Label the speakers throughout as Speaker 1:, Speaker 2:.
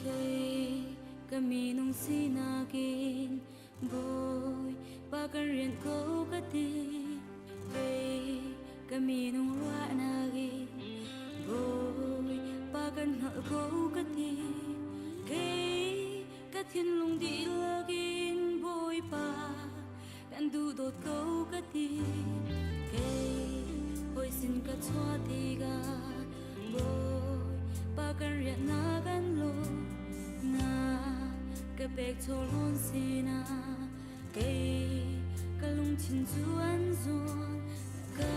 Speaker 1: Kei ka minung sinak in Bawipa kan rian ko ka ti. Kei ka minung ruahnak in Bawipa kan hngalh ko ka ti. Kei ka thinlung dihlak in Bawipa kan duhdawt ko ka ti. Kei hawi sin ka chuah tikah Bawipa kan rian na kan lo na ka pek chawhlawn sinah kei ka lungthin cu an zuan ka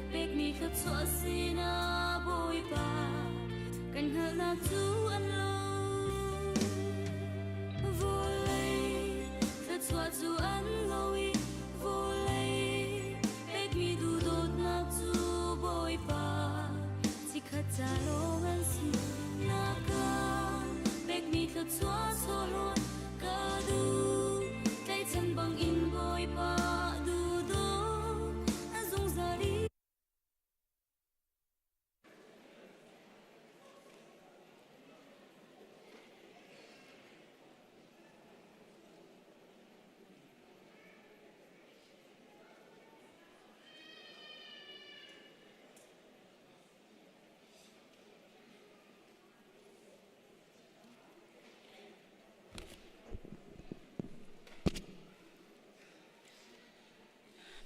Speaker 1: pekmi thluachuah sinah Bawipa kan hngalhnak cu an lo vawlei thluachuah cu an lo i vawlei Pekmi duhdawtnak cu Bawipa chikkhat ca lawng an si. Na ka pekmi thluachuah chawhlawn ka duh. Tlaihchan bangin Bawipa duhdawt a zungzal i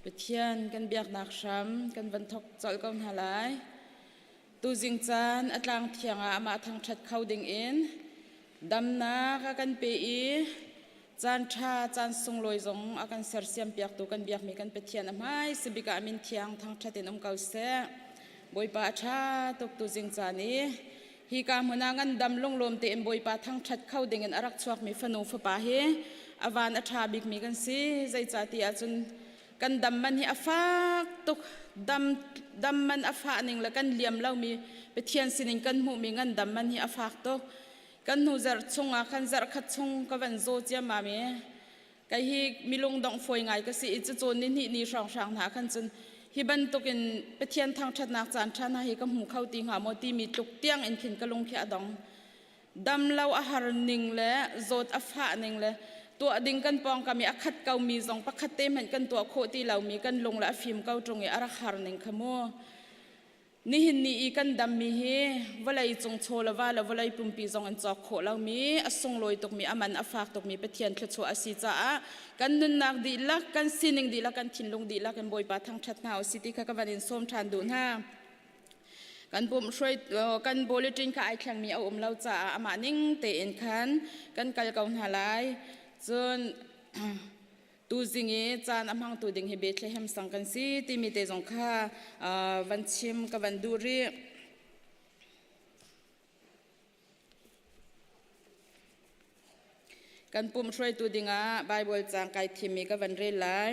Speaker 2: Pathian kan biaknak hram kan van thok colh ko hna lai. Tuzing caan a tlang thiang ah amah thangṭhat kho ding in damnak a kan pe i Caan ṭha, caan sunglawi zong a kan sersiampiaktu kan biakmi kan Pathian a hmai sibik ah min thiang thangṭhat in um ko seh. Bawipa a ṭha tuk tuzing caan i hika hmun ah ngandam lunglawm tein Bawipa thangṭhat kho dingin a rak chuakmi fanu fapa hi a van a ṭha bikmi kan si. Zeicahtiah cun kan dam man hi a fak tuk. Dam, dam man a fah ning le kan liam lomi Pathian sinin kan hmuhmi ngandam man hi a fak tuk. Kan hnu zarh chungah khan zarh khat chung ka van zaw ciammam i kei hi milung dongh fawi ngai ka si i cucawn ni hnih ni hrawnghrang hna khan cun hi bantukin Pathian thangṭhatnak caan ṭha hna hi ka hmu kho ti hnga maw timi tluk tiang in khin ka lung khi a dong. Dam lo a har ning le zawt a fah ning le tuah ding kan pawngkam i a khat komi zong pakhat te hmanh kan tuah khawh ti lomi kan lung le a fim ko ṭung i a rak har ning kha mu. Nihin ni i kan dammi hi vawlei cung chaw le va le vawlei pumpi zong in cawk khawh lomi a sunglawi tukmi a man a fak tukmi Pathian thluachuah a si caah kan nunnak dihlak kan sining dihlak kan thinlung dihlak in Bawipa thangṭhat hna usih ti kha ka van in sawm ṭhan duh hna. Kan pumh hruai kan bulletin kha ai thlengmi a um lo caah amah ning tein khan kan kal ko hna lai. Cun Tuzing i caan a hmangtu ding hi Bethlehem sang kan si timi te zong kha van chim ka van duh rih. Kan pumh hruaitu dingah Baibal caang kai thimmi ka van rel lai.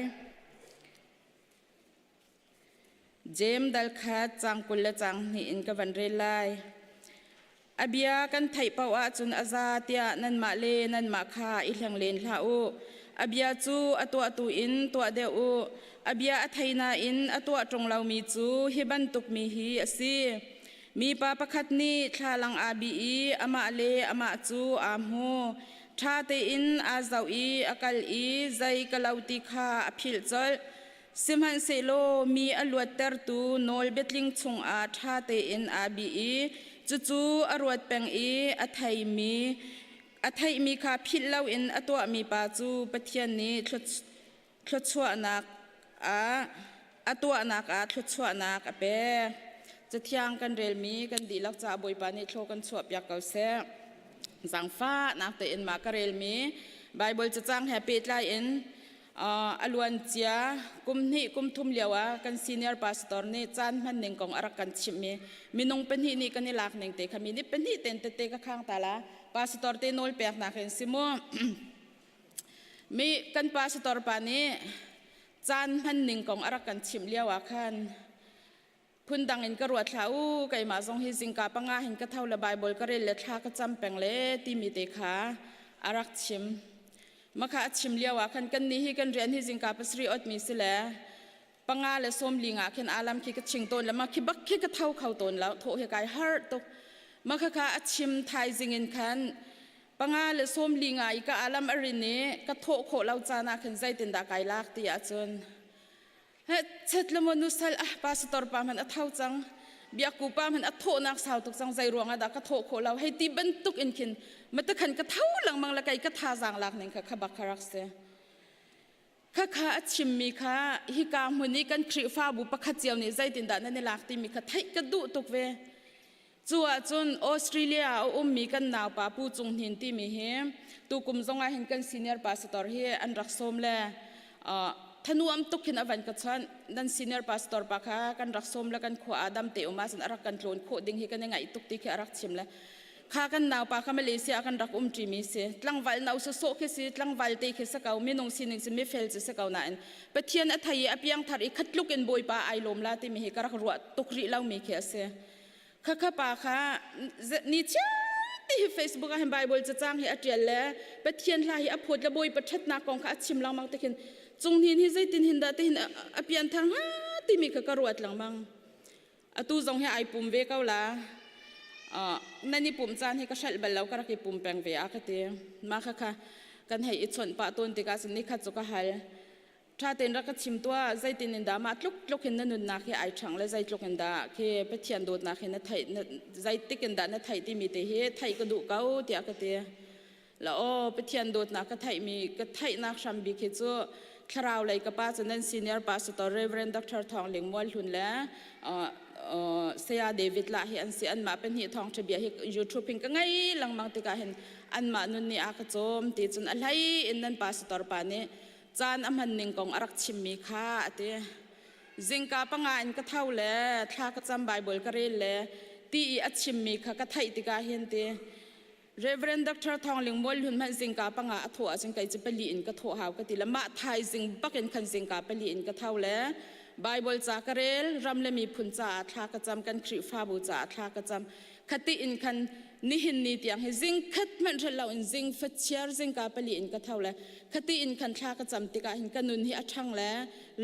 Speaker 2: Jeim dal khat caang 20 le caang hnih in ka van rel lai. A bia kan theih paoh ahcun a za tiah nanmah le nanmah kha i hleng len hlah u. A bia cu a tuahtu in tuah deuh u. A bia a thei nain a tuah ṭung lomi cu hi bantuk mi hi a si. Mipa pakhat nih thlalang aa bih i amah le amah cu aa hmu. Ṭha tein aa zoh i a kal i zei ka lo ti kha a philh colh. Sihmanhsehlaw mi a luattertu nawl biatling chungah ṭha tein aa bih i cucu a ruat peng i a theimi a theihmi kha philh loin a tuahmi pa cu Pathian nih thluachuahnak ah a tuahnak ah thluachuahnak a pek. Cathiang kan relmi kan dihlak caah Bawipa nih thlaw kan chuahpiak ko seh. Zaangfahnak tein mah ka relmi Baibal cacang he pehtlai in A luancia kum hnih kum thum lio ah kan senior pastor nih caan hman ning kong a rak kan chimh i minung pahnih nih kan i lak ning te kha mi nih pahnih ten tete ka khang ta la pastor te nawl peknak in si mu mi kan pastor pa nih caan hman ning kong a rak kan chimh lio ah khan phundang in ka ruat hlah u keimah zong hi zingka panga hin ka tho le Bible ka rel le thla ka cam peng le timi te kha a rak chim makha a chim lio ah khan kan nih hi kan rian hi zingka pasarih ot mi si le panga le sawm li nga khin alam khi ka ching tawn le ma khi bak khi ka tho kho tawn lo tho hi kai har tuk. Ma khakha a chim thaizing in khan panga le sawm li nga i ka alam a rin i ka thawh khawh lo caan ah khan zeitindah kai lak ti ahcun chet le maw nusal ah pastor pa hmanh a tho cang biakku pa hmanh a thawhnak sau tuk cang zei ruangah dah ka thawh khawh lo hei ti bantuk in khin matakhan ka tho lengmang le kei ka thazaang lak ning kha kha bak kha rak si. Khakha a chimmi kha hika hmun i kan Khrihfabu pakhat cio nih zeitindah nan i lak timi kha theih ka duh tuk ve. Cu ahcun Australia ah a ummi kan naupa Pu Cung Hnin timi hi tukum zong ah hin kan senior pastor hi an rak sawm le thanuam tuk hin a van ka chawnh. Nan senior pastor pa kha kan rak sawm le kan khua ah dam te um ahcun a rak kan tlawn khawh ding hi kan i ngaih tuk ti khi a rak chim le kha kan naupa kha Malaysia ah kan rak um ṭimi si tlangval no sawsawh khi si tlangval te khi si ko minung sining si mifel cu si ko nain Pathian a thei i a piangthar i khatluk in Bawipa ai lawm la timi hi ka rak ruah tuk rih lomi khi a si kha kha pa kha ni chiati hi Facebook ah hin Bible cacang hi a ṭial le Pathian hla hi a phawt le Bawipa ṭhatnak kong kha a chim lengmang te khin cung hnin hi zeitin hin dah tihin a pianthar hnga timi kha ka ruat lengmang Atu zong hi ai pum ve ko la. Nan i pum caan hi ka hrelh bal lo ka rak i pum peng ve a ka ti. Mah kha kha kan hei i chawnh pah tawn tikah cun nikhat cu ka hal. Ṭha tein rak ka chim tuah zeitin in dah mah tluk tluk hin na nunnak hi ai ṭhang le zeitluk in dah khi Pathian dawtnak hi na theih zeitik in dah na theih timi te hi theih ka duh ko tiah ka ti. La aw Pathian dawtnak ka theihmi ka theihnak hram bik hi cu thlarau lei ka pa cu nan senior pastor Reverend Dr. Thawng Ling Mual Hlun le Saya David lah hi an si anmah pahnih thawngṭha bia hi YouTube in ka ngei lengmang tikah hin anmah nun nih a ka cawm ti cun a hlei in nan pastor pa nih caan a hman ning kong a rak chimmi kha a ti. Zingka panga in ka tho le thla ka cam Bible ka rel le ti i a chimmi kha ka theih tikah hin ti Reverend Dr. Thawng Ling Mual Hlun hmanh zingka panga a thawh ahcun kei cu pali in ka thawh hau ka ti le mah thaizing bak in khan zingka pali in ka tho le Bible ca ka rel ram le miphun caah thla ka cam kan Khrihfabu caah thla ka cam khati in khan nihin ni tiang hi zing khat hmanh hrel lo in zing fachiar zingka pali in ka tho le khati in khan thla ka cam tikah hin ka nun hi a ṭhang le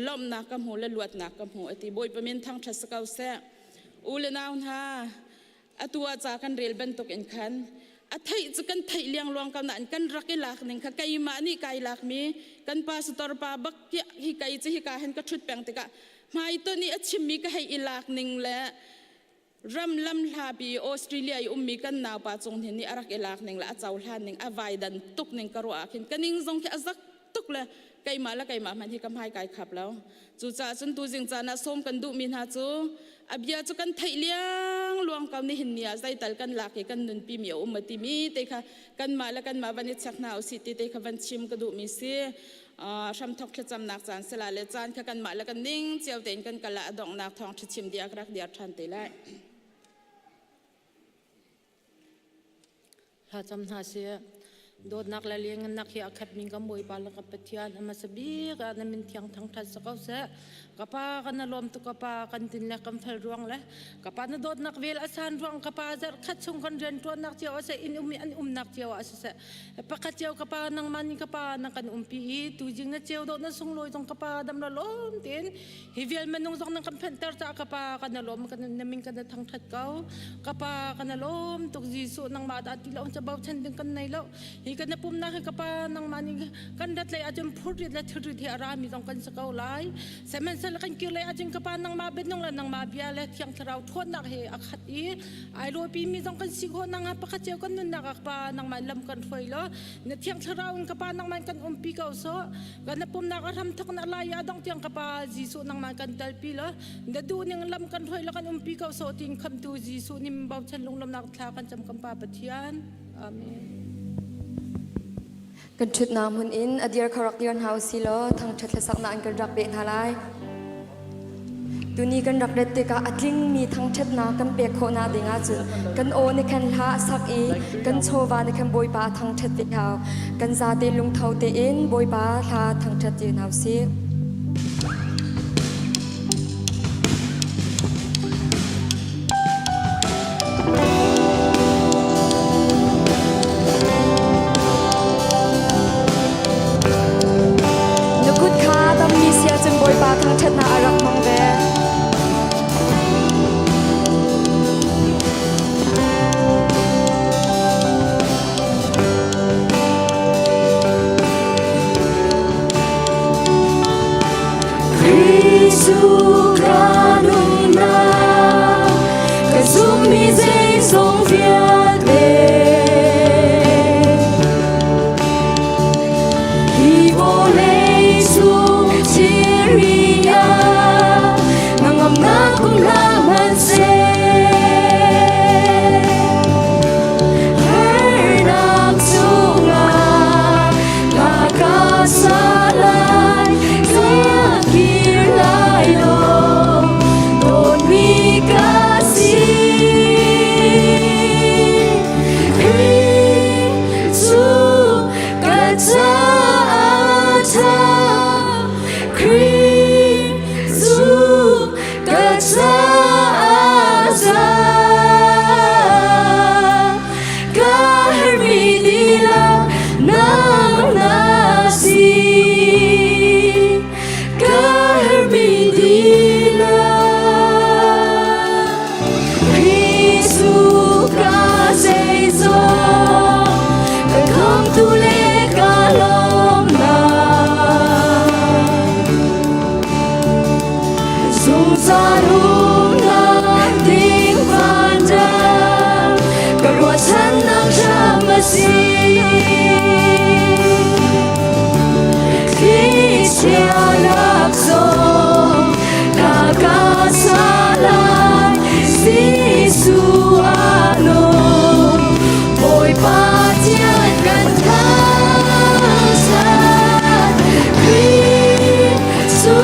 Speaker 2: lawmhnak ka hmu le luatnak ka hmu ati Bawipa min thangṭhat si ko seh u le nau hna Atu ah ca kan rel bantuk in khan a theih cu kan theih liangluang ko nain kan rak i lak ning kha keimah nih kai lakmi kan pastor pa bak hi kei cu hika hin ka ṭhut peng tikah hmaitonh i a chimmi ka hei i lak ning le ram lam hlapi Australia i ummi kan naupa cung hin nih a rak i lak ning le a cohlan ning a vaidan tuk ning ka ruah ah khin ka ning zong khi a zak tuk le keimah le keimah hmanh hi ka hmai kai khap lo. Cucaah cun tuzing caan ah sawm kan duhmi hna cu a bia cu kan theih liang luang ko nihin ni ah zeital kan lak i kan nunpi mi a um a timi te kha kanmah le kanmah van i check hna usih ti te kha van chim ka duhmi si. Hramthok thlacamnak caan sila le caan kha kanmah le kan ning cio tein kan kal ah a donghnak thawng ṭha chim diak rak diar ṭhan te lai.
Speaker 3: Thlacam hna sih. Dawtnak le lianngannak hi a khatmi kan Bawipa le ka Pathian a hmasa bik ah na min thiang thangṭhat si ko seh. Ka Pa kan na lawm tuk ka Pa kan tin le kan fel ruang le ka Pa na dawtnak vel a san ruang ka Pa zarh khat chung kan rian ṭuannak cio ah seh inn um i an umnak cio ah siseh pakhat cio ka Pa nangmah nih ka Pa na kan umpi i tuzing na ceu dawh na sunglawi zong ka Pa dam la lawm tein Hi vial minung zong nan kan phenhter caah ka pa kan lawm kan na min kan thangthat ko. Ka pa kan lawm tuk Jesuh nangmah dah ti lo ca bochan ding kan nei lo. Hi kan pumnak hi ka pa nangmah nih kan rat lei ahcun phurrit le thilrit hi a rami zong kan si ko lai. Sihmanhsehlaw kan kir lei ahcun ka pa nangmah bianung le nangmah bia le Thiang Thlarau ṭhawnnak he a khat i ai rawipi mi zong kan si khawh nakhnga pakhat cio kan nunnak ah ka pa nangmah lam kan hruai law na Thiang Thlarau in ka pa nangmah kan umpi ko sawh. Kan pumnak a hram thok na lai a dong tiang ka pa Jesuh nangmah kan talpi lo na duh ning lam kan hruai lo kan umpi ko so tin khamtu Jesuh nim bochan lunglawmnak thla kan cam kan pa Pathian amen.
Speaker 4: Kan ṭhutnak hmun in a dir kha rak dir hna usih law thangṭhat hlasaknak in kan rak peh hna lai. Tuni kan rak ret tikah a tlingmi thangṭhatnak kan pek khawhnak ding ahcun kan aw nih khan hla a sak i kan chawva nih khan Bawipa a thangṭhat ve hau. Kan zate lungtho tein Bawipa hla thangṭhat ti hna usih. Na kut kha dammi si ahcun Bawipa thangṭhatnak a rak hmang ve.
Speaker 1: Zeizong vialte Hi vawlei cung thilri ah Ngangamnak um hlah hmanhseh Harnak chungah na ka sa lai Ka kir lai lo dawtmi ka si Khrih cu ka caah ṭha Khrih cu ka caah ṭha Ka herhmi dihlak nang na si Ka herhmi dihlak Khrih cu ka zeizong ka khamtu le ka lawmnak Zungzal umnak ding vanram ka ruahchannak hram a si. Thlichia lak zong na ka sa lai Jesuh a nung Bawipa Pathian kan thangṭhat Khrih cu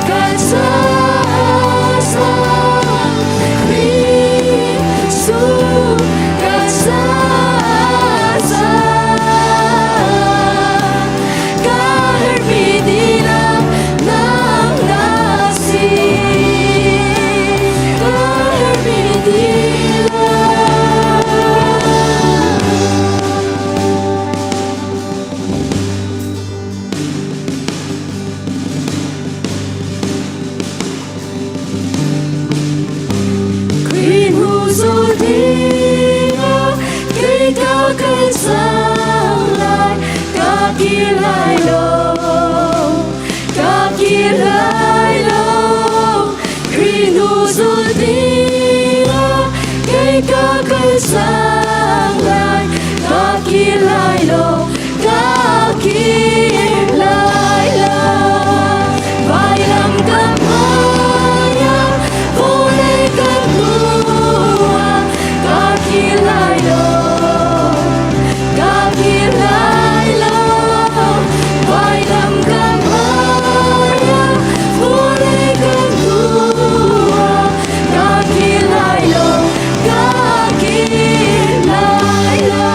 Speaker 1: kan caah Khrih cu kan caah Ka herhmi dihlak nang na si Ka herhmi dihlak Khrih hnu zul dingah kei ka kal cang lai, ka kir lai lo, ka kir lai lo. Khrih hnu zul dingah kei ka kal cang lai, ka kir lai lo, ka kir lai lo. Vailam ka hmaiah vawlei ka hnuah ka kir lai lo, ka kir lai lo. Vailam ka hmaiah vawlei ka hnuah ka kir lai lo, ka kir lai lo.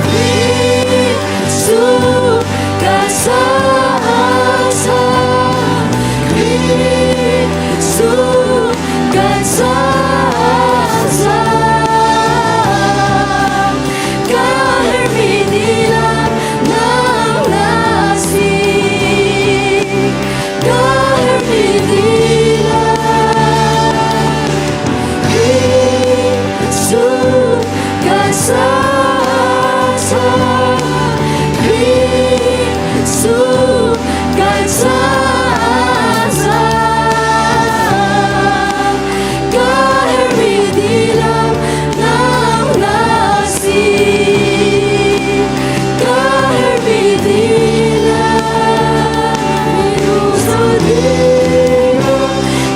Speaker 1: Khrih cu ka sa Khrih cu ka sa Ka herhmi dihlak nang na si Ka herhmi dihlak Khrih cu ka sa Khrih cu ka sa Ka herhmi dihlak nang na si Ka herhmi dihlak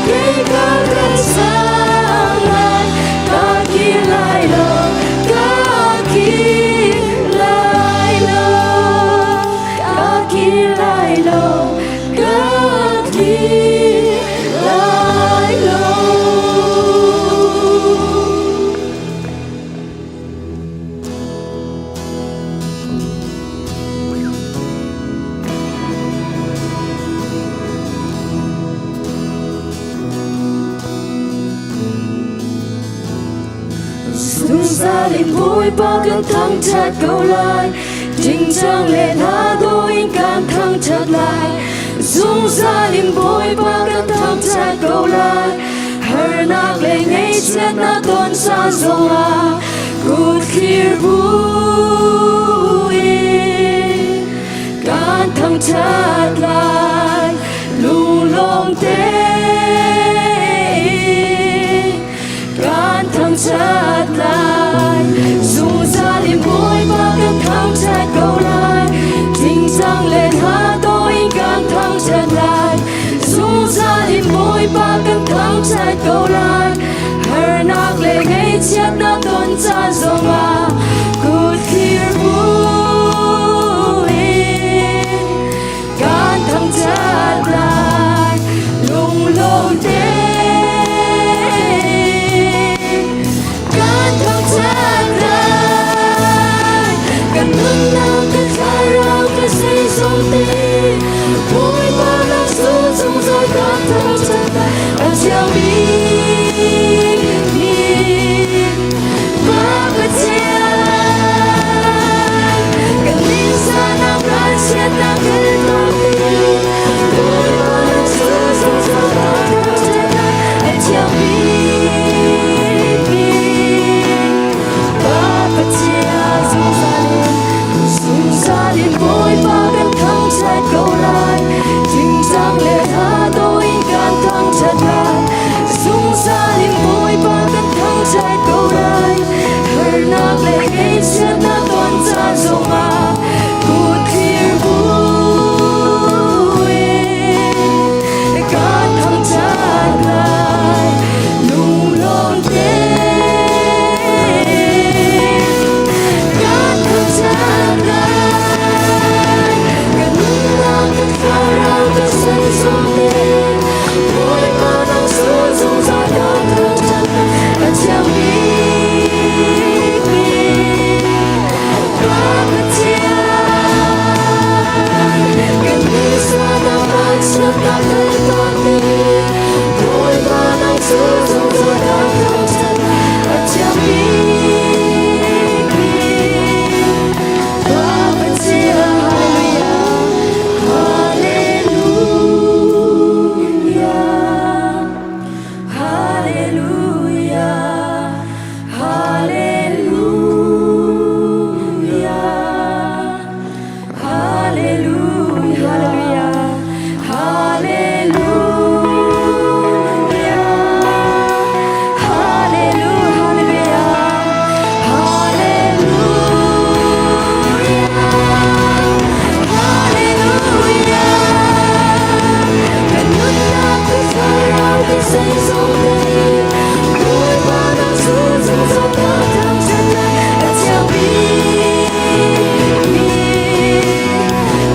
Speaker 1: Kei ka kan sang lai ka kir lai lo ka kir lai lo ka kir lai lo ka kir lai lo. Zungzal in Bawipa kan thangṭhat ko lai, ṭingṭang le hla dawh in kan thangṭhat lai. Zungzal in Bawipa kan thangṭhat ko lai, harnak le ngaihchiatnak ton caan zongah kut thlir buin kan thangṭhat lai. Lunglawm tein. thangṭhat ko lai. Harnak le ngaihchiatnak ton caan zongah kut thlir buin kan thangṭhat lai. Lunglawm tein kan thangṭhat lai. Kan nunnak, kan thlarau, kan zeizong te Bawipa kan sul zungzal kan thangṭhat lai. A thiang bikmi Pa Pathian, kan ningzahnak, ralchiatnak kan tong Bawipa kan sul zungzal kan thangṭhat lai. A thiang bikmi Pa Pathian, zungzal in zungzal in Bawipa kan thangṭhat ko lai. Tingtang le hla in kan thangṭhat lai. Zungzal in Bawipa kan thangṭhat ko lai. Harnak le ngaihchiatnak ton caan zongah kut thlir buin kan thangṭhat lai. Lunglawm tein kan thangṭhat lai. Kan nunnak, kan thlarau, kan zeizong te Bawipa nang sul zungzal kan thangṭhat lai. A thiang bikmi Pa Pathian, kan ningzahnak, ralchiatnak kan ton te Bawipa nang sul zungzal kan thangṭhat lai. A thiang bikmi Pa Pathian, Hallelujah, Hallelujah, Hallelujah, Hallelujah, Hallelujah, Hallelujah, Hallelujah, Hallelujah. Kan nunnak, kan thlarau, kan zeizong te Bawipa nang sul zungzal kan thangṭhat lai. A thiang bikmi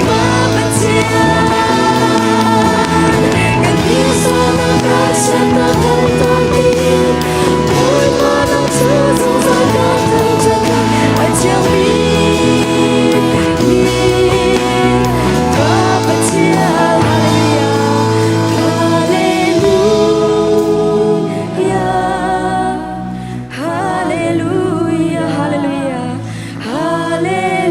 Speaker 1: Pa Pathian, kan ningzahnak, ralchiatnak kan ton dih Bawipa nang sul zungzal kan thangṭhat lai. A thiang bikmi Pa Pathian, Hallelujah, Hallelujah, Hallelujah, Hallelujah,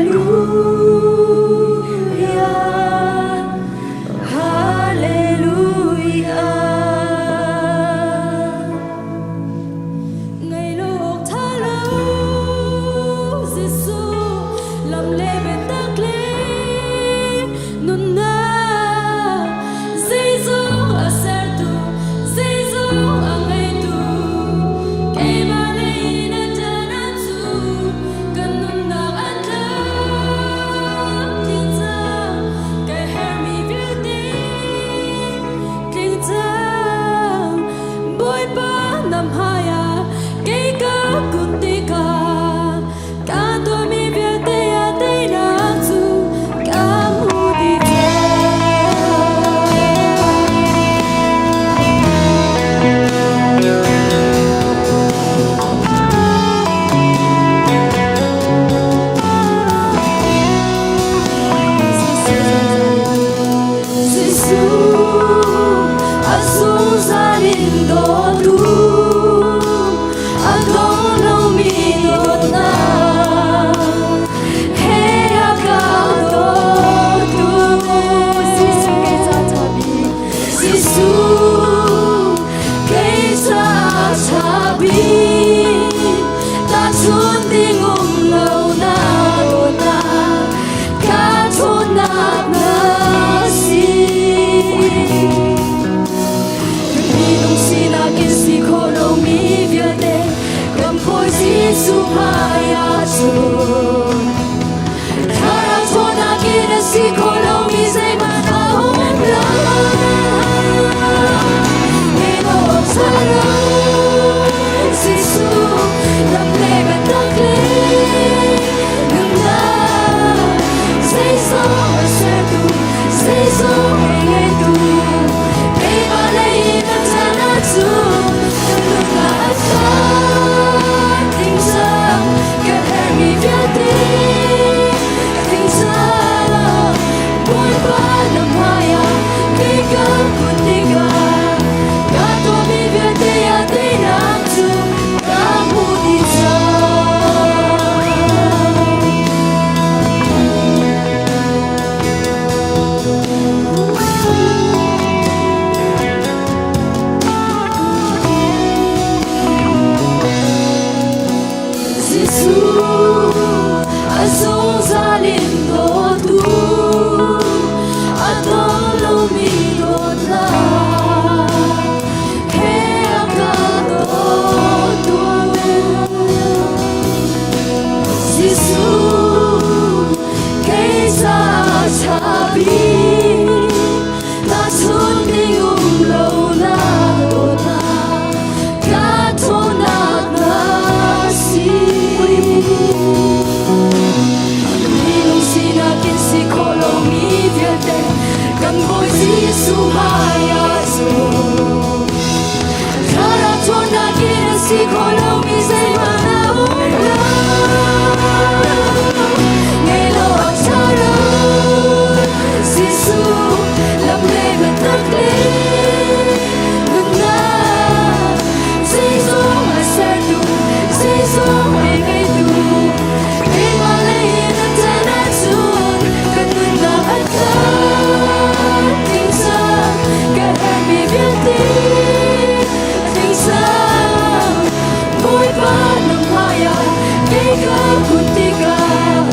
Speaker 1: Hallelujah. Ngai lo awk ṭha lo Jesuh lam le biatak le nunnak zeizong a sertu zeizong a ngeitu keimah lei in a ṭan ahcu kan nunnak a tlamtling cang kai hermi vialte tling cang Bawipa na hmaiah kei ka kun tikah ka tuahmi vialte ah teinak cu ka hmu dih cang. Jesuh a zungzal in dawtu a dong lomi dawtnak he a ka dawtu. Jesuh kei ca ṭha bik, Jesuh kei ca ṭha bik, tahchunh ding um lo na dawtnak ka ṭhawnnak na si. Minung sinak in si khawh lomi vialte kan Bawi Jesuh hmaiah cun thlarau ṭhawnnak in a si khawh lomi zeihmanh a um lo. Jesuh a zungzal in dawtu a dong lomi dawtnak he a ka dawtu. Jesuh kei ca chabi tahchun ding um lo na dawtnak ka ṭhawnnak na si. Minung sinak in si khawh lomi vialte kan Bawi Jesuh hmaiah cun thlarau ṭhawnnak in a si khawh lomi zeihmanh a um lo. Ngei lo a ṭha lo Jesuh lam le biatak le nunnak zeizong a sertu zeizong a ngeitu keimah lei in a ṭan ahcun ka nunnak a tlam ding cang ka herhmi vialte a tling cang Bawipa na hmaiah kei ka kun tikah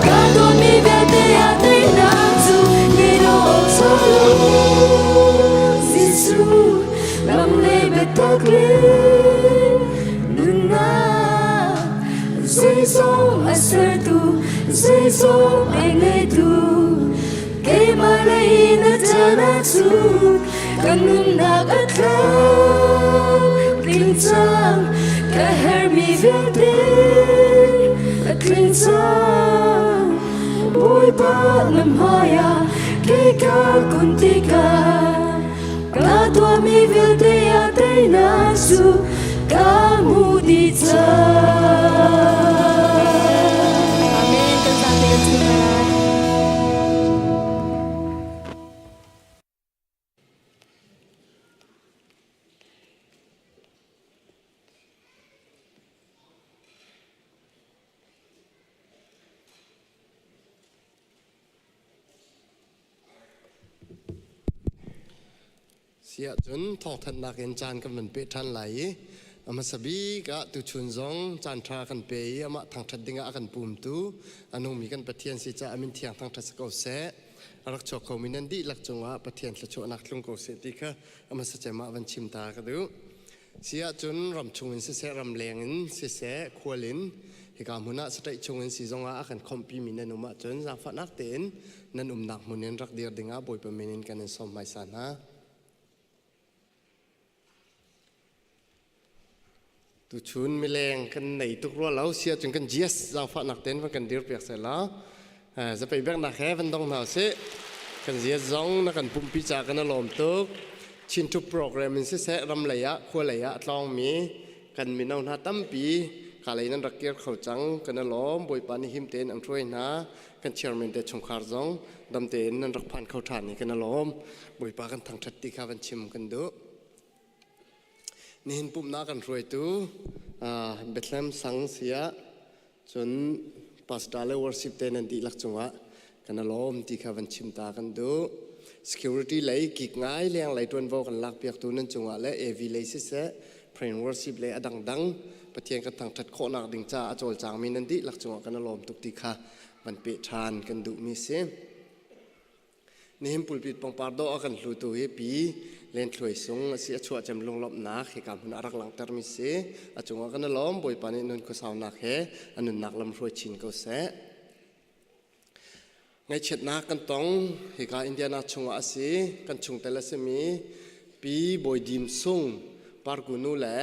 Speaker 1: ka tuahmi vialte ah teinak cu ngei lo awk ṭha lo Jesuh lam le biatak le nunnak zeizong a sertu zeizong a ngeitu keimah lei na ṭan ahcun ka nunnak a tlam tling cang ka herhmi vialte a tling cang Bawipa na hmaiah kei ka kun tikah ka tuahmi vialte ah teinak cu ka hmu dih cang.
Speaker 2: Amen. Kan zate kan chim lai.
Speaker 5: Si ahcun thawngthanhnak in caan kan van peh ṭhan lai i a hmasa bik ah tuchun zong caan ṭha kan pe i amah thangṭhat dingah a kan pumtu a nungmi kan Pathian si caah a min thiang thangṭhat si ko seh. A rak chuak khomi nan dihlak cungah Pathian thluachuahnak tlung ko seh ti kha a hmasa cem ah van chim ta ka duh. Si ahcun ram chungin siseh, ramleng in siseh, khual in hika hmun ah sataih chungin si zongah a kan khawmhpimi nan um ahcun zaangfahnak tein nan umnak hmun in rak dir dingah Bawipa min in kan in sawm hmaisa hna. Tuchun mileng kan nei tuk rua lo si ahcun kan GS zaangfahnak tein van kan dir piak seh law zapei beknak he van dong hna usih. Kan GS zong na kan pumpi ca kan i lawm tuk. Chin Thup program in siseh ram lei ah khua lei ah a tlawngmi kan mino hna tampi ka lei nan rak kir kho cang kan i lawm Bawipa nih him tein an hruai hna kan chairman te chungkhar zong dam tein nan rak phan kho ṭhan i kan i lawm Bawipa kan thangṭhat ti kha van chim kan duh. Nihin pumhnak kan hruaitu Bethlehem sang siah cun pastor le worship te nan dihlak cungah kan i lawm ti kha van chim ta kan duh. Security lei kik ngai leng lei ṭuanvo kan lak piaktu nan cungah le AV lei siseh prayer and worship lei a dangdang Pathian kan thangṭhat khawhnak ding caah a cawlcangmi nan dihlak cungah kan i lawm tuk ti kha van peh ṭhan kan duhmi si. Nihin pulpit pangpar dawh a kan hlutu hi Pi Len Thluai Sung a si. A chuah cem lunglawmhnak hika hmun ah rak langhtermi si. A cungah kan i lawm. Bawipa nih nun khuasaunak he a nunnak lam hruai chin ko seh. Ngaihchiatnak kan tong. Hika Indiana chungah a si. Kan chungtel a simi Pi Bawi Dim Sung, Parku nu le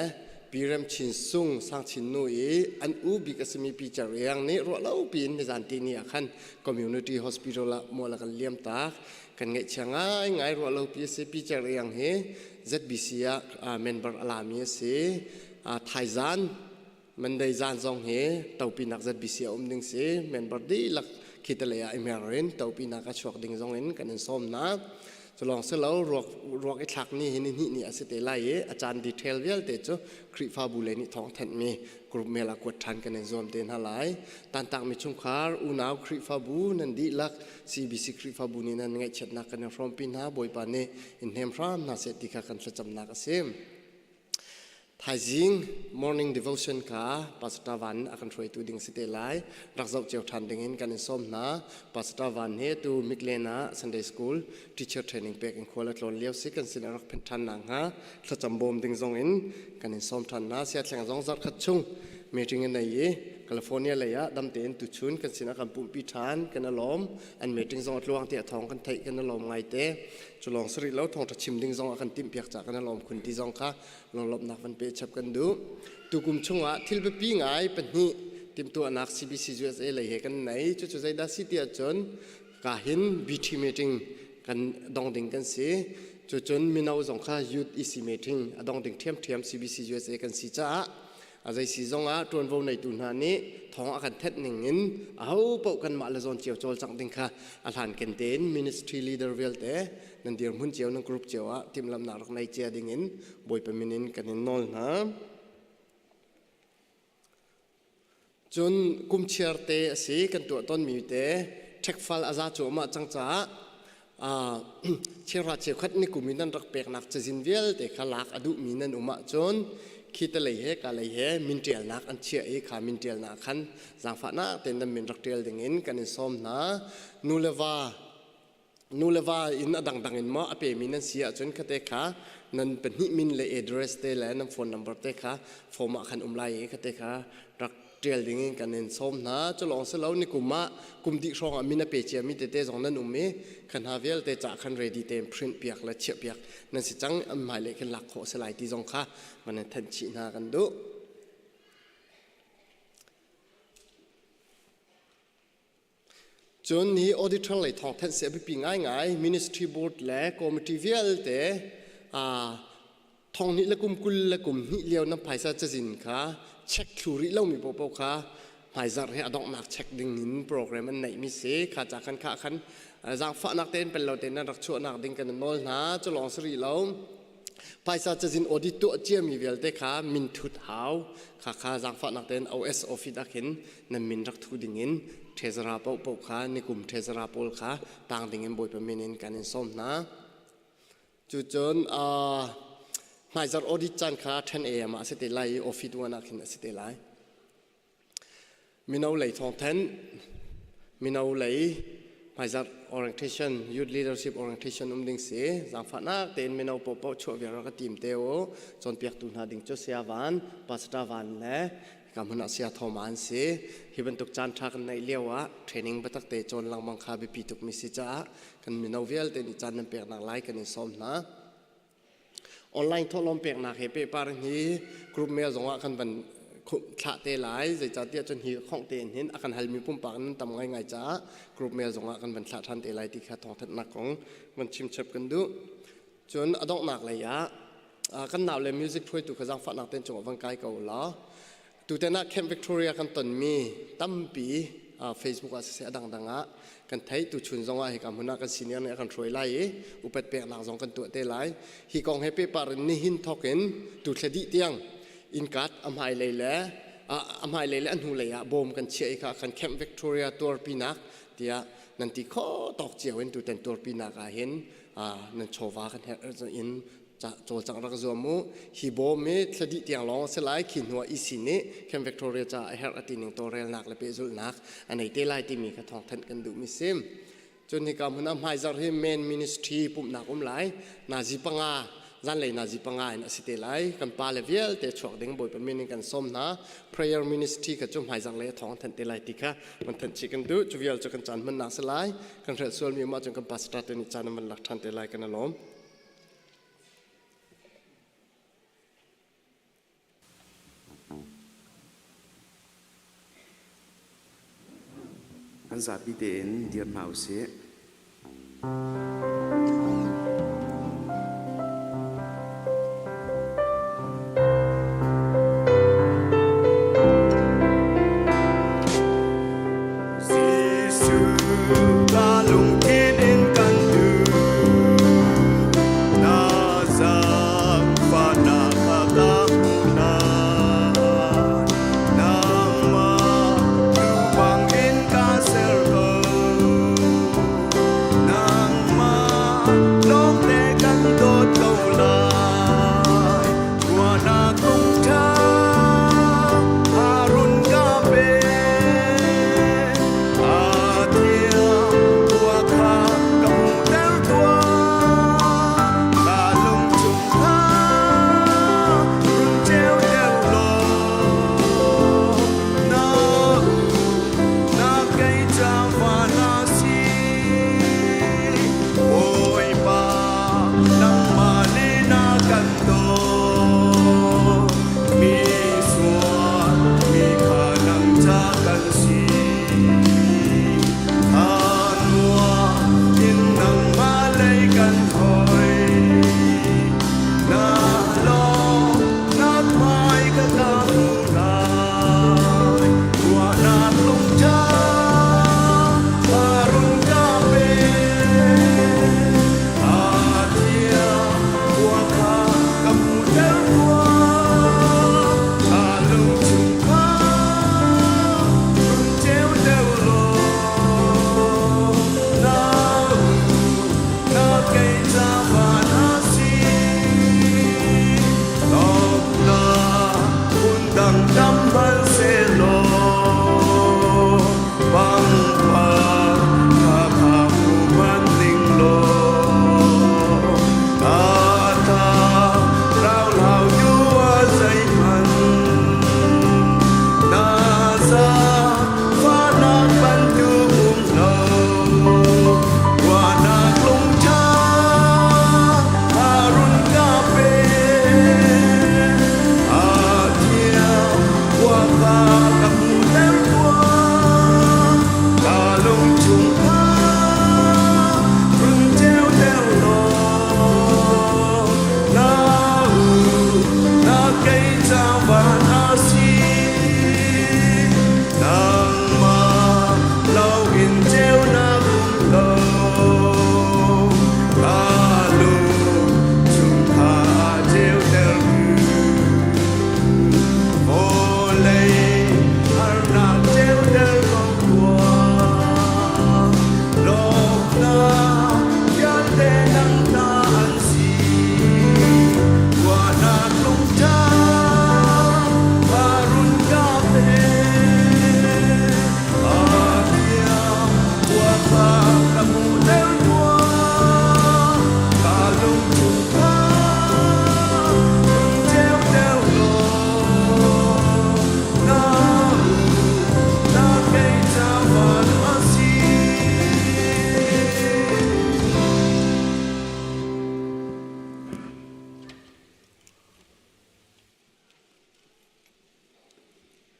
Speaker 5: Pi Rem Chin Sung, Sang Chin nu i an u bik a simi Pi Cer Iang nih ruahlo piin nizan tihni ah khan Community Hospital ah mual a kan liam tak. Kan ngaihchia ngaingai ruahlo pi a si. Pi Cer Iang hi ZBC ah member a lami a si. Thaizan Monday zan zong hi topinak ZBC a um ding si. Member dihlak khi te lei ah i mer in topinak a chuak ding zong in kan in sawm hna. Culawng si lo ruak ruak i thlak ni hi ni hnih ni a si te lai i a caan detail vialte cu Khrihfabu lei nih thawng thanhmi group mail ah kuat ṭhan kan in zuam te hna lai. Tantakmi chungkhar unau Khrihfabu nan dihlak CBC Khrihfabu nih nan ngaihchiatnak kan in hrawmpi hna. Bawipa nih in hnem hram hna seh ti kha kan thlacamnak a si. Thaizing morning devotion kha Pastor Van a kan hruaitu ding si te lai. Rak zoh cio ṭhan ding in kan in sawm hna. Pastor Van he tu Miklen ah Sunday School teacher training pek in khual a tlawn lio si kan sin a rak phen ṭhan nak hnga thlacam bawm ding zong in kan in sawm ṭhan hna. Siathleng zong zarh khat chung meeting in nei i California lei ah dam tein tuchun kan sin a kan pumhpi ṭhan kan a lawm. An meeting zong a tluang tiah thawng kan theih kan a lawm ngai te. Cu lawng si rih lo thawngṭha chim ding zong a kan timhpiak ca kan a lawm khun ti zong kha lunglawmhnak van pe chap kan duh. Tukum chungah thil biapi ngai pahnih timhtuahnak CBC USA lei he kan nei. Cucu zeidah si ti ahcun ka hin BT meeting kan dong ding kan si. Cucun mino zong kha youth EC meeting a dong ding ṭhiamṭhiam CBC USA kan si caah a zei si zongah ṭuanvo neitu hna nih thawng a kan thenh ning in aho paoh kanmah le zawn cio cawlcangh ding kha a hlan ken tein ministry leader vialte nan dirhmun cio nan group cio ah timhlamhnak rak nei cia ding in Bawipa min in kan in nawl hna. Cun kum chiar te a si kan tuah tawnmi te ṭhekfal a za cuahmah cang caah chiara cheukhat ni kum in nan rak peknak cazin vialte kha lak a duhmi nan um ahcun khi te lei he ka lei he min ṭialnak an chiah i kha min ṭialnak khan zaangfahnak tein nan min rak ṭial ding in kan in sawm hna. Nu le va nu le va in a dangdang in maw a pemi nan si ahcun khate kha nan pahnih min le address te le nan phone number te kha form ah khan um lai i khate kha rak ṭial ding in kan in sawm hna. Cu lawng si lo ni kum ah kum dih hrawng ah min a pe ciami tete zong nan um i kha hna vialte ca khan ready tein print piak le chiah piak nan si cang an hmailei khin lak khawh si lai ti zong kha van in thanh chih hna kan duh. Cun hi auditor lei thawngthanh si a biapi ngaingai. Ministry board le committee vialte thong hnih le kum 20 le kum hnih lio nan phaisa cazin kha check thlu rih lomi paohpaoh kha hmaizarh hi a donghnak check ding in program an neihmi si. Kha ca khan kha khan zaangfahnak tein pel lo tein nan rak chuahnak ding kan in nawl hna. Cu lawng si rih lo. Phaisa cazin audit tuah ciami vialte kha min thut hau. Kha kha zaangfahnak tein OS office ah khin nan min rak thu ding in treasurer paohpaoh kha nikum treasurer pawl kha tang ding in Bawipa min in kan in sawm hna. Cucun hmaizarh audit caan kha 10 a.m. ah a si te lai i office 1 ah khin a si te lai. Mino lei thawngthanh, mino lei hmaizarh orientation, youth leadership orientation um ding si. Zaangfahnak tein mino paohpaoh chuah viar ka tim te u. Cawnpiaktu hna ding cu Saya Van, Pastor Van le ka hmun ah Saya Thoma an si. Hi bantuk caan ṭha kan neih lio ah training biatak te cawn lengmang kha biapi tukmi si caah kan mino vialte nih caan nan peknak lai kan in sawm hna. Online thawhlawm peknak he pehpar hi group mail zongah kan van thlah te lai. Zeicahtiah cun hi khongh tein hin a kan halmi pumpak nan tam ngaingai caah group mail zongah kan van thlah ṭhan te lai ti kha thawngthanhnak kong van chimchap kan duh. Cun a donghnak lei ah kan nau le music hruaitu kha zaangfahnak tein cungah van kai ko law tutan ah Camp Victoria kan tonmi tampi Facebook ah siseh a dangdang ah kan theih tuchun zong ah hika hmun ah kan senior nih a kan hruai lai i upat peknak zong kan tuah te lai hi kong he pehpar in nihin thawk in tu thla dih tiang innkat a hmailei le a hmailei le a hnulei ah bawm kan chiah i kha kan Camp Victoria tuarpinak tiah nan ti kho tawk cio in tutan tuarpinak ah hin nan chawva kan herh in cawlcangh rak zuam u. Hi bawm hi thla dih tiang lawng a si lai. Khi hnuah EC nih Camp Victoria caah a herh a ti ning tawlrelnak le pehzulhnak a nei te lai timi kha thawngthanh kan duhmi si. Cun hika hmun ah hmaizarh hi main ministry pumhnak um lai. Nazi panga zanlei nazi panga in a si te lai. Kan pa le vialte chuak ding Bawipa min in kan sawm hna. Prayer ministry kha cu hmaizarh lei a thawng thanh te lai ti kha van thanh chih kan duh. Cu vial cu kan caan hmannak si lai. Kan hrelh sualmi um ahcun kan pastor te nih caan an van lak ṭhan te lai kan i lawm.
Speaker 6: Kan zapi tein dir hna usih.
Speaker 7: Dang dam hmanhsehlaw pangpar kha kha hmu hmanh ning law a tha rau hlau tu a zeihmanh na za fahnak bantuk um lo ruahnak lungtha run ka pe.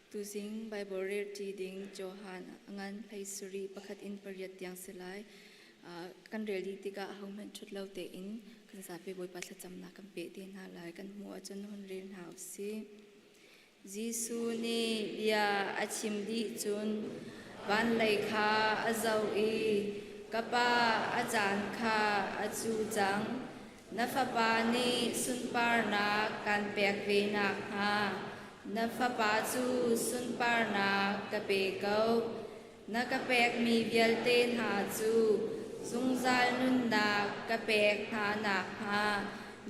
Speaker 1: Tuzing Bible relṭi ding Johan ngan hlei sarih pakhat in pariat tiang si lai. Kan rel dih tikah ahohmanh ṭhut lo tein kan zapi Bawipa thlacamnak kan peh te hna lai. Kan hmuh ahcun hun rel hna u sih. Jesuh nih bia a chim dih cun van lei kha a zoh i ka Pa a caan kha a cu cang. Na fapa nih sunparnak kan pek ve nakhnga na fapa cu sunparnak ka pe ko. Na ka pekmi vialte hna cu zungzal nunnak ka pek hna nakhnga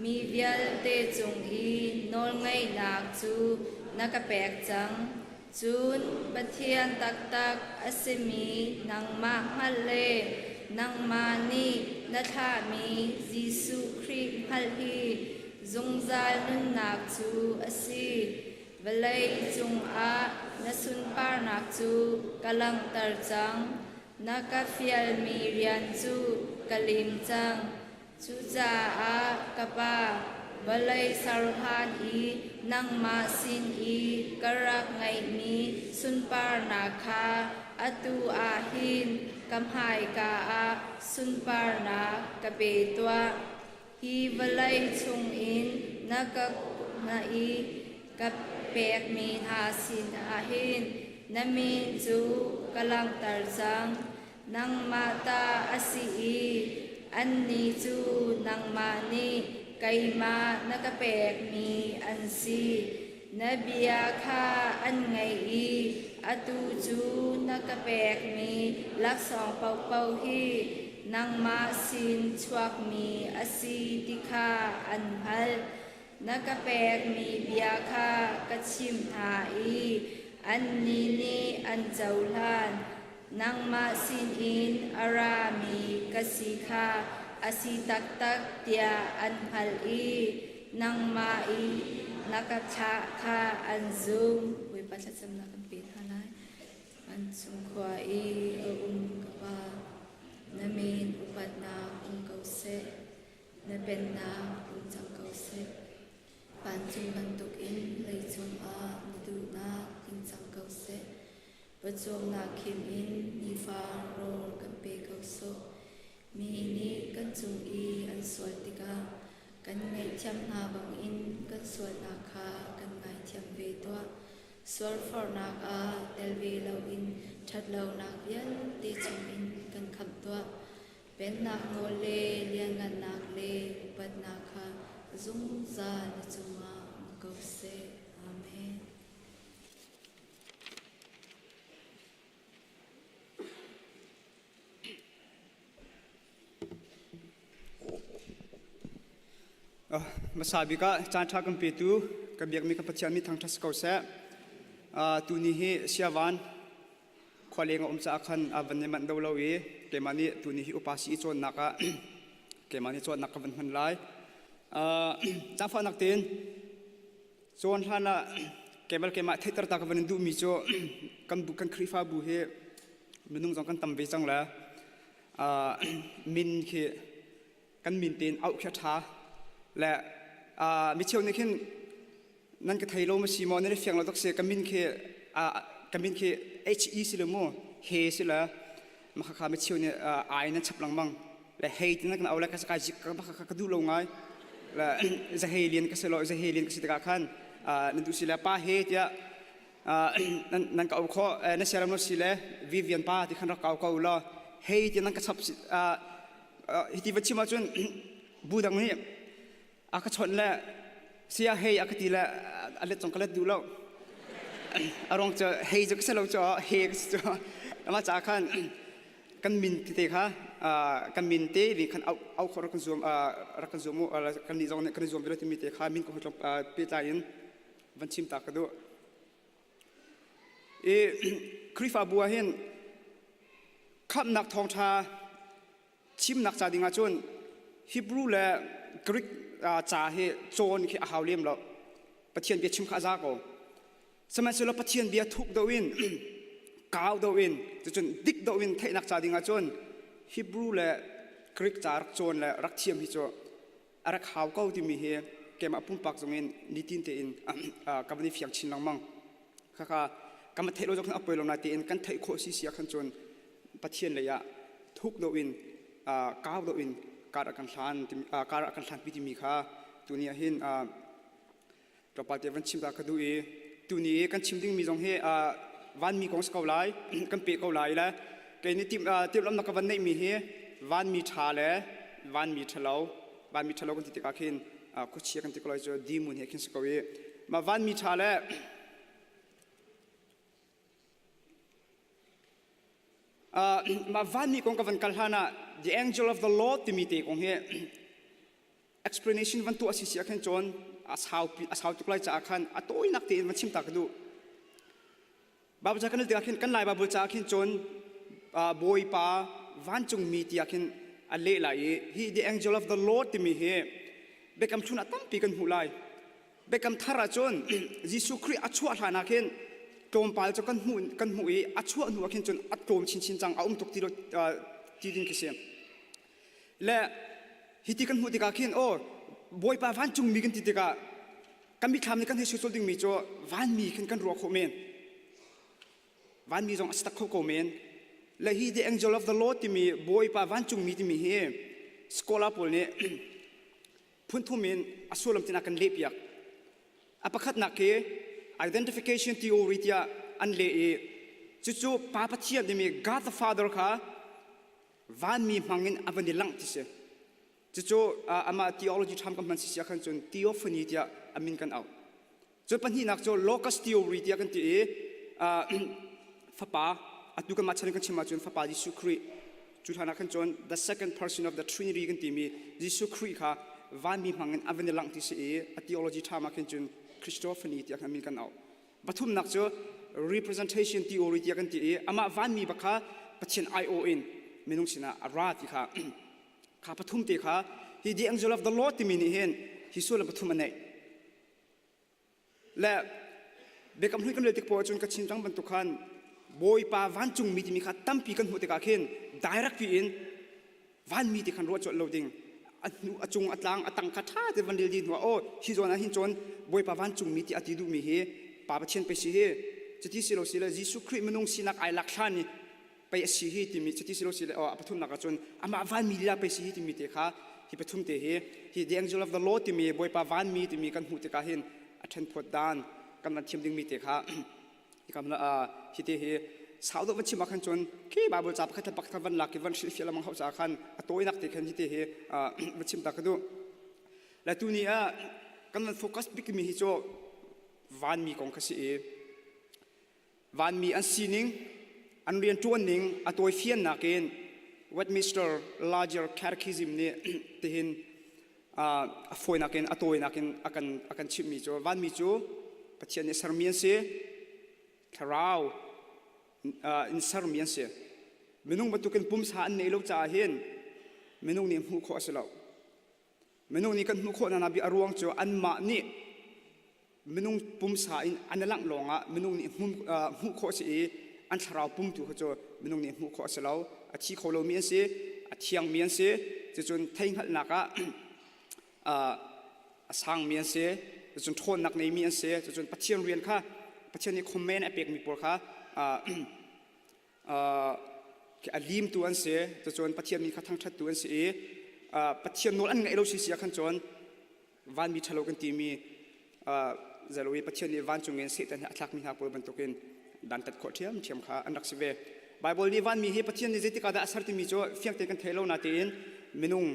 Speaker 1: mi vialte cung i nawlngeihnak cu na ka pek cang. Cun Pathian taktak a simi nangmah hngalh le nangmah nih na thlahmi Jesuh Khrih hngalh hi zungzal nunnak cu a si. Vawlei cungah na sunparnak cu ka langhter cang. Na ka fialmi rian cu ka lim cang. Cucaah ka Pa, vawlei serhan i nangmah sin i ka rak ngeihmi sunparnak kha atu ah hin ka hmaika ah sunparnak ka pe tuah. Hi vawlei chungin na ka na i ka pekmi hna sinah hin na min cu ka langhter cang. Nangmah ta a si i annih cu nangmah nih keimah na ka pekmi an si. Na bia kha an ngaih i atu cu na ka pekmi laksawng paohpaoh hi nangmah sin chuakmi a si ti kha an hngalh. Na ka pekmi bia kha ka chimh hna i annih nih an cohlan. Nangmah sinin a rami ka si kha a si taktak tiah an hngalh i nangmah i na ka thlah kha an zum. Bawipa thlacamnak kan pe hna lai. Vancung khua i a um ka Pa, na min upatnak um ko seh, na pennak um cang ko seh. Vancung bantukin leicung ah na duhnak tling cang ko seh. Pawcawmnak khim in nifa rawl kan pe ko sawh. Mi nih kan cung i an sual tikah kan ngaihthiam hna bangin kan sualnak kha kan ngaithiam ve tuah. Sualforhnak ah tel ve loin ṭhatlonak vialte chungin kan khamh tuah. Pennak nawl le lianngannak le upatnak kha zungzal na cungah um ko seh. Amen.
Speaker 8: Hmasa bik ah caan ṭha kan petu ka biakmi ka Pathian mi thangṭhat si ko seh. Tuni hi Siavan khua leng a um caah khan a van i manh do lo i keimah nih tuni hi upa si i cawnnak ah keimah nih cawnnak ka van hman lai. Zaangfahnak tein cawn hlan ah keimah keimah theihter ta ka van in duhmi cu kan bu kan Khrihfabu hi minung zong kan tam ve cang le min khi kan min tein auh khi a ṭha le micheu nih khin nan ka thei lo ma si maw nan i fiang lo tuk si ka min khi ka min khi HE si lo mu he si le makhakha micheu nih ai nan chap lengmang le hei ti nan kan au le ka ka zik ka ka ka duh lo ngai le zahei lian ka si lo zahei lian ka si tikah khan nan duh si le pa he tiah nan nan ka au khawh na siaram lo si le Vivian pa ti khan rak kau ko law hei ti nan ka chap hiti va chim ahcun bu dang nih a ka chawnh le sia hei a ka ti le a let zong ka let duh lo a ruang cu hei cu ka si lo cu he ka si cu amah caah khan kan min tete kha kan min te vi khan au au khawh rak kan zuam rak kan zuam u kan nih zong nih kan i zuam ve lo timi te kha min ko pehtlai in van chim ta ka duh i Khrihfabu ah hin khamhnak thawngṭha chimnak ca ding ahcun Hebrew le Greek ca hi cawn khi a hau lem lo. Pathian bia chim kha a za ko. Sihmanhsehlaw Pathian bia thuk deuh in kau deuh in cucun dik deuh in theihnak ca ding ahcun Hebrew le Greek ca rak cawn le rak thiam hi cu a rak hau ko timi hi keimah pumpak zongin nitin tein ka van i fiang chin lengmang. Khakha kan va theih lo zong khan a poi lo na tein kan theih khawh si si ah khan cun Pathian lei ah thuk deuh in kau deuh in kar a kan hlan kar a kan hlanpi timi kha tuni ah hin tlawmpal te van chim ta ka duh i tuni i kan chim dingmi zong hi vanmi kong si ko lai kan pe ko lai le kei nih tim timhlamnak ka van neihmi hi vanmi ṭha le vanmi ṭhalo vanmi ṭhalo kan ti tikah khin khuachia kan ti ko lai cu demon he khin si ko i mah vanmi ṭha le mah vanmi kong ka van kal hlan ah the angel of the Lord timi te kong hi explanation van tuah si si ah khan cun a sau a sau tuk lai caah khan a tawinak tein van chim ta ka duh. Bible ca kan tikah khin kan Lai Bible ca khin cun Bawipa vancungmi tiah khin a leh lai i hi the angel of the Lord timi hi biakam hlun ah tampi kan hmuh lai. Biakam thar ah cun Jesuh Khrih a chuah hlan ah khin tlawmpal cu kan hmuh kan hmuh i a chuah hnu ah khin cun a tlawm chinchin cang a um tuk ti lo ti ding khi si. Le hiti kan hmuh tikah khin aw Bawipa vancungmi kan ti tikah kan mitthlam nih kan hei sual dingmi cu vanmi khin kan ruah khawh men. Vanmi zong a si tak kho ko men. Le hi the angel of the Lord timi Bawipa vancungmi timi hi scholar pawl nih phunthum in a sullam tin a kan lehpiak. A pakhatnak khi identification theory tiah an leh i cucu Pa Pathian timi God the Father kha vanmi hmangin a van i langh ti si. Cucu amah theology term kan hman si si ahkhan cun theophany tiah a min kan auh. Cun pahnihnak cu locus theory tiah kan ti i fapa atu kanmah chan in kan chim ahcun fapa Jesuh Khrih cu hlan ah khan cun the second person of the Trinity kan timi Jesuh Khrih kha vanmi hmangin a van i langh ti si i a theology term ah khin cun Christophany tiah khan min kan auh. Pathumnak cu representation theory tiah kan ti i amah vanmi bak kha Pathian aiawh in minung sinah a ra ti kha kha pathum te kha hi the angel of the Lord timi nih hin hi sullam pathum a neih. Le biakam hlun kan rel tik poah cun ka chim cang bantuk khan Bawipa vancungmi timi kha tampi kan hmuh tikah khin direct in vanmi ti khan ruah colh lo ding a hnu a cung a tlang a tang kha ṭha te van rel dih hnuah aw hi zawn ah hin cun Bawipa vancungmi ti a ti duhmi hi Pa Pathian pei si hi cuti si lo si le Jesuh Khrih minung sinak ai lak hlan i pei a si hi timi cuti si lo si le aw a pathumnak ah cun amah vanmi lila pei si hi timi te kha hi pathum te hi hi the angel of the Lord timi Bawipa vanmi timi kan hmuh tikah hin a ṭhenphawt dan kan van thiam dingmi te kha Hikam hi te hi sau deuh van chim ah khan cun khi Bible ca pakhat le pakhat van lak i van hrilhfiah lengmang hau caah khan a tawinak te khan hi te hi va chim ta ka duh. Le tu ni ah kan van focus bikmi hi cu vanmi kong kha si i vanmi an sining an rianṭuan ning a tawifiannak in Westminster Larger Catechism nih tihin a fawinak in a tawinak in a kan a kan chimhmi cu vanmi cu Pathian nih sermi an si. Thlarau in sermi an si. Minung bantukin pumsa an neih lo caah hin minung nih hmuh khawh a si lo. Minung nih kan hmuh khawh hna bik a ruang cu anmah nih minung pumsa in an i langh lawngah minung nih hmuh khawh a si i an thlarau pum tu kha cu minung nih hmuh khawh a si lo. A thi kho lomi an si, a thiangmi an si. Cucun theihngalhnak ah a sangmi an si. Cucun ṭhawnnak neimi an si. Cucun Pathian rian kha Pathian nih command a pekmi pawl kha a limtu an si. Cucun Pathian mi kha thangṭhattu an si i Pathian nawl an ngaih lo si si ah khan cun vanmi ṭhalo kan timi zelo i Pathian nih vancung in Satan he a thlakmi hna pawl bantukin dantat khawh ṭhiamṭhiam kha an rak si ve. Baibal nih vanmi hi Pathian nih zeitik ah dah a ser timi cu fiang tein kan thei lo natein minung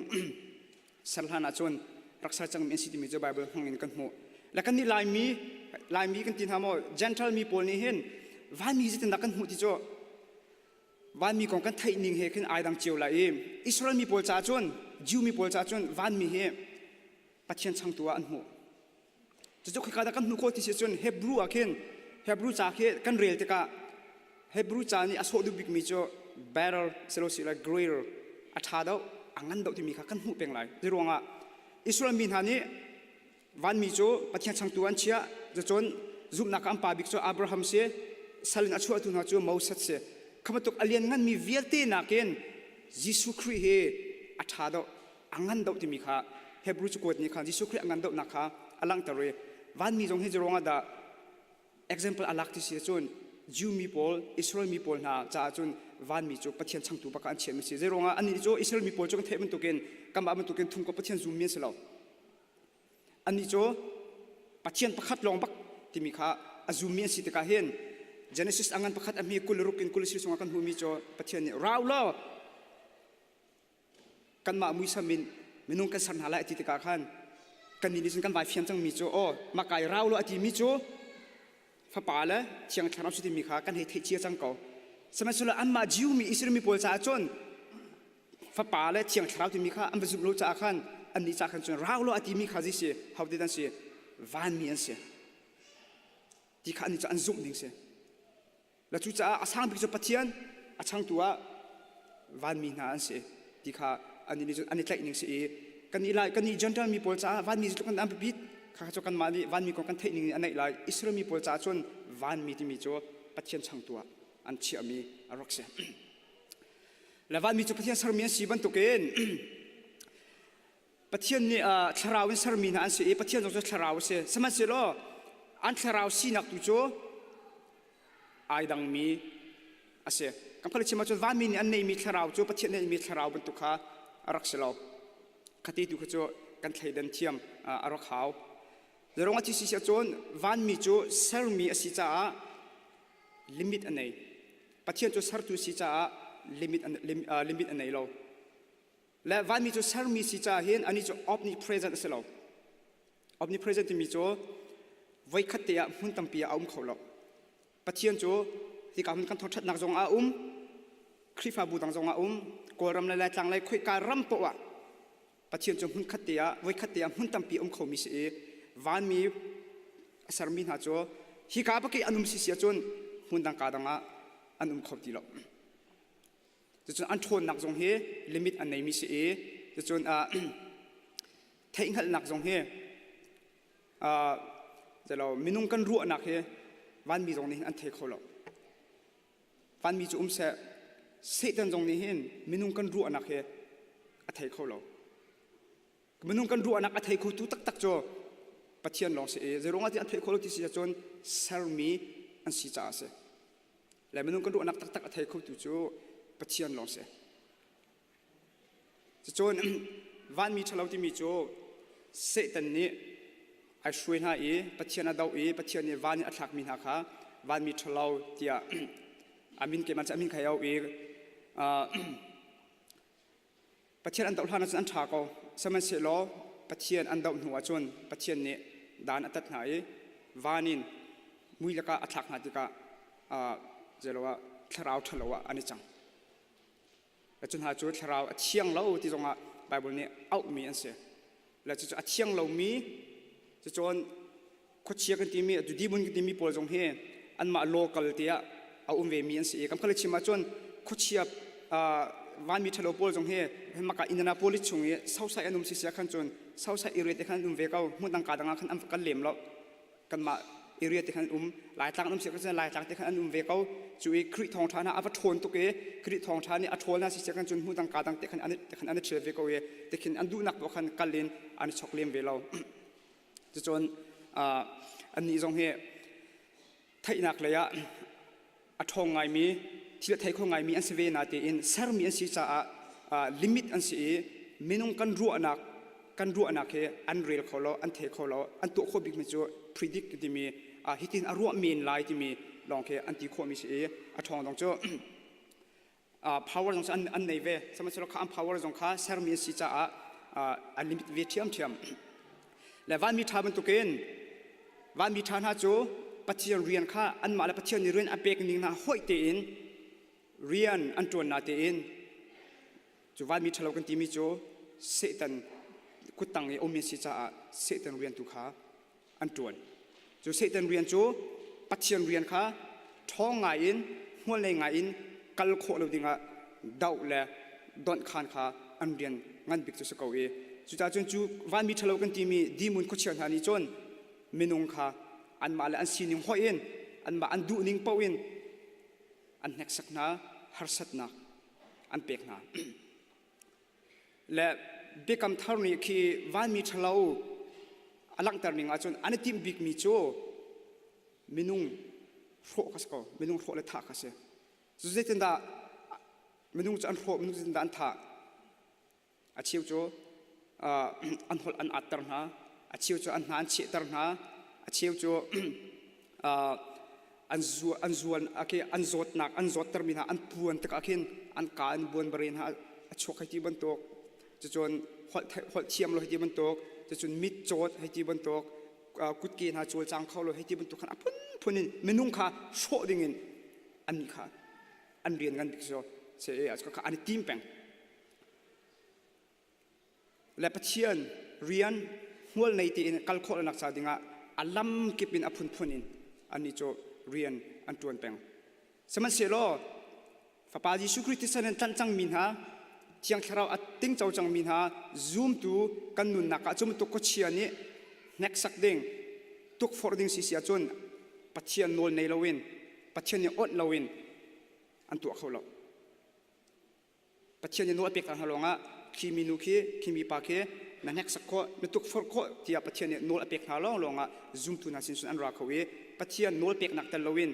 Speaker 8: ser hlan ahcun rak ser cangmi an si timi cu Baibal hmang in kan hmuh. Le kan nih Laimi, Laimi kan ti hna maw, Gentile mi pawl nih hin vanmi zeitindah kan hmuh ti cu vanmi kong kan theih ning he khin ai dang cio lai i Israel mi pawl caah cun Jew mi pawl caah cun vanmi hi Pathian changtu ah an hmuh. Cucu khika dah kan hmuh khawh ti si cun Hebrew ah khin Hebrew ca khi kan rel tikah Hebrew ca nih a sawh duh bikmi cu better silosile greater a ṭha deuh a ngan deuh timi kha kan hmuh peng lai. Hi ruangah Israel mi hna nih vanmi cu Pathian changtu an chiah cucun zumhnak ah an pa bik cu Abraham si sal in a chuahtu hna cu Moses si. Kha bantuk a liannganmi vialte nakin Jesuh Khrih hi a ṭha deuh a ngan deuh timi kha Hebrew cakuat nih khan Jesuh Khrih a ngan deuhnak kha a langhter i vanmi zong hi zeiruangah dah example a lak ti si cun Jew mi pawl Israel mi pawl hna caah cun vanmi cu Pathian changtu bak ah an chiahmi si zeiruangah annih cu Israel mi pawl cu kan theih bantukin kanmah bantukin thum ko Pathian zummi an si lo annih cu Pathian pakhat lawng bak timi kha a zummi an si tikah hin Genesis a ngan pakhat a hmi 26 in 23 chungah kan hmuhmi cu Pathian nih rau law kanmah muisam in minung kan ser hna lai a ti tikah khan kannih nih cun kan vai fiang cangmi cu aw mah kai rau lo a timi cu fapa le thiang thlarau si timi kha kan hei theih cia cang ko sihmanhsehlaw anmah Jew mi Israel mi pawl caah cun fapa le thiang thlarau timi kha an va zumh lo caah khan annih caah khan cun rau lo a timi kha zei si hote an si vanmi an si ti kha annih cu an zumh ding si Le cucaah a sang bik cu Pathian, a changtu ah vanmi hna an si ti kha an nih an i tlaih ning si i kan nih lai kan nih Gentile mi pawl caah vanmi cu kan an biapit kha cu kanmah nih vanmi kong kan theih ning nih a neih lai Israel mi pawl caah cun vanmi timi cu Pathian changtu ah an chiahmi a rak si. Le vanmi cu Pathian sermi an si bantukin Pathian nih thlarau in sermi hna an si i Pathian zong cu thlarau a si. Sihmanhsehlaw an thlarau sinak tu cu ai dangmi a si. Kan khual chim ahcun vanmi nih an neihmi thlarau cu Pathian neihmi thlarau bantuk kha a rak si lo. Khati tu kha cu kan thleidan thiam a rak hau. Zeirong a ti si ahcun vanmi cu sermi a si caah limit a nei. Pathian cu sertu si caah limit, limit a nei lo. Le vanmi cu sermi si caah hin anih cu omnipresent a si lo. Omnipresent timi cu voikhat te ah hmun tampi ah a um kho lo. Pathian cu hika hmun kan thawthatnak zong ah a um, Khrihfabu dang zong ah a um, Kawlram le Laitlang lei khoika ram poah ah Pathian cu hmun khat te ah voikhat te ah hmun tampi um khomi si i vanmi a sermi hna cu hika bak i an um si si ahcun hmun dang ka dang ah an um kho ti lo. Cucun an ṭhawnnak zong hi limit an neimi si i cucun theihhngalhnak zong hi zelo minung kan ruahnak hi vanmi zong nih hin an thei kho lo. Vanmi cu um seh, Satan zong nih hin minung kan ruahnak hi a thei kho lo. Minung kan ruahnak a thei khotu taktak cu Pathian lawng si i zeiruangah ti an theih khawh lo ti si ahcun sermi an si caah a si. Le minung kan ruahnak taktak a thei khotu cu Pathian lawng si. Cucun vanmi ṭhalo timi cu Satan nih ai hruai hna i Pathian a doh i Pathian nih van in a thlakmi hna kha vanmi ṭhalo tiah a min keimah cu a min kha au i Pathian an doh hlan ahcun an ṭha ko. Sihmanhsehlaw Pathian an doh hnu ahcun Pathian nih dan a tat hna i van in mui lakah a thlak hna tikah zeilo ah thlarau ṭhalo ah an i cang. Cu hna cu thlarau a thiang lo ti zongah Baibal nih auhmi an si. Le cucu a thiang lomi cucun khuachia kan timi atu demon kan timi pawl zong hi anmah local tiah a um ve mi an si i kam khal chim ahcun khuachia vanmi ṭhalo pawl zong hi maka Indianapolis chung i Southside an um si sia khan cun Southside area te khan an um ve ko hmun dang ka dang ah khan an kal lem lo kanmah area te khan an um Laitlang an um si khan Laitlang te khan an um ve ko cu i Khrih thawngṭha hna a va ṭhawn tuk i Khrih thawngṭha nih a ṭhawl hna si sia khan cun hmun dang ka dang te khan an te khan an i ṭhial ve ko i te khin an duhnak paoh khan kal in an i chok lem ve lo cucun annih zong hi theihnak lei ah a ṭhawng ngaimi thil a thei kho ngaimi an si ve natein sermi an si caah limit an si i minung kan ruahnak kan ruahnak hi an rel kho lo an thei kho lo an tuah khawh bikmi cu predict timi hitin a ruah men lai timi lawng khi an ti khawhmi si i a ṭhawng dong cu power zong cu an nei ve sihmanhsehlaw kha an power zong kha sermi an si caah an limit ve ṭhiamṭhiam le vanmi ṭha bantukin vanmi ṭha hna cu Pathian rian kha anmah le Pathian nih rian a pek ning hna hoih tein rian an ṭuan na tein cu vanmi ṭhalo kan timi cu Satan kuttang i um in si caah Satan rian tu kha an ṭuan. Cu Satan rian cu Pathian rian kha ṭhawng ngai in hmual nei ngai in kal khawh lo dingah doh le donhkhan kha an rian ngan bik cu si ko i cucaah cun cu vanmi ṭhalo kan timi dimun khuachia hna nih cun minung kha anmah le an sining hoih in anmah an duhning paoh in an hneksak hna harsatnak an pek hna. Le Biakam Thar nih khi vanmi ṭhalo a langhter ning ahcun an i timh bikmi cu minung hrawh kha si ko, minung hrawh le thah kha si. Cu zeitindah minung cu an hrawh, minung zeitindah an thah? A cheu cu an holh an atter hna, a cheu cu an hna an chehter hna, a cheu cu an zu an zuan an zawtnak an zawttermi hna an puan tikah khin an ka an buan bare hna a chuak hei ti bantuk cucun holh holh thiam lo hei ti bantuk cucun mit cawt hei ti bantuk kutke hna cawlcang kho lo hei ti bantuk khan a phunphun in minung kha hrawh dingin an kha an rian ngan bik cu se kha an i tim peng Le Pathian rian hmual nei tein kal khawh lonak ca dingah a lam kip in a phunphun in annih cu rian an ṭuan peng. Sihmanhsehlaw Fapa Jesuh Khrih thisen in tlanh cangmi hna, Thiang Thlarau a tingco cangmi hna zumtu kan nunnak ah cu bantuk khuachia nih hneksak ding, tukforh ding si si ahcun Pathian nawl nei loin, Pathian nih awnh loin an tuah kho lo. Pathian nih nawl a pek hna lawngah khi minu khi khi mipa khi na hneksak khawh na tukforh khawh tiah Pathian nih nawl a pek hna lawng lawngah zumtu hna sin cun an ra kho i Pathian nawl peknak tel loin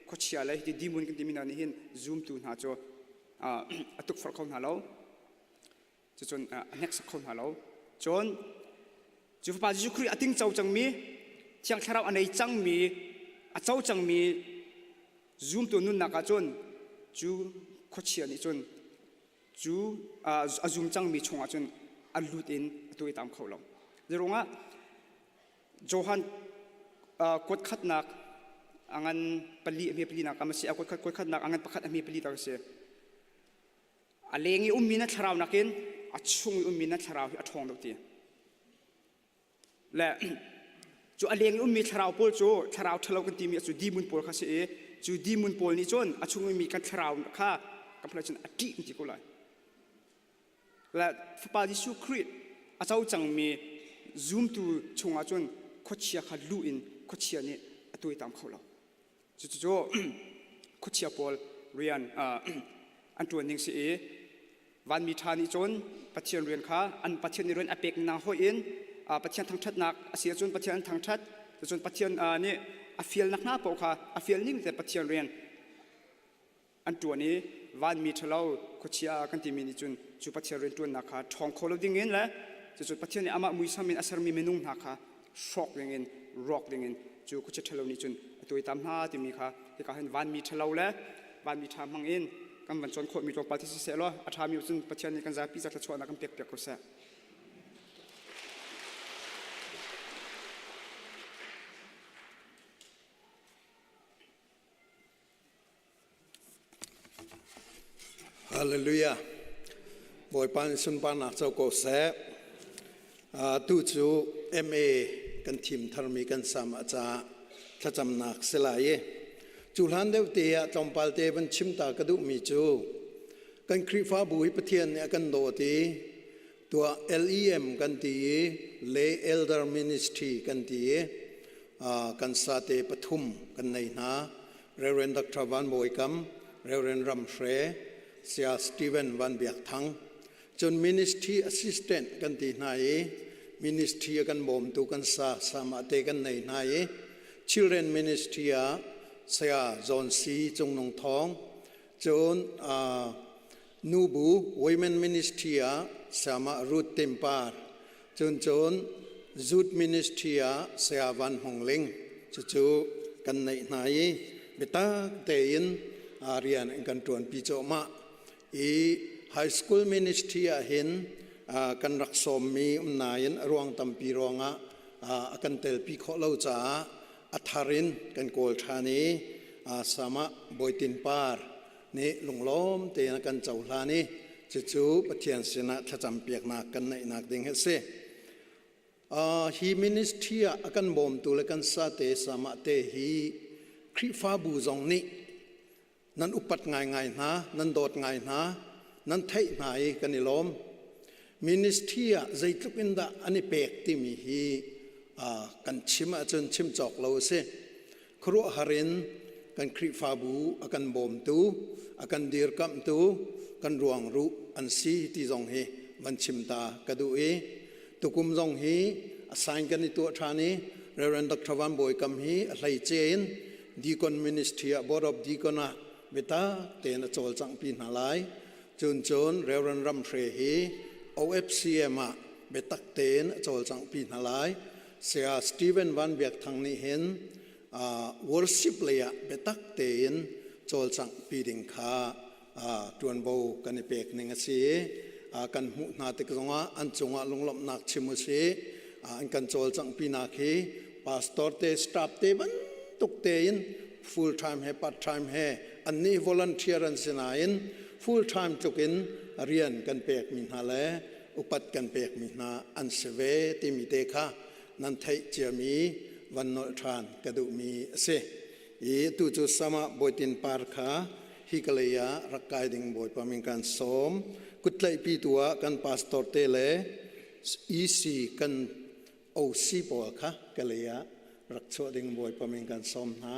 Speaker 8: khuachia le hiti demon kan timi hna nih hin zumtu hna cu a tukforh kho hna lo cucun a hneksak kho hna lo cun cu fapa Jesuh Khrih a tingco cangmi Thiang Thlarau a nei cangmi a co cangmi Zumtu nunnak ah cun cu khuachia nih cun cu a zum cangmi chungah cun a lut in a tuaitam kho lo. Zeiruangah Johan kuat khatnak a ngan pali a hme pali nak a si a kuat khatnak a ngan pakhat a hme pali tak a si. A leng i ummi na thlarau nakin a chung i ummi na thlarau hi a ṭhawng deuh ti. Le cu a leng i ummi thlarau pawl cu thlarau ṭhalo kan timi cu demon pawl kha si i cu demon pawl nih cun a chung ummi kan thlarau kha kan phalai cun a ṭih kan ti ko lai. Le Fapa Jesuh Khrih a co cangmi zumtu chungah cun khuachia kha luh in khuachia nih a tuaitam kho lo. Cucu khuachia pawl rian an ṭuan ding si i vanmi ṭha nih cun Pathian rian kha an Pathian nih rian a pek nak hoih in Pathian thangṭhatnak a si ahcun Pathian an thangṭhat cucun Pathian nih a fialnak hna paoh kha a fial ning te Pathian rian an ṭuan i vanmi ṭhalo khuachia kan timi nih cun cu Pathian rianṭuannak kha ṭhawng kho lo dingin le cucu Pathian nih amah muisam in a sermi minung hna kha hrawk dingin rawk dingin cu khuachia ṭhalo nih cun a tuaitam hna timi kha hika hin vanmi ṭhalo le vanmi ṭha hmang in kan van cawn khawhmi tlawmpal thi siseh law a ṭhami cun Pathian nih kan zapi ca thluachuahnak kan pek piak ko seh.
Speaker 9: Hallelujah. Bawipa nih sunparnak co ko seh. Tu cu MA kan thim tharmi kan sam a caah thlacamnak si lai i. Cu hlan deuh te ah tlawmpal te van chim ta ka duhmi cu kan Khrihfabu hi Pathian nih a kan dawt i tuah LEM kan ti i Lay Elder Ministry kan ti i kan sate pathum kan nei hna. Reverend Dr. Van Bawi Kam, Reverend Ram Hre, Saya Stephen Van Biak Thang. Cun ministry assistant kan ti hna i ministry a kan bawmtu kan sa sama te kan nei hna i children ministry ah Saya John C. Cung Nung Thawng, cun nubu women ministry ah Sama Ruth Timpar, cun cun youth ministry ah Saya Van Hmung Ling cucu kan neih hna i biatak tein rian an kan ṭuanpi cuahmah i high school ministry ah hin kan rak sawmmi um nain a ruang tampi ruangah a kan telpi khawh lo caah a thar in kan kawl ṭhan i sama Bawitin Par nih lunglawm tein a kan cohlan i cucu Pathian sinah thlacam piaknak kan neihnak ding hi a si. Hi ministry ah a kan bawmtu le kan sate sama te hi Khrihfabu zong nih nan upat ngaingai hna, nan dawt ngai hna, nan theih hna i kan i lawm. Ministry ah zeitluk in dah an i pek timi hi kan chim ahcun chim cawk lo a si. Khuaruahhar in kan Khrihfabu a kan bawmtu, a kan dirkamhtu, kan ruangruh an si ti zong hi van chim ta ka duh i tukum zong hi assign kan i tuah ṭhan i Reverend Dr. Van Bawi Kam hi a hleice in Deacon Ministry ah Board of Deacon ah biatak tein a cawlcanghpi hna lai. Cun cun Reverend Ram Hre hi OFCM ah biatak tein a cawlcanghpi hna lai. Saya Stephen Van Biak Thang nih hin worship lei ah biatak tein cawlcangh pi ding kha ṭuanvo kan i pek ning a si i kan hmuh hna tik zongah an cungah lunglawmhnak chim u si. An kan cawlcangh pinak hi pastor te staff te bantuk tein full time he part time he annih volunteer an si nain full time tluk in rian kan pekmi hna le upat kan pekmi hna an si ve timi te kha nan theih ciami van nolh ṭhan ka duhmi a si. I tu cu sama Bawitin Par kha hi ka lei ah rak kai ding Bawipa min kan sawm. Kuttlaihpi tu ah kan pastor te le EC kan OC pawl kha ka lei ah rak chuah ding Bawipa min kan sawm hna.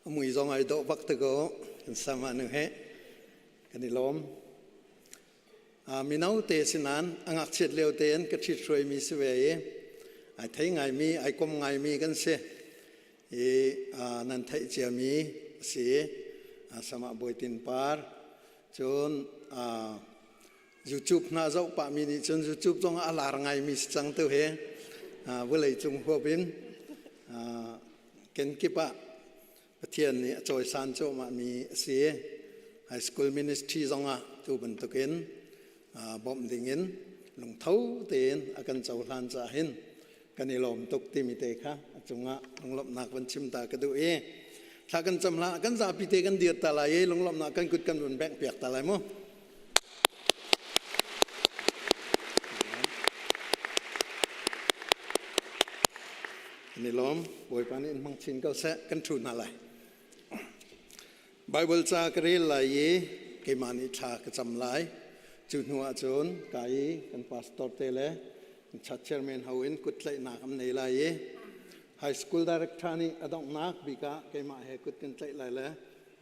Speaker 9: A mui zong ai dawh bak te ko kan sama nu he kan i lawm. Mino te sinan a ngakchiat lio tein ka ṭhit hruaimi si ve i ai thei ngaimi ai kom ngaimi kan si i nan theih ciami a si sama Bawitin Par cun YouTube hna zoh pahmi nih cun YouTube zong a lar ngaimi si cang tu hi vawlei cung huap in kenkip ah Pathian nih a cawisan cuahmahmi a si. High school ministry zong ah tu bantukin bawmh dingin lungtho tein a kan cohlan caah hin kan i lawm tuk timi te kha a cungah lunglawmhnak van chim ta ka duh i thla kan cam hlah kan zapi te kan dir ta lai i lunglawmhnak kan kut kan vun bengh piak ta lai mu. Kan i lawm. Bawipa nih in hmang chin ko seh. Kan ṭhu hna lai. Bible ca ka rel lai i keimah nih thla ka cam lai. Cu hnu ah cun ka i kan pastor te le church chairman ho in kut tlaihnak an nei lai i high school director nih a donghnak bik ah keimah he kut kan tlaih lai le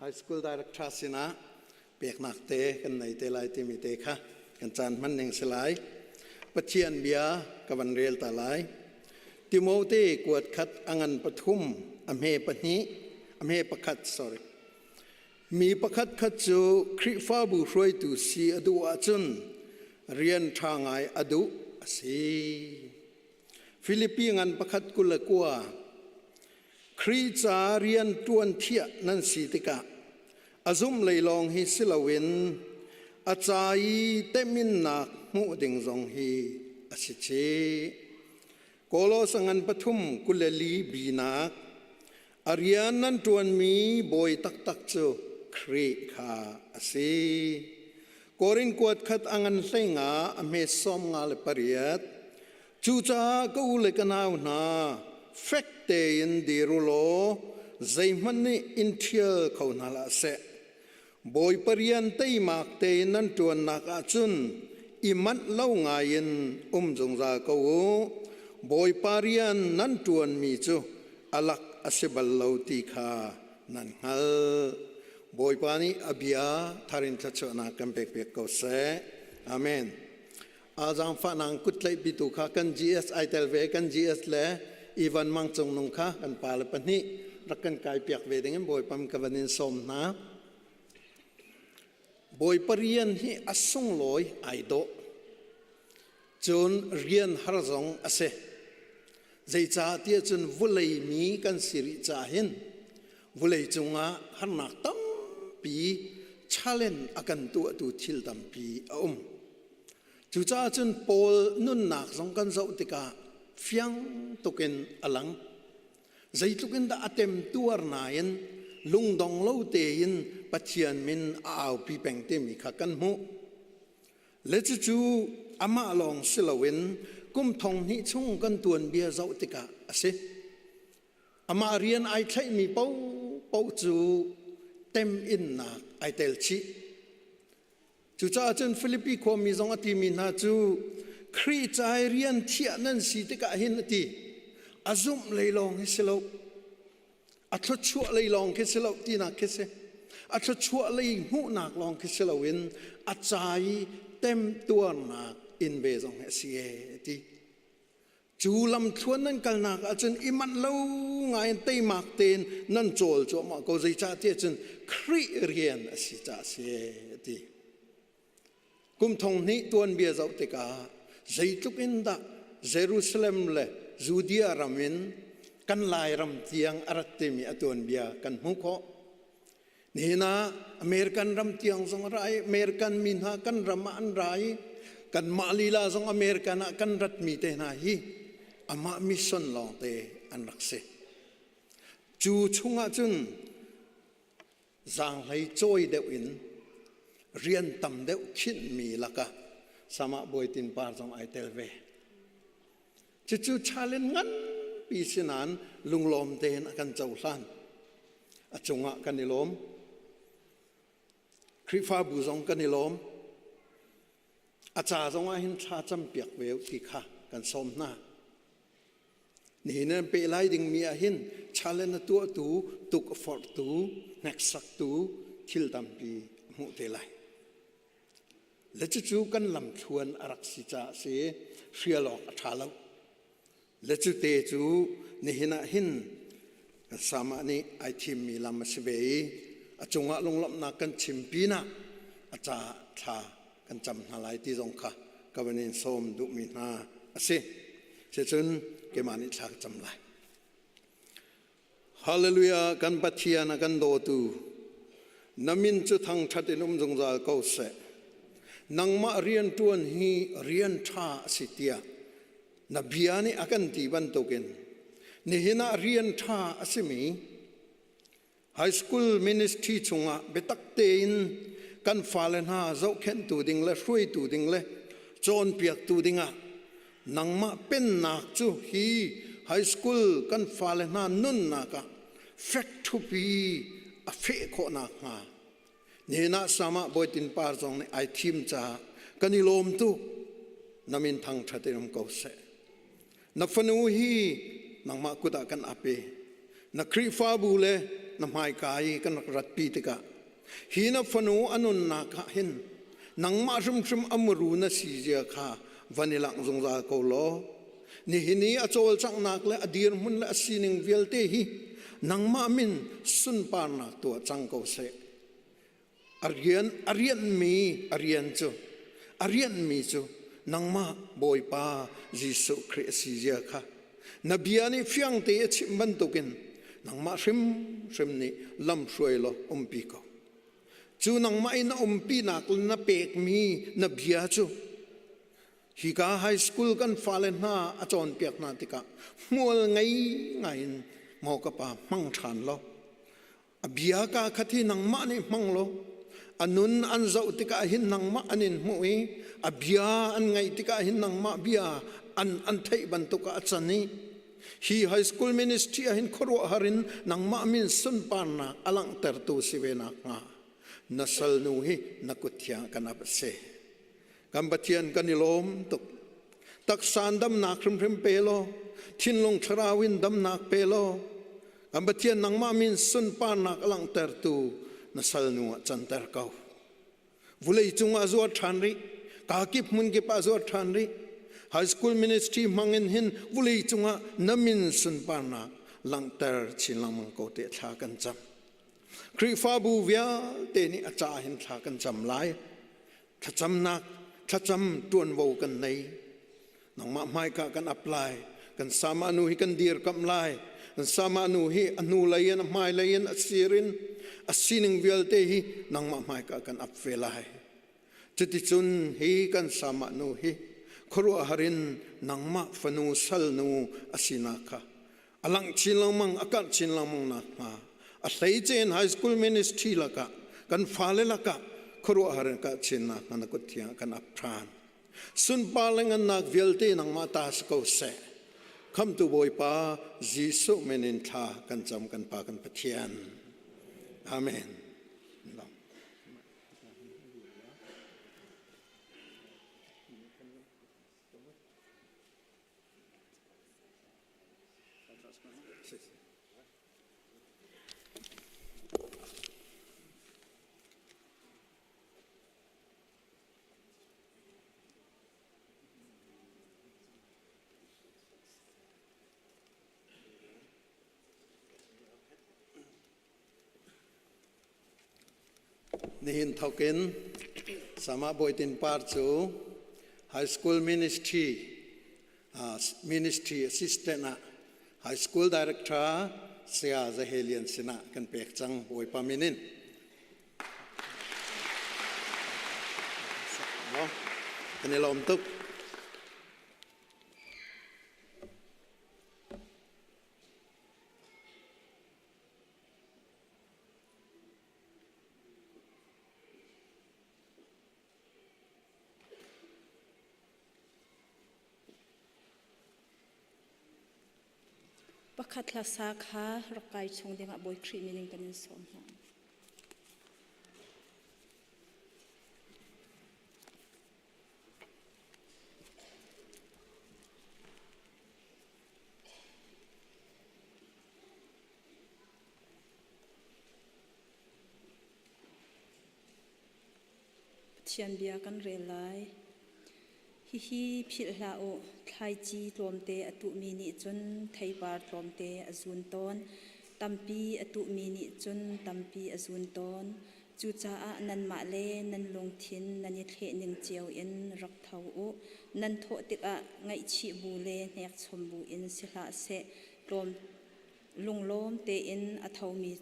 Speaker 9: high school director sinah peknak te kan nei te lai timi te kha kan caan hman ning si lai. Pathian bia ka van rel ta lai. Timote kuat khat a ngan pathum a hme pahnih a hme pakhat sorry. Mi pakhat khat cu Khrihfabu hruaitu si a duh ahcun rian ṭha ngai a duh a si. Filipi ngan pakhat 29 Khrih ca rian ṭuan thiah nan si tikah a zumh lei lawng hi si loin a ca i teminnak hmuh ding zong hi a si chih. Kolos a ngan pathum 24 binak. A rian nan ṭuanmi bawi taktak cu Khrih kha a si. Korin kuat khat a ngan hleinga a hme 58. Cucaah ka u le ka nau hna, fek tein dir u law zeihmanh nih in ṭhial kho hna hlah seh. Bawipa rian teimak tein nan ṭuannak ahcun i manh lo ngaiin um zungzal ko u. Bawipa rian nan ṭuanmi cu a lak a si bal lo ti kha nan hngalh. Bawipa nih a bia thar in thluachuahnak kan pekpiak ko seh. Amen. A zaangfahnak kut tlaihpitu kha kan GS ai tel ve kan GS le Ivan Mang Cung Nung kha kan pa le pahnih rak kan kai piak ve ding in Bawipa ka van in sawm hna. Bawipa rian hi a sunglawi ai dawh. Cun rian har zong a si. Zeicah tiah cun vulei mi kan si rih caah hin vulei cungah harnak tampi challenge a kan tuahtu thil tampi a um. Cucaah cun Paul nunnak zong kan zoh tikah fiang tukin a lang. Zeitluk in dah a temtuar nain lungdong lo tein Pathian min a aupi peng timi kha kan hmuh. Le cucu amah lawng si loin kum thong hnih chung kan tuanbia zoh tikah a si. Amah rian ai thlaihmi paohpaoh cu teminnak ai tel chih. Cucaah cun Filipi khuami zong a timi hna cu Khrih ca i rian thiah nan si tikah hin a ti. A zumh lei lawng hi si lo. A thluachuah lei lawng khi si lo tinak khi si. A thluachuah lei hmuhnak lawng khi si loin a ca i temtuarnak in ve zong hi a si e a ti. Cu lamthluan nan kalnak ahcun i manh lo ngaiin teimak tein nan cawl cuahmah ko zeicahtiah cun Khrih rian a si caah a si a ti. Kum thong hnih tuanbia zoh tikah zeitluk in dah Jerusalem le Judea ram in kan Lairam tiang a rat timi a tuanbia kan hmuh khawh. Nihin ah American ram tiang zong a ra i American mi hna kan ram ah an ra i kanmah lila zong American ah kan ratmi te hna hi amah mission lawngte an rak si. Cu chungah cun zaanghlei cawi deuh in rian tam deuh khinhmi lakah Samah Bawi Tin Par zong ai tel ve. Cucu challenge nganpi si nain lunglawm tein a kan cohlan. A cungah kan i lawm. Khrihfabu zong kan i lawm. A ca zong ah hin thla campiak ve u ti kha kan sawm hna. Nihin an pe lai dingmi ah hin challenge a tuahtu, tuk a forhtu, hneksaktu thil tampi a hmuh te lai. Le cucu kan lamthluan a rak si caah si hrial awk a ṭha lo. Le cute cu nihin ah hin kan samah nih ai thimmi lam a si ve i a cungah lunglawmhnak kan chim pinah a caah thla kan cam hna lai ti zong kha ka van in sawm duhmi hna a si. Cucun keimah nih thla ka cam lai. Hallelujah kan Pathian a kan dawtu na min cu thangṭhat in um zungzal ko seh. Nangmah rianṭuan hi rian ṭha a si tiah na bia nih a kan ti bantukin nihin ah rian ṭha a simi high school ministry chungah biatak tein kan fale hna zohkhenhtu ding le hruaitu ding le cawnpiaktu dingah nangmah pennak cu hi high school kan fale hna nunnak ah fek ṭhupi a feh khawh nakhnga nihin ah sama bawitin par zong nih ai thim caah kan i lawm tuk na min thangṭhat in um ko seh na fanu hi nangmah kut ah kan ap i na Khrihfabu le na hmaika i kan rak ratpi tikah hi na fanu a nunnak ah hin nangmah hrimhrim a muru na si zia kha van i langh zungzal ko law nihin i a cawlcanghnak le a dirhmun le a sining vialte hi nangmah min sunparnak tuah cang ko seh a rian a rianhmi a rian cu a rianhmi cu nangmah Bawipa Jesuh Khrih a si zia kha na bia nih fiang te a chimh bantukin nangmah hrimhrim nih lamhruai law umpi ko cu nangmah in na umpinak le na pekmi na bia cu hika high school kan fale hna a cawnpiak hna tikah hmual ngei ngaiin. Maw ka pa hmang ṭhan law a bia ka khat hi nangmah nih hmang law a nun an zoh tikah hin nangmah an in hmuh i a bia an ngaih tikah hin nangmah bia an an theih bantuk ah a can i hi high school ministry ah hin khuaruahhar in nangmah min sunparnak a langhtertu si ve nakhnga na salnu hi na kut thiang kan ap a si. Kan Pathian kan i lawm tuk. Taksa in damnak hrimhrim pe law, thinlung thlarau in damnak pe law, kan Pathian nangmah min sunparnak a langhtertu na salnu ah canter ko. Vulei cungah zuar ṭhan rih, kaa kip hmun kip ah zuar ṭhan rih. High school ministry hmang in hin vulei cungah na min sunparnak langhter chin lengmang ko te thla kan cam. Khrihfabu vialte nih a ca hin thla kan cam lai. Thlacamnak thlacam ṭuanvo kan nei. Nangmah hmaika kan ap lai. Kan sama nu hi kan dirkamh lai. Kan sama nu hi a hnu lei in a hmai lei in a sir in a sining vialte hi nangmah hmaika kan ap ve lai. Cuticun hi kan sama nu hi khuaruahhar in nangmah fanu salnu a sinak kha a langh chin lengmang a karh chin lengmang nakhnga a hleice in high school ministry lakah kan fale lakah khuaruahhar in karh chin nakhnga na kut thiang kan ap ṭhan sunpar le ngannak vialte nangmah ta si ko seh khamtu bawipa Jesuh min in thla kan cam kan pa kan Pathian amen. Nihin thokin Sama Bawitin Par cu High School Ministry Ministry Assistant ah High School Director Saya Zahelian sinah kan pek cang Bawipa min in. Kan i lawm tuk.
Speaker 1: Pakhat hlasa kha rak kai chung dingah Bawi Khrih min in kan in sawm hna. Pathian bia kan rel lai. Hihi philh hlah u, thlaici tlawmte a tuhmi nih cun theipar tlawmte a zun tawn, tampi a tuhmi nih cun tampi a zun tawn. Cucaah nanmah le nan lungthin nan i thlehning cio in rak tho u. Nan thawh tikah ngaihchih bu le hnekchom bu in si hlah seh, tlawm lunglawm tein a thomi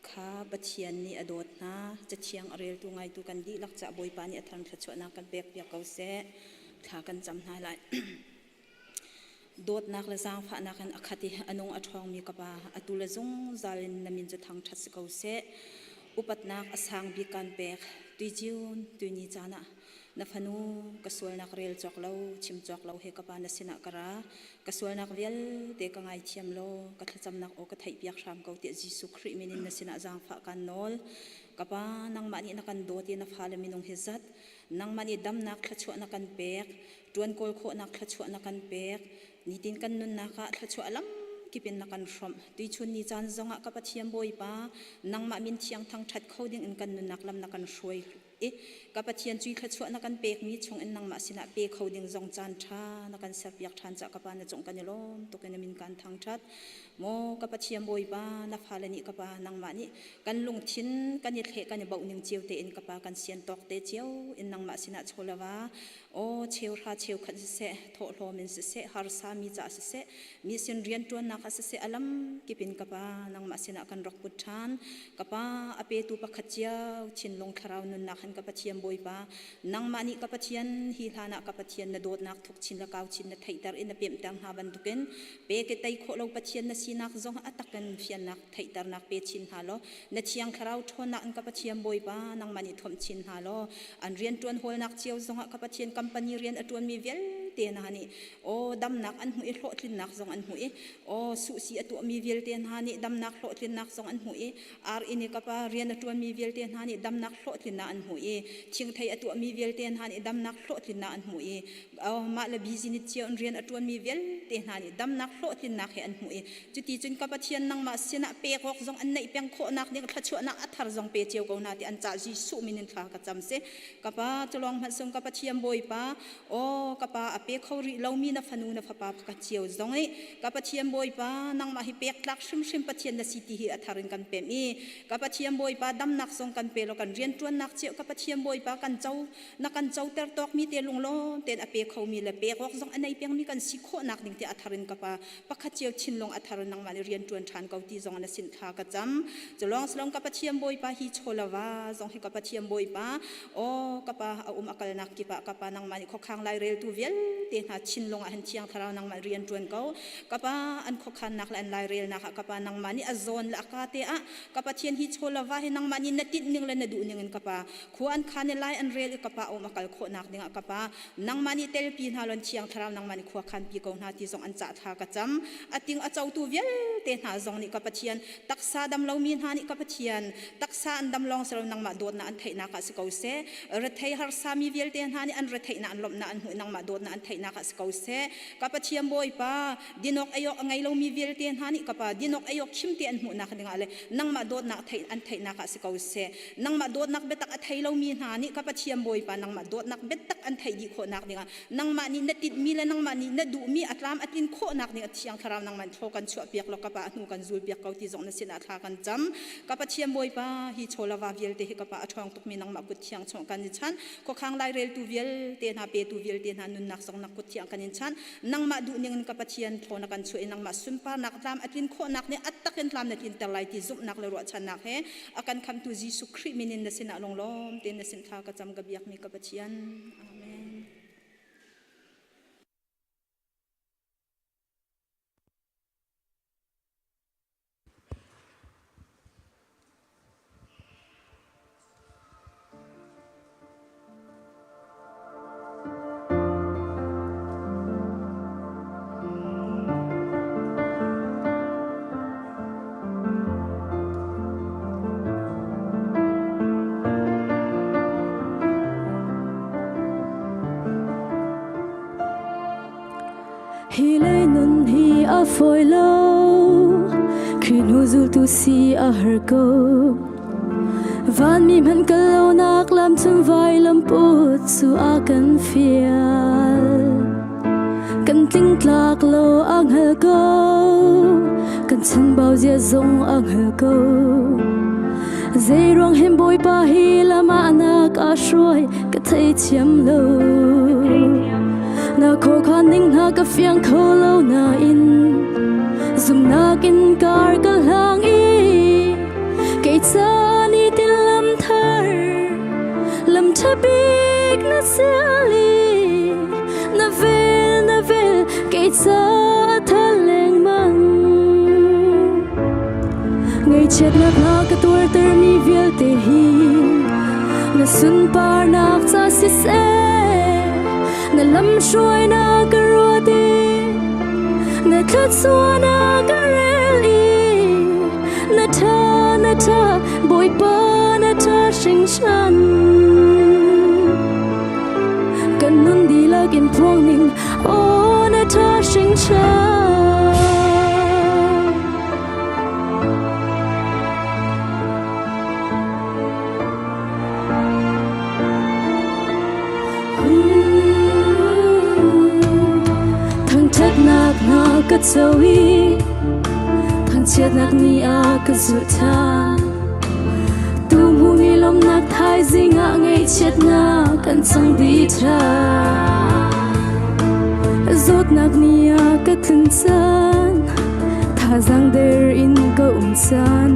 Speaker 1: kha Pathian nih a dawt hna. Cathiang a reltu ngaitu kan dihlak caah Bawipa nih a thar thluachuahnak kan pekpiak ko seh. Thla kan cam hna lai. Dawtnak le zaangfahnak in a khat i a nung a ṭhawngmi ka Pa, atu le zungzal in na min cu thangṭhat si ko seh. Upatnak a sang bik kan pek. Tuicun tuini caan ah na fanu ka sualnak rel cawk lo, chim cawk lo he ka Pa na sinah ka ra. Ka sualnak vialte ka ngaithiam law ka thlacamnak aw ka theihpiak hram ko tiah Jesuh Khrih min in na sinah zaangfah kaan nawl. Ka Pa, nangmah nih na kan dawt i na fale minung hi zat. Nangmah nih damnak thluachuah na kan pek. Ṭuan kawl khawhnak thluachuah na kan pek. Nitin kan nunnak ah thluachuah lamkip in na kan hrawmh. Tuichun ni caan zongah ka Pathian Bawipa, nangmah min thiang thangṭhat kho ding in kan nunnak lam na kan hruai i ka Pathian cui thluachuah na kan pekmi chung in nangmah sinah pe kho ding zong caan ṭha na kan serpiak ṭhan cah ka Pa na cung kan i lawm tuk in na min kan thangṭhat. Maw ka Pathian Bawipa, na fale nih ka Pa nangmah nih kan lungthin kan i thleh kan i boh ning cio tein ka Pa kan sian tawk te cio in nangmah sinah chawlava Aw cheuhra cheukhat siseh, thawhlawm in siseh, harsa mi caah siseh, mi sin rianṭuannak ah siseh, a lam kip in ka Pa nangmah sinah kan rak put ṭhan. Ka Pa, a petu pakhat cio thinlung thlarau nunnak hin ka Pathian Bawipa, nangmah nih ka Pathian hi hlan ah ka Pathian na dawtnak thuk chin le kau chin na theihter i na pemhter hna bantukin pe ke tei khawh lo Pathian na si.
Speaker 10: sinak zong a tak in fiannak theihternak pe chin hna law na thiang thlarau ṭhawnnak in ka Pathian Bawipa nangmah nih thuamh chin hna law an rianṭuan hawlnak cio zongah ka Pathian company rian a ṭuanmi vialte hna nih aw damnak an hmuh i hlawhtlinnak zong an hmuh i aw suhsi a tuahmi vialte hna nih damnak hlawhtlinnak zong an hmuh i ar inn i kapa rian a ṭuanmi vialte hna nih damnak hlawhtlinnak an hmuh i thingthei a tuahmi vialte hna nih damnak hlawhtlinnak an hmuh i mah le business cio in rian a ṭuanmi vialte hna nih damnak hlawhtlinnak he an hmuh i cuti cun ka Pathian nangmah sinah pek awk zong an neih peng khawhnak ding thluachuahnak a thar zong pe cio ko hna ti an cah Jesuh min in thla ka cam si ka pa culawng hmanh sung ka Pathian Bawipa aw ka pa a pe kho rih lomi na fanu na fapa pakhat cio zong nih ka Pathian Bawipa nangmah hi pek tlak hrimhrim Pathian na si ti hi a thar in kan pem i ka Pathian Bawipa damnak zong kan pe law kan rianṭuannak cio ka Pathian Bawipa kan co na kan coter tawkmi te lunglawm tein a pe khomi le pek awk zong a nei pengmi kan si khawhnak ding ti a thar in ka pa pakhat cio thinlung a thar nangmah nih rian ṭuan ṭhan ko ti zong na sin thla ka cam culawng silong ka Pathian Bawipa hi chawlava zong hi ka Pathian Bawipa aw ka pa a um a kalnak kip ah ka pa nangmah nih khuakhang laireltu vialte hna thinlung ah hin thiang thlarau nangmah rian ṭuan ko ka pa an khuakhannak le an lairelnak ah ka pa nangmah nih a zawn le a ka te ah ka Pathian hi chawlava hi nangmah nih na tinh ning le na duh ning in ka pa khua an khan i lai an rel i ka pa um a kal khawhnak dingah ka pa nangmah nih telpi hna lon thiang thlarau nangmah nih khua khanpi ko hna ti zong an cah thla ka cam a ting a cotu vialte hna zong nih ka Pathian taksa dam lomi hna nih ka Pathian taksa an dam lawng si lo nangmah dawtnak an theihnak ah si ko seh rethei harsa mi vialte hna nih an retheihnak an lawmhnak an hmuh nangmah dawtnak an theihnak ah si ko seh ka Pathian Bawipa dinawk eiawk a ngei lomi vialte hna nih ka pa dinawk eiawk khimte an hmuhnak dingah le nangmah dawtnak an theihnak ah si ko seh nangmah dawtnak biatak a thei lomi hna nih ka Pathian Bawipa nangmah dawtnak biatak an theih dih khawhnak dingah nangmah nih na tinhmi le nangmah nih na duhmi a tlam a tlin khawhnak ding a thiang thlarau nangmah thaw kan chuah piak law ka pa a hnu kan zul piak ko ti zong na sinah thla kan cam ka Pathian Bawipa hi chawlava vialte hi ka pa a ṭhawng tukmi nangmah kut thiang chung kan i chan khuakhang laireltu vialte hna petu vialte hna nunnak zong na kut thiang kan in chan nangmah duh ning in ka Pathian thaw na kan chuah i nangmah sunparnak tlam a tlin khawhnak nih a tak in tlam na tlinter lai ti zumhnak le ruahchannak he a kan khamtu Jesuh Khrih min in na sinah lunglawm tein na sin thla ka cam ka biakmi ka Pathian. Amen.
Speaker 1: Hi lei nun hi a fawi lo Khrih hnu zultu si a har ko Vanmi hmanh kal lonak lam cung vailam put cu a kan fial Kan tlingtlak lo a hngal ko Kan chanbau zia zong a hngal ko Zeiruang hen Bawipa hi lam ah nak a hruai ka theithiam lo Na khuakhan ning hna ka fiang kho lo nain Zumnak in kar ka hlang i Kei ca ni tin lam thar lam ṭha bik na siali na vel na vel kei ca a thar lengmang Ngaihchiatnak na ka tuartermi vialte hi na sunparnak ca siseh na lamhruainak ka ruat i na thluachuahnak ka rel i na ṭha na ṭha Bawipa na ṭha hringhran kan nun dihlak in phuang ning aw na ṭha hringhran Thangṭhatnak na ka co i thangchiatnak ni a ka zulh ṭhan. Tu hmumi lawmhnak thaizing ah ngaihchiatnak kan cang dih ṭhan. Zawtnak ni a ka tlun caan, thazaang der in ka um caan.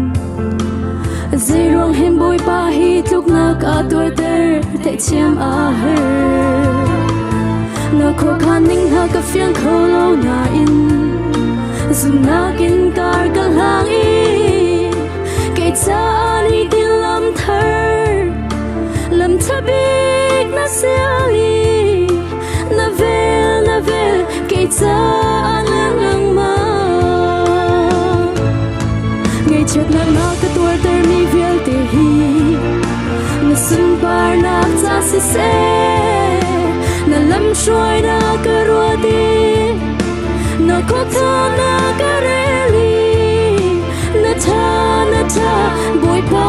Speaker 1: Zeiruang hen Bawipa hi tluknak a tuarter theihthiam a har. Na khuakhan ning hna ka fiang kho lo nain. Zumnak in kar ka hlang i kei caah ni tin lam thar lam tha bik na siali na vel na vel kei caah lengmang Ngaihchiatnak na ka tuartermi vialte hi na sunparnak ca siseh na lamhruainak ka ruat i na khuatha na ka rel i na tha na tha Bawipa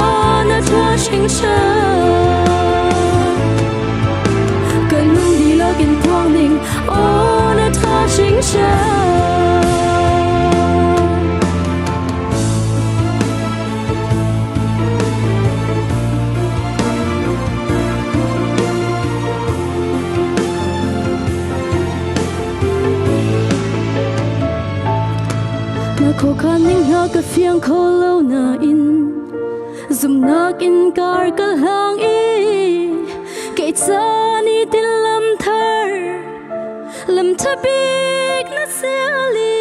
Speaker 1: na tha hringhran ka nun dihlak in phuang ning aw na tha hringhran Na khuakhan ning hna ka fiang kho lo nain zumhnak in kar ka hlang i kei ca ni tin lam thar lam tha bik na siali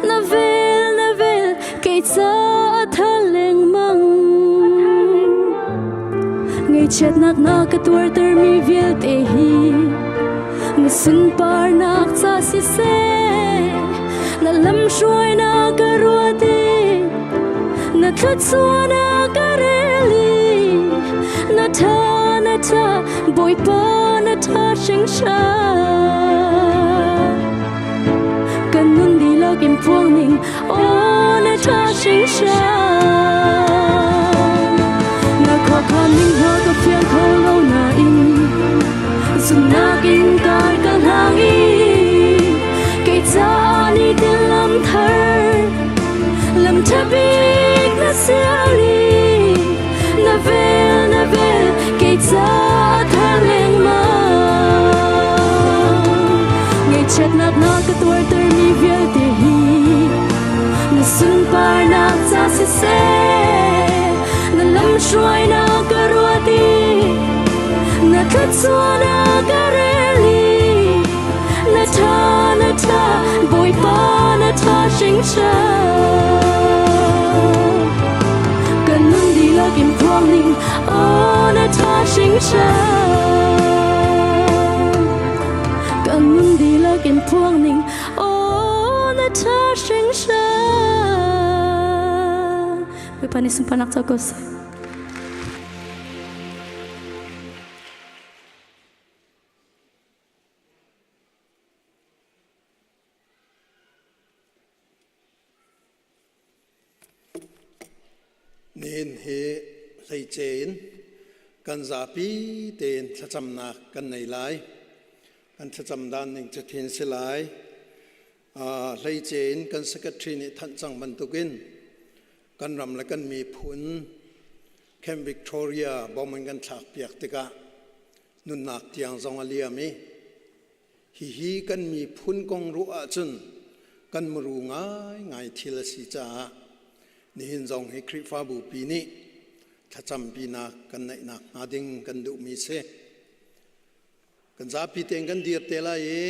Speaker 1: na vel na vel kei ca a thar lengmang Ngaihchiatnak na ka tuartermi vialte hi na sunparnak ca siseh na lamhruainak ka ruat i na thluachuahnak ka rel i na tha na tha Bawipa na tha hringhran kan nun dihlak in phuang ning aw na tha hringhran na khuakhan ning hna ka fiang kho lo nain zumnak in kar ka hlang i kei caah ni tin lam thar lam tha bik na siali na vel na vel kei caah thar lengmang ngaihchiatnak na ka tuartermi vialte hi na sunparnak ca siseh na lamhruainak ka ruat i na thluachuahnak ka rel i na tha na tha Bawipa na tha hringhran kan nun dihlak in phuang ning aw na tha hringhran kan nun dihlak in phuang ning aw na tha hringhran Bawipa nih sunparnak co ko seh.
Speaker 9: Nihin hi hleice in kan zapi tein thlacamnak kan nei lai. Kan thlacam dan ning cu thin si lai. Hleice in kan secretary nih thanh cang bantukin kan ram le kan miphun Camp Victoria bom in kan thlak piak tikah nunnak tiang zong a liam i Hihi kan miphun kong ruah ahcun kan muru ngaingai thil a si caah nihin zong hi Khrihfabu pi nih thlacampinak kan neihnak hnga ding kan duhmi si. Kan zapi tein kan dir te lai i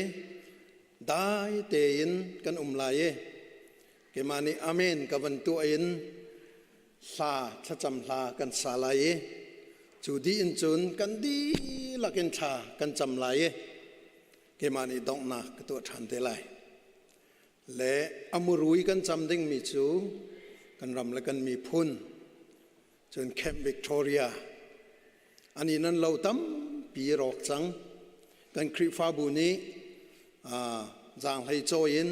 Speaker 9: dai tein kan um lai i keimah nih amen ka van tuah in hla thlacam hla kan sa lai i cu dih in cun kan dihlak in thla kan cam lai i keimah nih donghnak ka tuah ṭhan te lai le a murui kan cam dingmi cu kan ram le kan miphun cun Camp Victoria ani nan lo tampi rawk cang kan Khrihfabu nih zaanghlei cawi in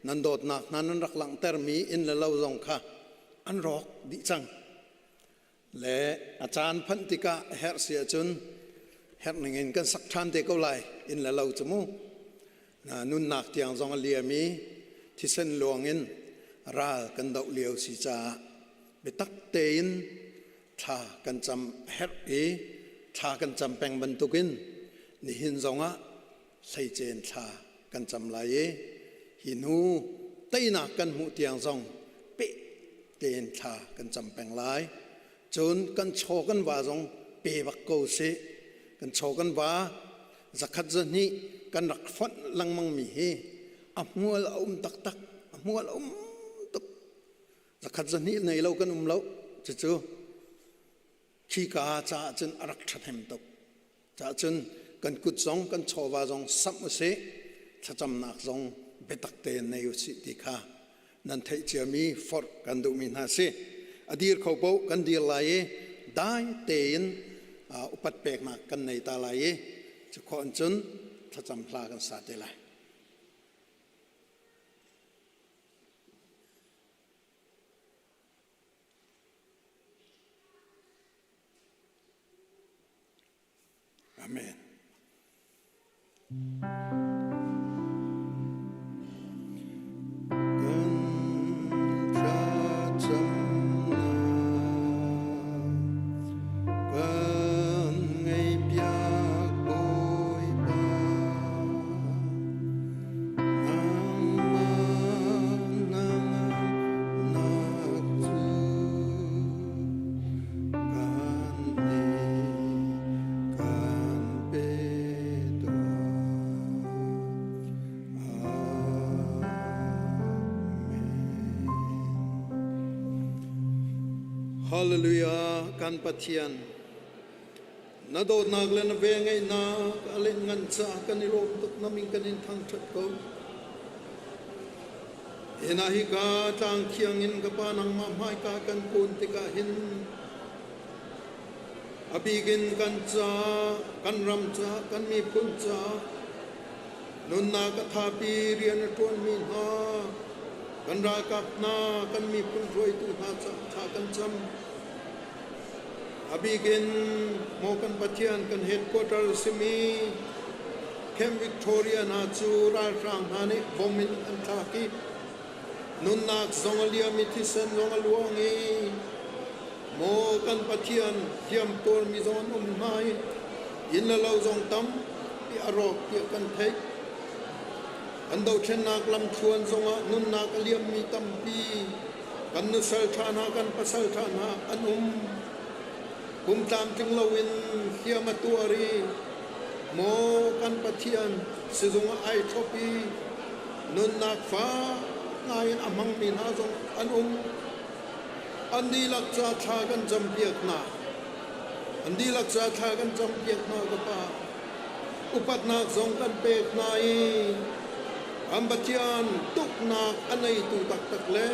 Speaker 9: nan dawtnak hna nan rak langhtermi inn le lo zong kha an rawk dih cang le a caan phanh tikah herh si ahcun herh ningin kan sak ṭhan te ko lai inn le lo cu mu nunnak tiang zong a liam i thisen luang in ral kan doh lio si caah biatak tein thla kan cam herh i thla kan cam peng bantukin nihin zongah hleicen thla kan cam lai i hi hnu teinak kan hmuh tiang zong peh tein thla kan cam peng lai cun kan chaw kan va zong pe bak ko sih kan chaw kan va zakhat zahnih kan rak fonh lengmang mi hi a hmual a um taktak. Hmual a um tuk. Zakhat zahnih nei lo kan um lo. Cucu khika caah cun a rak ṭhahnem tuk. Caah cun kan kut zong kan chawva zong samh usih, thlacamnak zong biatak tein nei usih ti kha nan theih ciami forh kan duhmi hna si. A dir kho paoh kan dir lai i dai tein upat peknak kan nei ta lai i cu khawh in cun thlacam hla kan sa te lai. Amen. Kan thlacamnak kan ngaihpiak Bawipa. Nangmah nangamnak cu kan nih kan pe tuah. Amen. Hallelujah kan Pathian na dawtnak le na velngeihnak a lianngan caah kan i lawm tuk na min kan in thangṭhat ko. Hina hika tlang thiang in ka pa nangmah hmaika kan kun tikah hin a bik in kan ca, kan ram ca, kan miphun ca nunnak a thapi rian a ṭuanmi hna, kan ralkap hna, kan miphun hruaitu hna ca thla kan cam. A bik in maw kan Pathian kan headquarter simi Camp Victoria hna cu ralhrang hna nih bom in an thlak i nunnak zong a liam i thisen zong a luang i maw kan Pathian hliamtuarmi zong an um hna i inn le lo zong tampi a rawk tiah kan theih. An dothlennak lamthluan zongah nunnak a liammi tampi kan nusal ṭha hna kan pasal ṭha hna an um. Kum tlamtling loin hliam a tuar i maw kan Pathian sizung ah ai thlop i nunnak fak ngai in a hmangmi hna zong an um. An dihlak ca thla kan campiak hna. An dihlak ca thla kan campiak hna ka Pa. Upatnak zong kan pek hna i an Pathian tuknak a neitu taktak le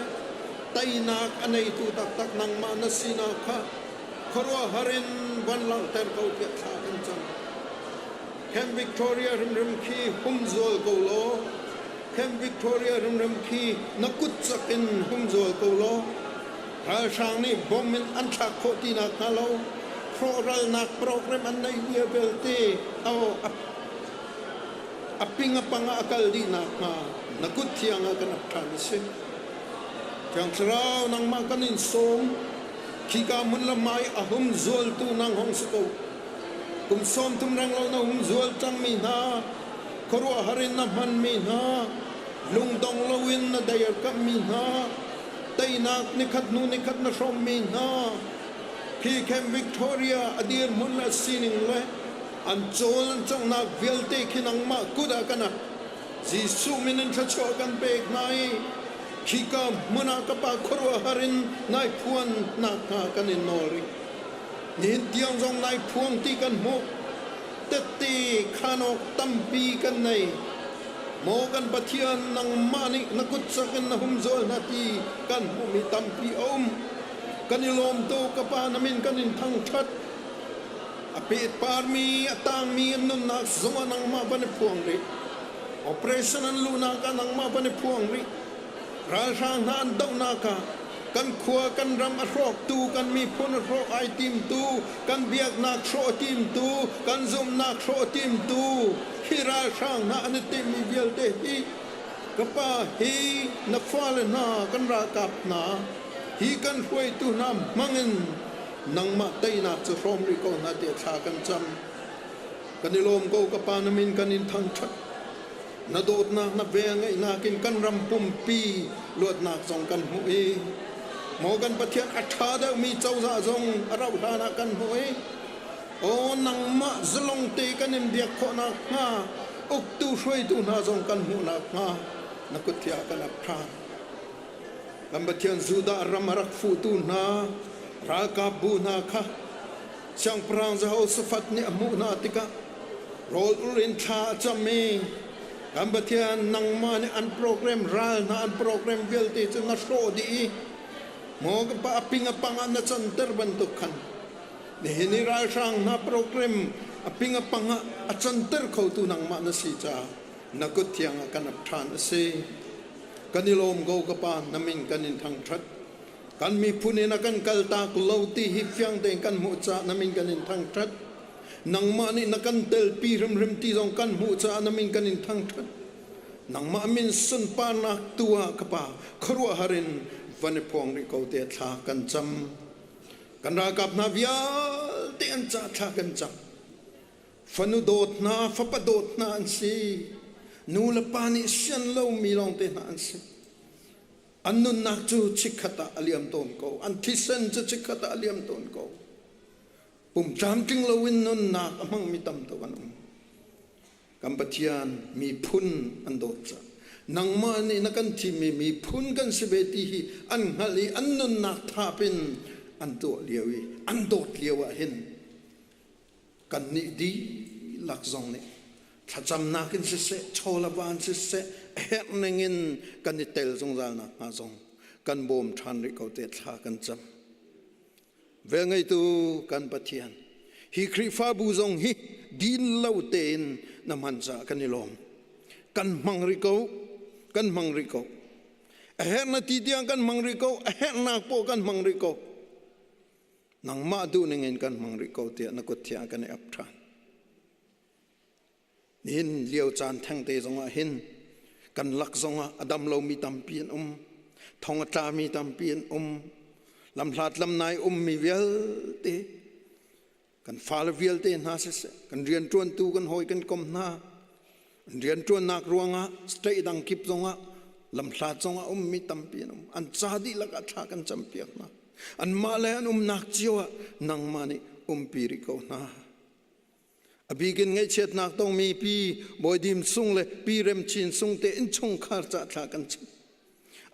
Speaker 9: teinak a neitu taktak nangmah na sinak kha khuaruahhar in van langhter ko tiah thla kan cam. Camp Victoria hrimhrim khi humzual ko law, Camp Victoria hrimhrim khi na kut cak in humzual ko law, ralhrang nih bom in an thlak khawh ti nak hnga lo, hrawhralnak program an neih nia vialte a ping a pang ah a kal dih nakhnga na kut thiang ah kan ap ṭhan a si. Thiang Thlarau nangmah kan in sawm. Khika hmun le hmai a hum zualtu nang hong si ko. Kum 30 renglo na hum zual cangmi hna, khuaruahhar in na hmanmi hna, lungdong loin na deirkamhmi hna, teinak nikhat hnu nikhat na hrawmmi hna, khi Camp Victoria a dirhmun le a sining le an cawl an canghnak vialte khi nangmah kut ah kan ap. Jesuh min in thluachuah kan pek hna i khika hmun ah ka Pa khuaruahhar in nai phuan nakhnga kan in nawl rih. Nihin tiang zong nai phuang ti kan hmuh. Tette khaan awk tampi kan nei. Maw kan Pathian nangmah nih na kut cak in na humzual hna ti kan hmuhmi tampi a um. Kan i lawm tuk ka Pa na min kan in thangṭhat. A pehparmi a tangmi an nunnak zongah nangmah van i phuang rih. Operation an luhnak ah nangmah van i phuang rih. Ralhrang hna an dohnak ah kan khua kan ram a hrawktu, kan miphun a hrawk ai timtu, kan biaknak hrawh a timtu, kan zumhnak hrawh a timtu, hi ralhrang hna an i timmi vialte hi ka pa hi na fale hna kan ralkap hna hi kan hruaitu hna hmangin nangmah teinak cu hrawm rih ko hna tiah thla kan cam. Kan i lawm ko ka Pa na min kan in thangṭhat. Na dawtnak na velngeihnak in kan ram pumpi luatnak zong kan hmuh i maw kan Pathian a ṭha deuhmi cozah zong a rauh hlan ah kan hmuh i aw nangmah zalong te kan in biak khawh nakhnga uktu hruaitu hna zong kan hmuh nakhnga na kut thiah kan ap ṭhan. Kan Pathian Judah ram a rak fuhtu hna ralkapbu hna kha Siangpahrang Jehoshaphat nih a hmuh hna tikah rawl ul in thla a cam i kan Pathian nangmah nih an program ral hna an program vialte cu na hrawh dih i maw ka pa a ping a pang ah na canter bantuk khan nihin i ralhrang hna program a ping a pang ah a canter khotu nangmah na si caah na kut thiang ah kan ap ṭhan a si. Kan i lawm ko ka pa na min kan in thangṭhat. Kan miphun in a kan kaltak lo ti hi fiang tein kan hmuh caah na min kan in thangṭhat. Nangmah nih na kan telpi hrimhrim ti zong kan hmuh caah na min kan in thangṭhat. Nangmah min sunparnak tu ah ka pa khuaruahhar in van i phuang rih ko te thla kan cam. Kan ralkap hna vialte an ca thla kan cam. Fanu dawt hna, fapa dawt hna an si. Nu le pa nih sian lomi lawngte hna an si. An nunnak cu chikkhat ah a liam tawn ko. An thisen cu chikkhat ah a liam tawn ko. Pum tlamtling loin nunnak a hmangmi tam tuk an um. Kan Pathian miphun an dawt caah nangmah nih na kan thimmi miphun kan si ve ti hi an hngalh i an nunnak thap in an tuah lio i an dawt lio ah hin kannih dihlak zong nih thlacamnak in siseh chawlava in siseh a herh ning in kan i tel zungzal nakhnga zong kan bawm ṭhan rih ko te thla kan cam. Velngeitu kan Pathian, hi Khrihfabu zong hi din lo tein na hman caah kan i lawm. Kan hmang rih ko, kan hmang rih ko. A herh na ti tiang kan hmang rih ko, a herhnak poh kan hmang rih ko. Nangmah duh ning in kan hmang rih ko tiah na kut thiang kan i ap ṭhan. Nihin lio caan thengte zongah hin kan lak zongah a dam lomi tampi an um, thong a tlami tampi an um, lamhlat lamnai ummi vialte kan fale vialte hna siseh, kan rianṭuantu kan hawi kan kom hna, an rianṭuannak ruangah state dang kip zongah lamhlat zongah ummi tampi an um. An ca dihlak ah thla kan campiak hna. Anmah le an umnak cio ah nangmah nih umpi rih ko hna. A bikin ngaihchiatnak tongmi Pi Bawi Dim Sung le Pi Rem Chin Sung te innchungkhar ca thla kan chim.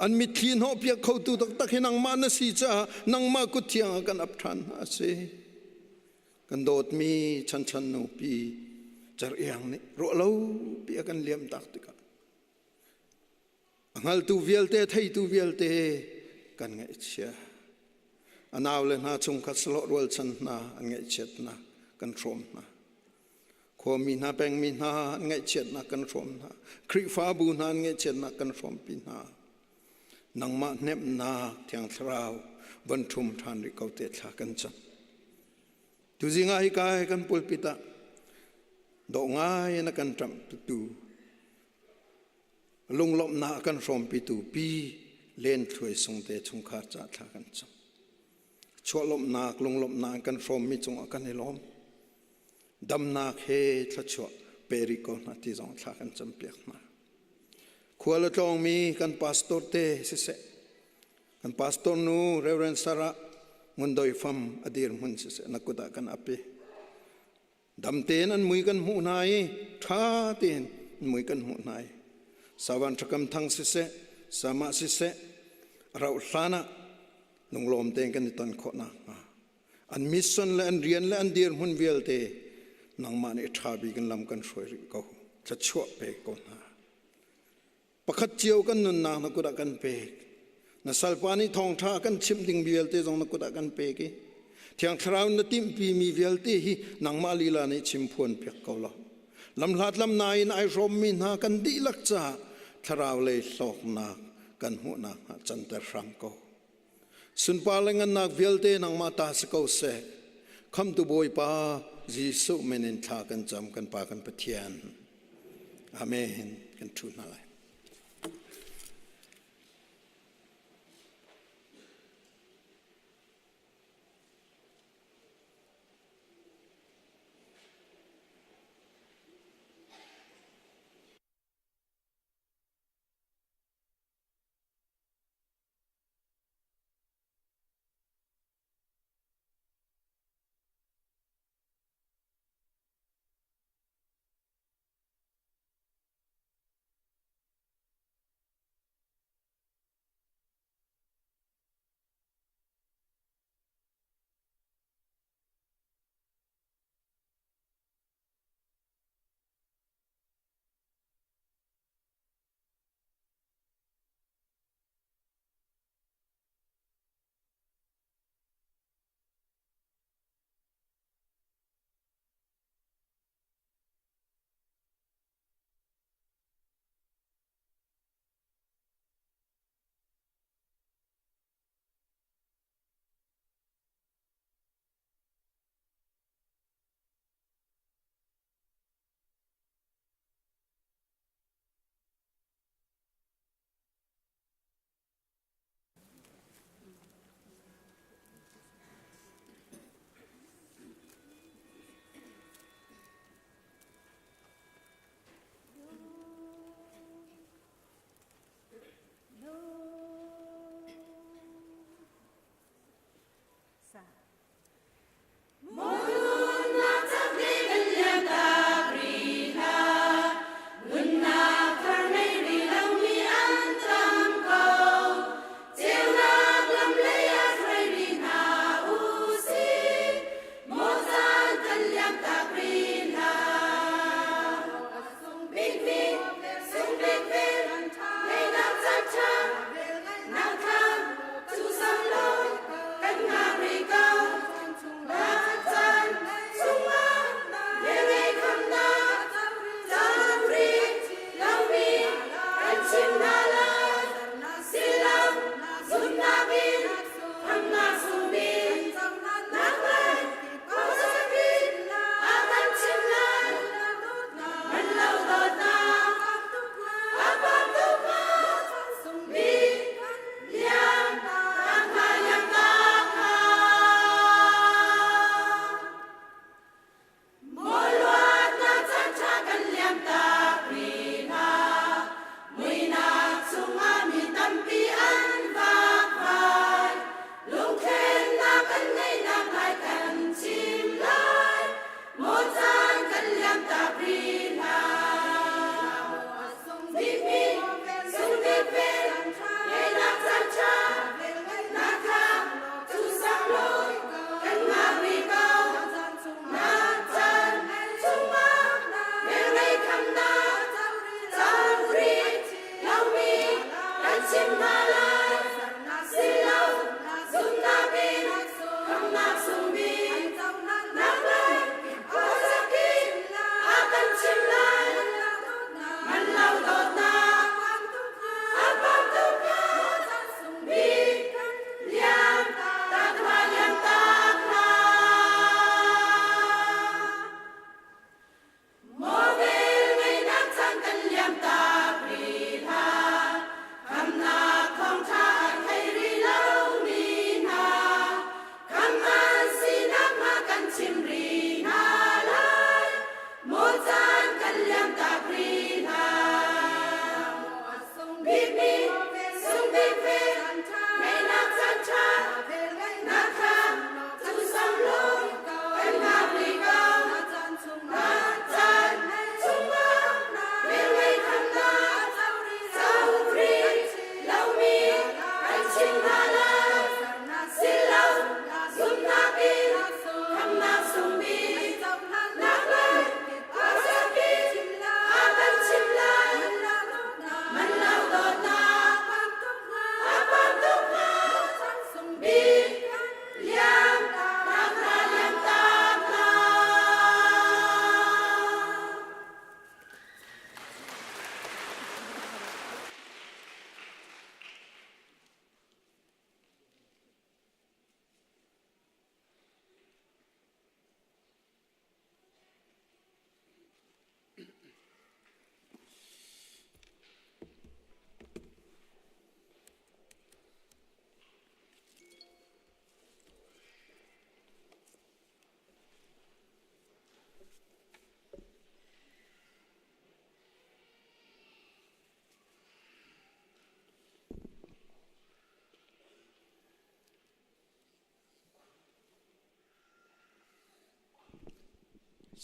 Speaker 9: An mitthli hnawhpiak khotu taktak hi nangmah na si caah nangmah kut thiang ah kan ap ṭhan hna a si. Kan dawtmi chanchan nu Pi Cer Iang nih ruahlo pi a kan liam tak tikah A hngaltu vialte, theitu vialte kan ngaihchia. A naule hna chungkhat sahlawh rualchan hna an ngaihchiatnak kan hrawm hna. Khuami hna, pengmi hna an ngaihchiatnak kan hrawm hna. Khrihfabu hna an ngaihchiatnak kan hrawmpi hna. Nangmah hnemhnak Thiang Thlarau van ṭhum ṭhan rih ko te thla kan cam. Tuzing ah hika kan pulpit ah dawh ngai in a kan ṭamhtu Lunglawmhnak a kan hrawmpitu Pi Len Thluai Sung te chungkhar ca thla kan cam. Chuahlawmhnak, lunglawmhnak an kan hrawmmi cungah kan i lawm. Damnak he thluachuah pe rih ko hna ti zong thla kan campiak hna. Khual a tlawngmi kan pastor te siseh, kan pastor nu Reverend Sarah Ngundoi Fam a dirhmun siseh na kut ah kan ap i Dam tein an mui kan hmuh hna i ṭha tein an mui kan hmuh hna i savan ṭhakam thang siseh, samah siseh, a rauh hlan ah lunglawm tein kan i ton khawh nakhnga an mission le an rian le an dirhmun vialte nangmah nih ṭha bik in lam kan hruai rih ko thluachuah pe ko hna. Pakhat cio kan nunnak na kut ah kan pek. Na salpa nih thawngṭha kan chimh ding vialte zong na kut ah kan pek i Thiang Thlarau na timhpimi vialte hi nangmah lila nih chim phuan piak ko law. Lamhlat lamnai in ai hrawmmi hna kan dihlak caah thlarau lei hlawknak kan hmuhnak hnga canter hram ko. Sunpar le ngannak vialte nangmah ta si ko seh. Khamtu Bawipa Jesuh min in thla kan cam kan Pa kan Pathian. Amen. Kan ṭhu hna lai.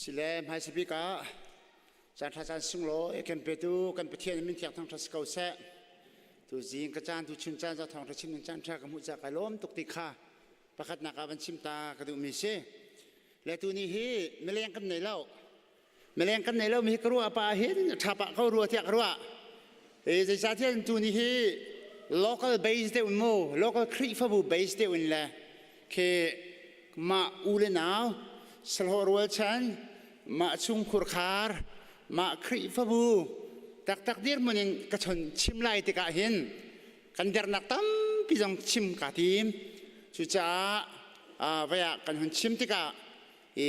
Speaker 11: Sile hmaisa bik ah caan ṭha caan sunglawi kan petu kan Pathian min thiang thangṭhat si ko seh. Tu zing ka caan tu chun caan za thawngṭha chim ding caan ṭha ka hmuh ca kai lawm tuk ti kha pakhatnak ah van chim ta ka duhmi si. Le tu ni hi mileng kan nei lo. Mileng kan nei lo mi hi ka ruah pa hin ṭha pah ko rua tiah ka ruah. E zeicahtiah tu ni hi local base deuh in mu local Khrihfabu base deuh in le khi mah u le nau sahlawh rualchan mah chungkhur khar mah Khrihfabu taktak dirhmun in ka chon chim lai tikah hin kan dernak tampi zong chim ka tim. Cucaah vai ah kan hun chim tikah i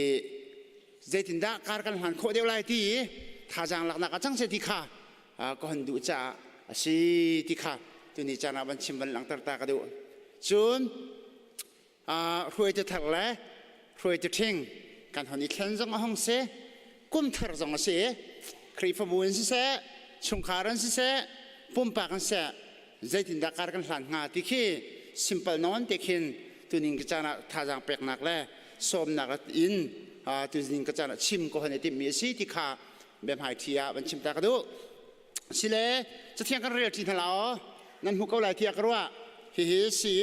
Speaker 11: zeitindah kar kan hlan khawh deuh lai ti i thazaang laknak a cang se ti kha ka hon duh caah a si ti kha tuni caan ah van chim van langhter ta ka duh. Cun hruaitu thar le hruaitu ṭhing kan hon i thlen zong a hong si, kum thar zong a si. Khrihfabu in siseh, chungkhar in siseh, pumpak in siseh, zeitindah kar kan hlan hnga ti khi simple nawn te khin tuning ka caan ah thazaang peknak le sawmnak in tuning ka caan ah chim ko hon i timhmi a si ti kha biahmai ṭhi ah van chim ta ka duh. Sile cathiang kan rel ṭi hna la aw nan hmu ko lai tiah ka ruah. Hihi si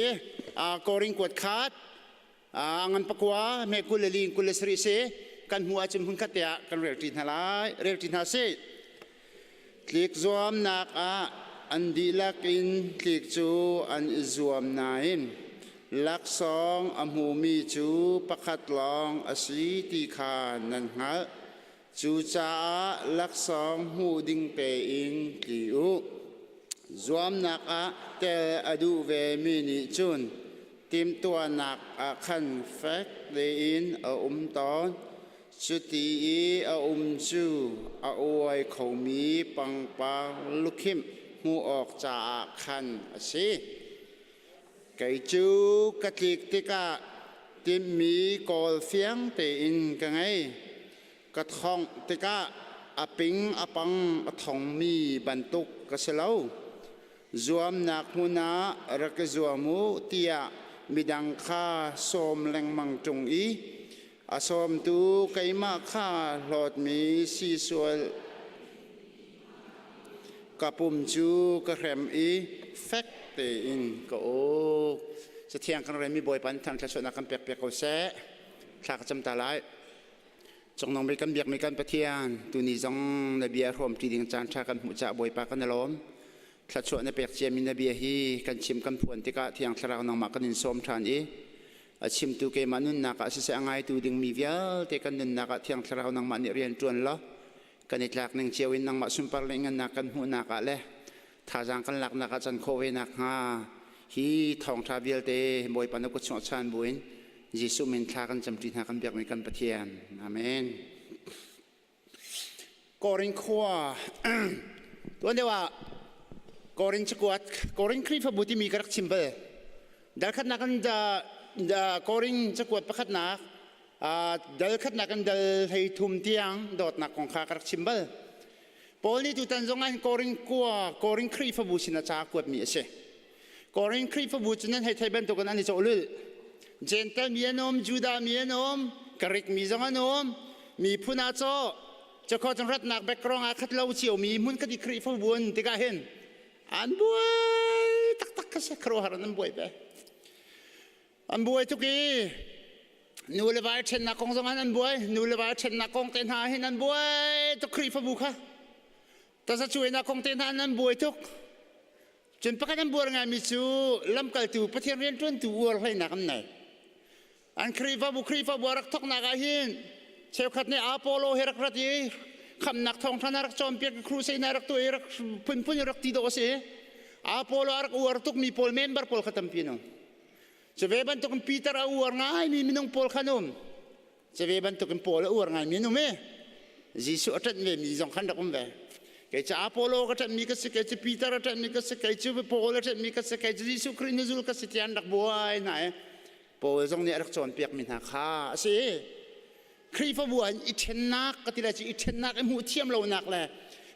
Speaker 11: Korin kuat khat ngan pakua me 20 le li 27 si kan hmu ahcun hmun khat te ah kan rel ṭi hna lai rel ṭi hna si. Tlik zuamnak ah an dihlak in tlik cu an i zuam nain laksawng a hmumi cu pakhat lawng a si ti kha nan hngalh. Cucaah laksawng hmuh ding tein tli u. Zuamnak ah tel a duh vemi nih cun timhtuahnak ah khan fek tein a um tawn. Cuti i a um cu a uai khomi pangpar lukhimh hmuh awk caah khan a si. Kei cu ka tlik tikah timhmi kawl fiang tein ka ngei. Ka thongh tikah a ping a pang a thongmi bantuk ka si lo. Zuamnak hmun ah rak i zuam u tiah midang kha sawm lengmang ṭung i a sawmtu keimah kha hlawtmi si sual ka pum cu ka hrem i fek tein ka uk. Cathiang kan relmi Bawipa nih thangṭhat sualnak kan pek piak ko seh. Thla ka cam ta lai. Cungnung bik kan biakmi kan Pathian, tuni zong na bia hrawmṭi ding caan ṭha kan hmuh caah Bawipa kan i lawm. Thluachuah na pek ciami na bia hi kan chim kan phuan tikah Thiang Thlarau nangmah kan in sawm ṭhan i a chimtu keimah nunnak ah siseh a ngaitu dingmi vialte kan nunnak ah Thiang Thlarau nangmah nih rian ṭuan law kan i tlak ning cio in nangmah sunpar le ngannak kan hmuhnak ah le thazaang kan laknak ah can khawh ve nakhnga hi thawngṭha vialte Bawipa na kut chungah chan buin Jesuh min thla kan camṭi hna kan biakmi kan Pathian. Amen. Korin khua tuan deuh ah Korin cakuat Korin Khrihfabu timi ka rak chim bal. Dal khatnak in Korin cakuat pakhatnak dal khatnak in dal hlei thum tiang dawtnak kong kha ka rak chim bal. Paul nih tutan zong ah Korin kua Korin Khrihfabu sin a ca kuatmi a si. Korin Khrihfabu cu nan hei thei bantukin an i cawhlulh. Gentle mi an um, Judah mi an um, Greek mi zong an um, miphun ah caw, cakhaw cun ratnak background ah khat lo cio mi hmun khat i Khrihfabu an tikah hin an buai taktak kha si khuaruahhar an buai ve. An buai tuk i nu le vai ṭhennak kong zong an buai, nu le vai ṭhennak kong te hna hin an buai tuk Khrihfabu kha. Tazacuainak kong te hna an buai tuk. Cun pakhat an buar ngaimi cu lamkaltu Pathian rianṭuantu uar hleinak an nei. An Khrihfabu Khrihfabu a rak thawknak ah hin cheukhat nih Apollo he rak rat i khamnak thawngṭha na rak cawnpiak i crusade na rak tuah i rak phunphun i rak ti dawh a si. Apollo a rak uar tukmi pawl member pawl kha tampi an um. Cu ve bantukin Peter a uar ngaimi minung pawl kha an um. Cu ve bantukin Paul a uar ngaimi an um i Jesuh a ṭanh vemi zong khan rak um ve. Kei cu Apollo ka ṭanhmi ka si, kei cu Peter a ṭanhmi ka si, kei cu Paul a ṭanhmi ka si, kei cu Jesuh Khrih nuzul ka si tiah an rak buai hna i Paul zong nih a rak cawnpiakmi hna kha a si. Khrihfabu ah i ṭhennak ka ti lai cu i ṭhennak i hmuh thiam lonak le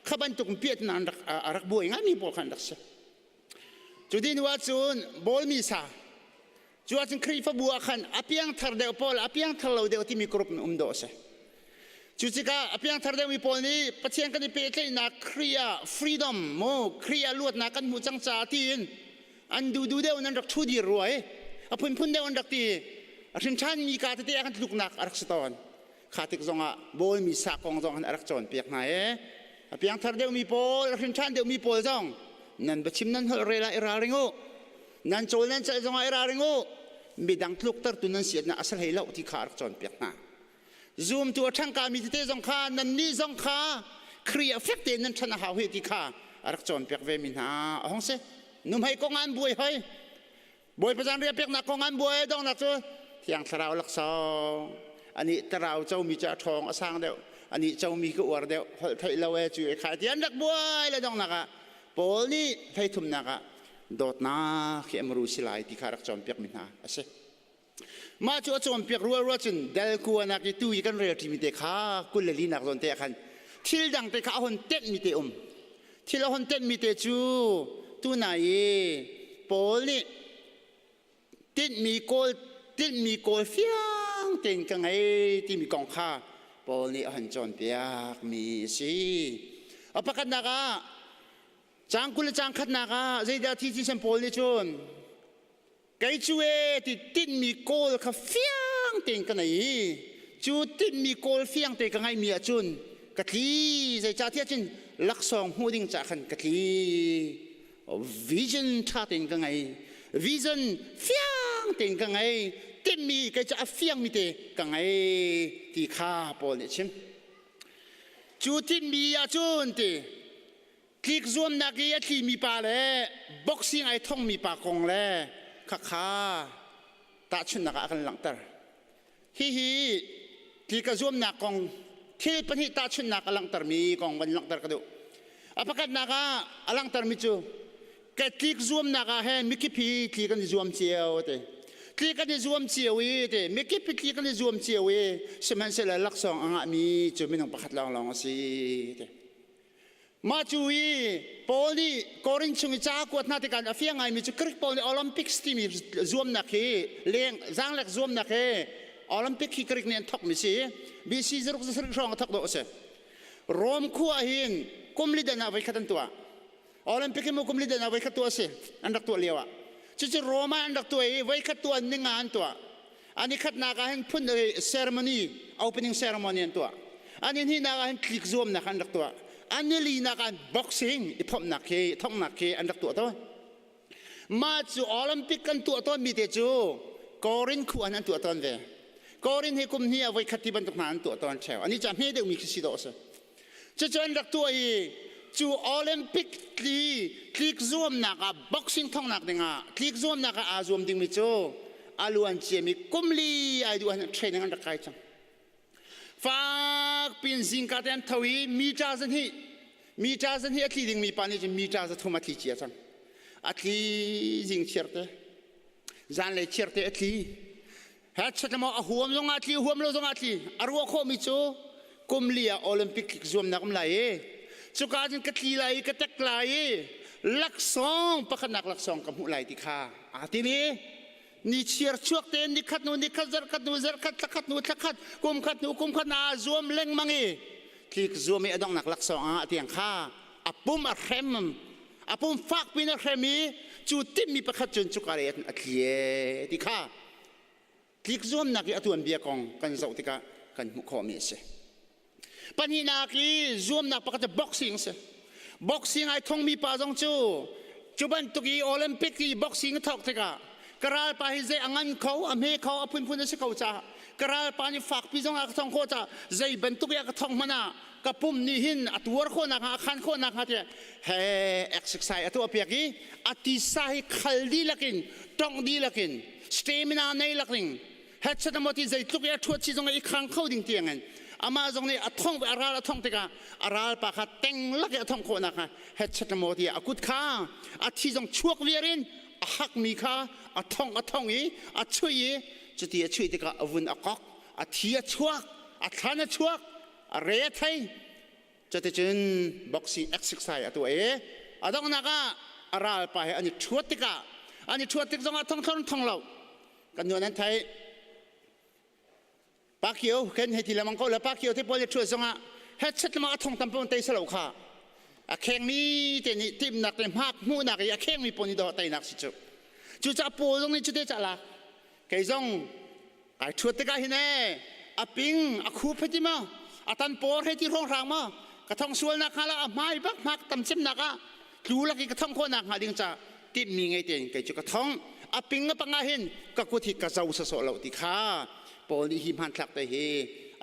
Speaker 11: kha bantuk piatnak an rak a rak buai ngaimi pawl kha an rak si. Cu ti hnu ahcun bawlmi sa Cu ahcun Khrihfabu ah khan a piangthar deuh pawl, a piangthar lo deuh timi group in um dawh a si. Cu tikah a piangthar deuhmi pawl nih Pathian kan i pehtlaihnak Khrih ah freedom mu Khrih ah luatnak kan hmuh cang caah tiin an duhduh deuh in an rak ṭhu dir rua i a phunphun deuh an rak ti a hrin ṭhanmi ka tete ah kan tluknak a rak si tawn. Kha tik zongah bawlmi sa kong zong an rak cawnpiak hna i a piangthar deuhmi pawl a hrin ṭhan deuhmi pawl zong nan biachim nan holh rel ah i ralring u nan cawl nan celh zongah i ralring u midang tluktertu nan si a si hlei lo ti kha a rak cawnpiak hna. Zumtu a ṭhangkami tete zong kha nannih zong kha Khrih ah fek tein nan ṭhan a hau hih ti kha a rak cawnpiak vemi hna a hung si. Nuhmei kong ah an buai hoi. Bawipa zan riah peknak kong an buai donghnak cu Thiang Thlarau laksawng. Anih tarau comi cu a ṭhawng a sang deuh. Anih comi ka uar deuh. Holh theih lo e cu e khai ti an rak buai le donghnak ah Paul nih hleithumnak ah dawtnak hi amru si lai ti kha rak cawnpiakmi hna a si. Mah cu a cawnpiak rual rual cun dal kuanak i tu i kan rel ṭimi te kha 24 nak zawn te ah khan thil dang te kha a hon tenhmi te um. Thil a hon tenhmi te cu tunai i Paul nih tinhmi kawl tinhmi kawl fiang tein ka ngei timi kong kha Paul nih a hon cawnpiakmi a si. A pakhatnak ah caang 20 le caang khatnak ah zeidah thi ti san Paul nih cun Kei cu e ti tinhmi kawl kha fiang tein ka nei i cu tinhmi kawl fiang te ka ngeihmi ahcun ka tli zeicahtiah cun laksawng hmuh ding caah khan ka tli vision ṭha tein ka ngei vision fiang tein ka ngei tinhmi kei cu a fiangmi te ka ngei ti kha Paul nih a chim cu tinhmi ahcun ti Tlik zuamnak i a tlimi pa le boxing ai thongmi pa kong le khakha tahchunhnak ah a kan langhter. Hihi tlik a zuamnak kong thil pahnih tahchunhnak a langhtermi kong van langhter ka duh. A pakhatnak ah a langhtermi cu ka tlik zuamnak ah hin mikip hi tli kan i zuam cio te. Tli kan i zuam cio i te mikip hi tli kan i zuam cio i sihmanhsehlaw laksawng a ngahmi cu minung pakhat lawnglawng a si te. Mah cu i Paul nih Korin chung i ca a kuat hna tikah a fiang ngaimi cu Greek pawl nih Olympics timi zuamnak hi leng zaanglek zuamnak hi Olympic hi Greek nih an thawkmi si. BC zaruk zasarih hrawng a thawk dawh a si. Rome khua ah hin kum li dan ah voikhat an tuah. Olympic hi mu kum li dan ah voikhat tuah a si. An rak tuah lio ah. Cucu Rome ah an rak tuah i voikhat tuah ninga an tuah. An i khatnak ah hin phun ceremony opening ceremony an tuah. An i hnihnak ah hin tlik zuamnak an rak tuah. An i linak ah boxing i phomhnak khi thonghnak khi an rak tuah tawn. Mah cu Olympic kan tuah tawnmi te cu Korin khu an an tuah tawn ve. Korin hi kum hnih ah voikhat ti bantuk hna an tuah tawn ṭheo. Ani cu a hme deuhmi khi si dawh a si. Cucu an rak tuah i cu Olympic tli tlik zuamnak ah boxing thonghnak dingah tlik zuamnak ah aa zuam dingmi cu a luan ciami kum li ai duh ah training an rak kai cang. Fak pin zingka te an tho i mita zahnih mita zahnih a tli dingmi pa nih cun mita zathum a tli cia cang. A tli zing chiar te zanlei chiar te a tli. Headset maw a huam zong ah tli huam lo zong ah tli a ruah khawhmi cu kum li ah Olympic zuamnak um lai i cuka cun ka tli lai i ka tek lai i laksawng pakhatnak laksawng ka hmuh lai ti kha aa tim i ni chiar chuak tein ni khat hnu ni khat zarh khat hnu zarh khat thla khat hnu thla khat kum khat hnu kum khat naa zuam lengmang i tlik zuam i a donghnak laksawng ah tiang kha a pum a hrem a pum fak pin a hrem i cu timmi pakhat cun cuka lei a tli e ti kha tlik zuamnak i a tuanbia kong kan zoh tikah kan hmuh khawhmi a si. Pahnihnak i zuamnak pakhat cu boxing a si. Boxing ai thongmi pa zong cu cu bantuk i Olympic i boxing a thawk tikah ka ralpa hi zei a ngan kho, a hme kho, a phunphun a si ko caah ka ralpa nih fakpi zong a ka thong khawh caah zei bantuk i a ka thong hmanh ah ka pum nih hin a tuar khawh nakhnga a khan khawh nakhnga tiah he exercise a tuah piak i a tisa hi khal dihlak in tongh dihlak in stamina nei lak ding headset maw ti zeitluk i a ṭhuat chi zong i khang kho ding tiang in amah zong nih a thong a ral a thong tikah a ral pa kha teng lak i a thong khawh nakhnga headset maw ti a kut kha a thi zong chuak viar in a hakmi kha a thong a thong i a chuih i cuti a chuih tikah a vun a kok a thi a chuak a thlan a chuak a re a thei Cuticun boxing exercise a tuah i a donghnak ah a ralpa he an i ṭhuat tikah an i ṭhuat tik zongah thong thong thong lo kan nuan an theih. Pakio kan hei ti lengmang ko le Pakio te pawl le ṭhuat zongah headset lama a thong tam pawn tei salo kha a khengmi te nih timnak le hmak hmuhnak i a khengmi pawl nih dawh teinak si cu. Cucaah pawl zong nih cute ca lak kei zong kai ṭhuat tikah hin ee a ping a khup hei ti ma a tan por hei ti hrawnghrang ma ka thong sualnak hnga la a hmai bak hmak tam cemnak ah tlu lak i ka thong khawhnak hnga ding ca timhmi ngei tein kei cu ka thong a ping a pang ah hin ka kut hi ka zo sawsawh lo ti kha Paul nih hi hmanthlak te hi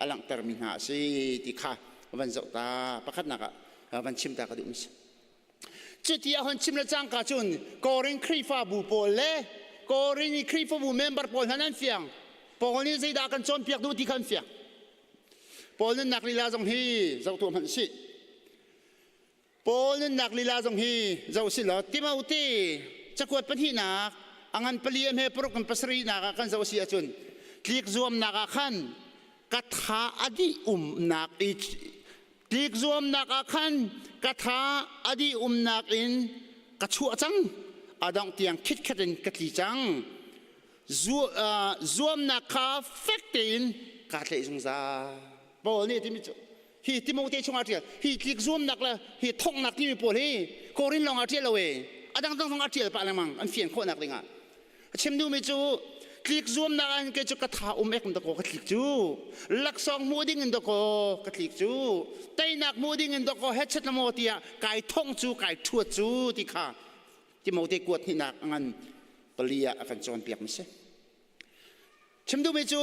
Speaker 11: a langhtermi hna a si ti kha van zoh ta pakhatnak ah van chim ta ka duh si Cuti a hon chim le cangka cun Korin Khrihfabu pawl le Korin i Khrihfabu member pawl hna nan fiang. Paul nih zeidah kan cawnpiak duh ti kha an fiang. Paul nunnak lila zong hi zoh tuah hmanh sih. Paul nunnak lila zong hi zoh si law Timote cakuat pahnihnak a ngan pali a hme paruk in pasarihnak ah kan zoh si ahcun tlik zuamnak ah khan ka tha a dih umnak i Tlik zuamnak ah khan ka tha a dih umnak in ka chuah cang. A dongh tiang khitkhet in ka tli cang. Zuamnak kha fek tein kaa tlaih zungzal. Paul nih a timi cu hi Timote chungah ṭial hi tlik zuamnak le hi thonghnak timi pawl hi Korin lawng ah ṭial lo e a dangdang zong ah ṭial pah lengmang an fian khawhnak dingah A chim duhmi cu tlik zuamnak ah hin kei cu ka tha um ek in dakaw ka tlik cu laksawng hmuh ding in dakaw ka tlik cu teinak hmuh ding in dakaw headset la maw tiah kai thong cu kai ṭhuat cu ti kha Timote kuat hnihnak a ngan pali ah a kan cawnpiak mi si. Chim duhmi cu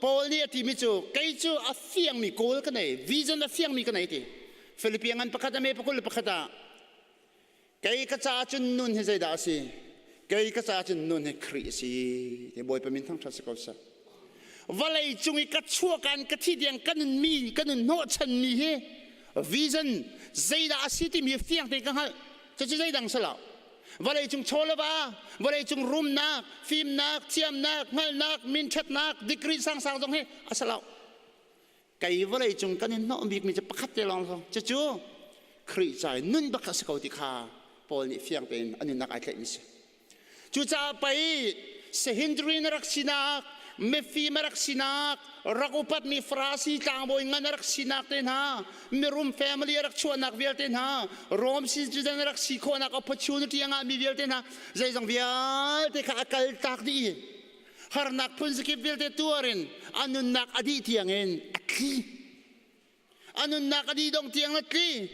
Speaker 11: Paul nih a timi cu kei cu a fiangmi goal ka nei vision a fiangmi ka nei ti Philippian ngan pakhat a me pakul le pakhat ah Kei ka caah cun nun hi zeidah a si? Kei ka caah cun nun hi Khrih a si. Ti Bawipa min thangṭhat si ko seh. Vawlei cung i ka chuahkan ka thi tiang ka nunmi ka nun hnawhchanmi hi vision zeidah a si timi fiang tein ka hngalh. Cucu zeidang si lo. Vawlei cung chaw le va, vawlei cung rumnak, fimnak, thiamnak, hngalhnak, minṭhatnak, degree sangsang zong hi a si lo. Kei vawlei cung kan in hnawh bikmi cu pakhat te lawng lawng cucu Khrih ca i nun bak a si ko ti kha Paul nih fiang tein a nunnak ai tlaihmi si. Cucaah pei Sanhedrin a rak sinak, mifim a rak sinak, rak upatmi Farasi tlangbawi ngan a rak sinak te hna, mirum family a rak chuahnak vialte hna, Rome citizen a rak si khawhnak opportunity a ngahmi vialte hna, zeizong vialte kha a kaltak dih i harnak phun zakip vialte tuar in a nunnak a dih tiangin a tli a nunnak a dih dong tiang a tli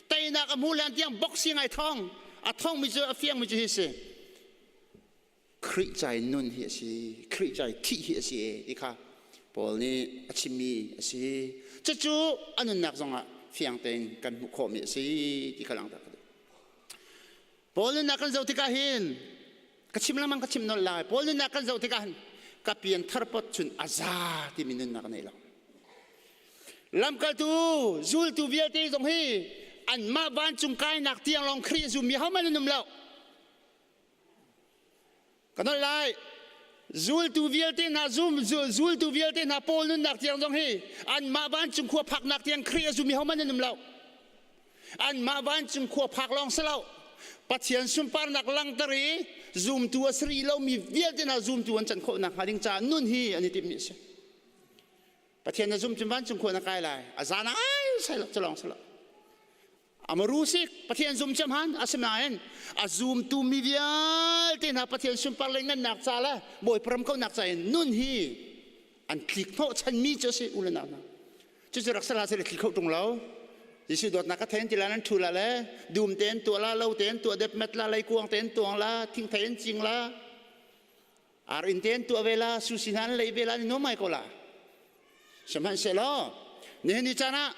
Speaker 11: teinak a hmu hlan tiang boxing ai thong a thongmi cu a fiangmi cu hi si Khrih cai nun hi a si Khrih cai thih hi a si ti kha Paul nih a chimmi a si cucu a nunnak zongah fiang tein kan hmuh khawhmi a si ti kha langhter ka duh Paul nunnak kan zoh tikah hin ka chim lengmang ka chim nolh lai Paul nunnak kan zoh tikah hin ka pian thar pot cun a za timi nunnak a nei lo lamkaltu zultu vialte zong hi anmah vancung kainak tiang lawng Khrih a zummi hohmanh an um lo Ka nolh lai. Zultu vialte hna zum zultu vialte hna Paul nunnak tiang zong hi anmah vancung khua phaknak tiang Khrih a zumi hohmanh an um lo. Anmah vancung khua phak lawng si lo. Pathian sunparnak langter i zumtu a si rih lomi vialte hna zumtu an can khawh nakhnga ding caah nun hi an i timhmi a si. Pathian na zum cun vancung khua na kai lai. A zan ai sai lo cu lawng si lo. Amaru sik Pathian zum cem han asinain a zumtu mi vialte hna Pathian sunpar le ngannak ca le Bawipa ram kaunak ca in nun hi an tlik hnawh chanmi cu a si u le nau hna cucu rak sala se le tli kho ṭung lo Jesuh dawtnak ka thein ti la nan ṭhu la le dum tein tuah la lo tein tuah dep met la leikuang tein tuang la thingthei in cing la ar inn tein tuah ve la susi hna an lei ve la ni nuam mai ko la sihmanhsehlaw nihin ni caan ah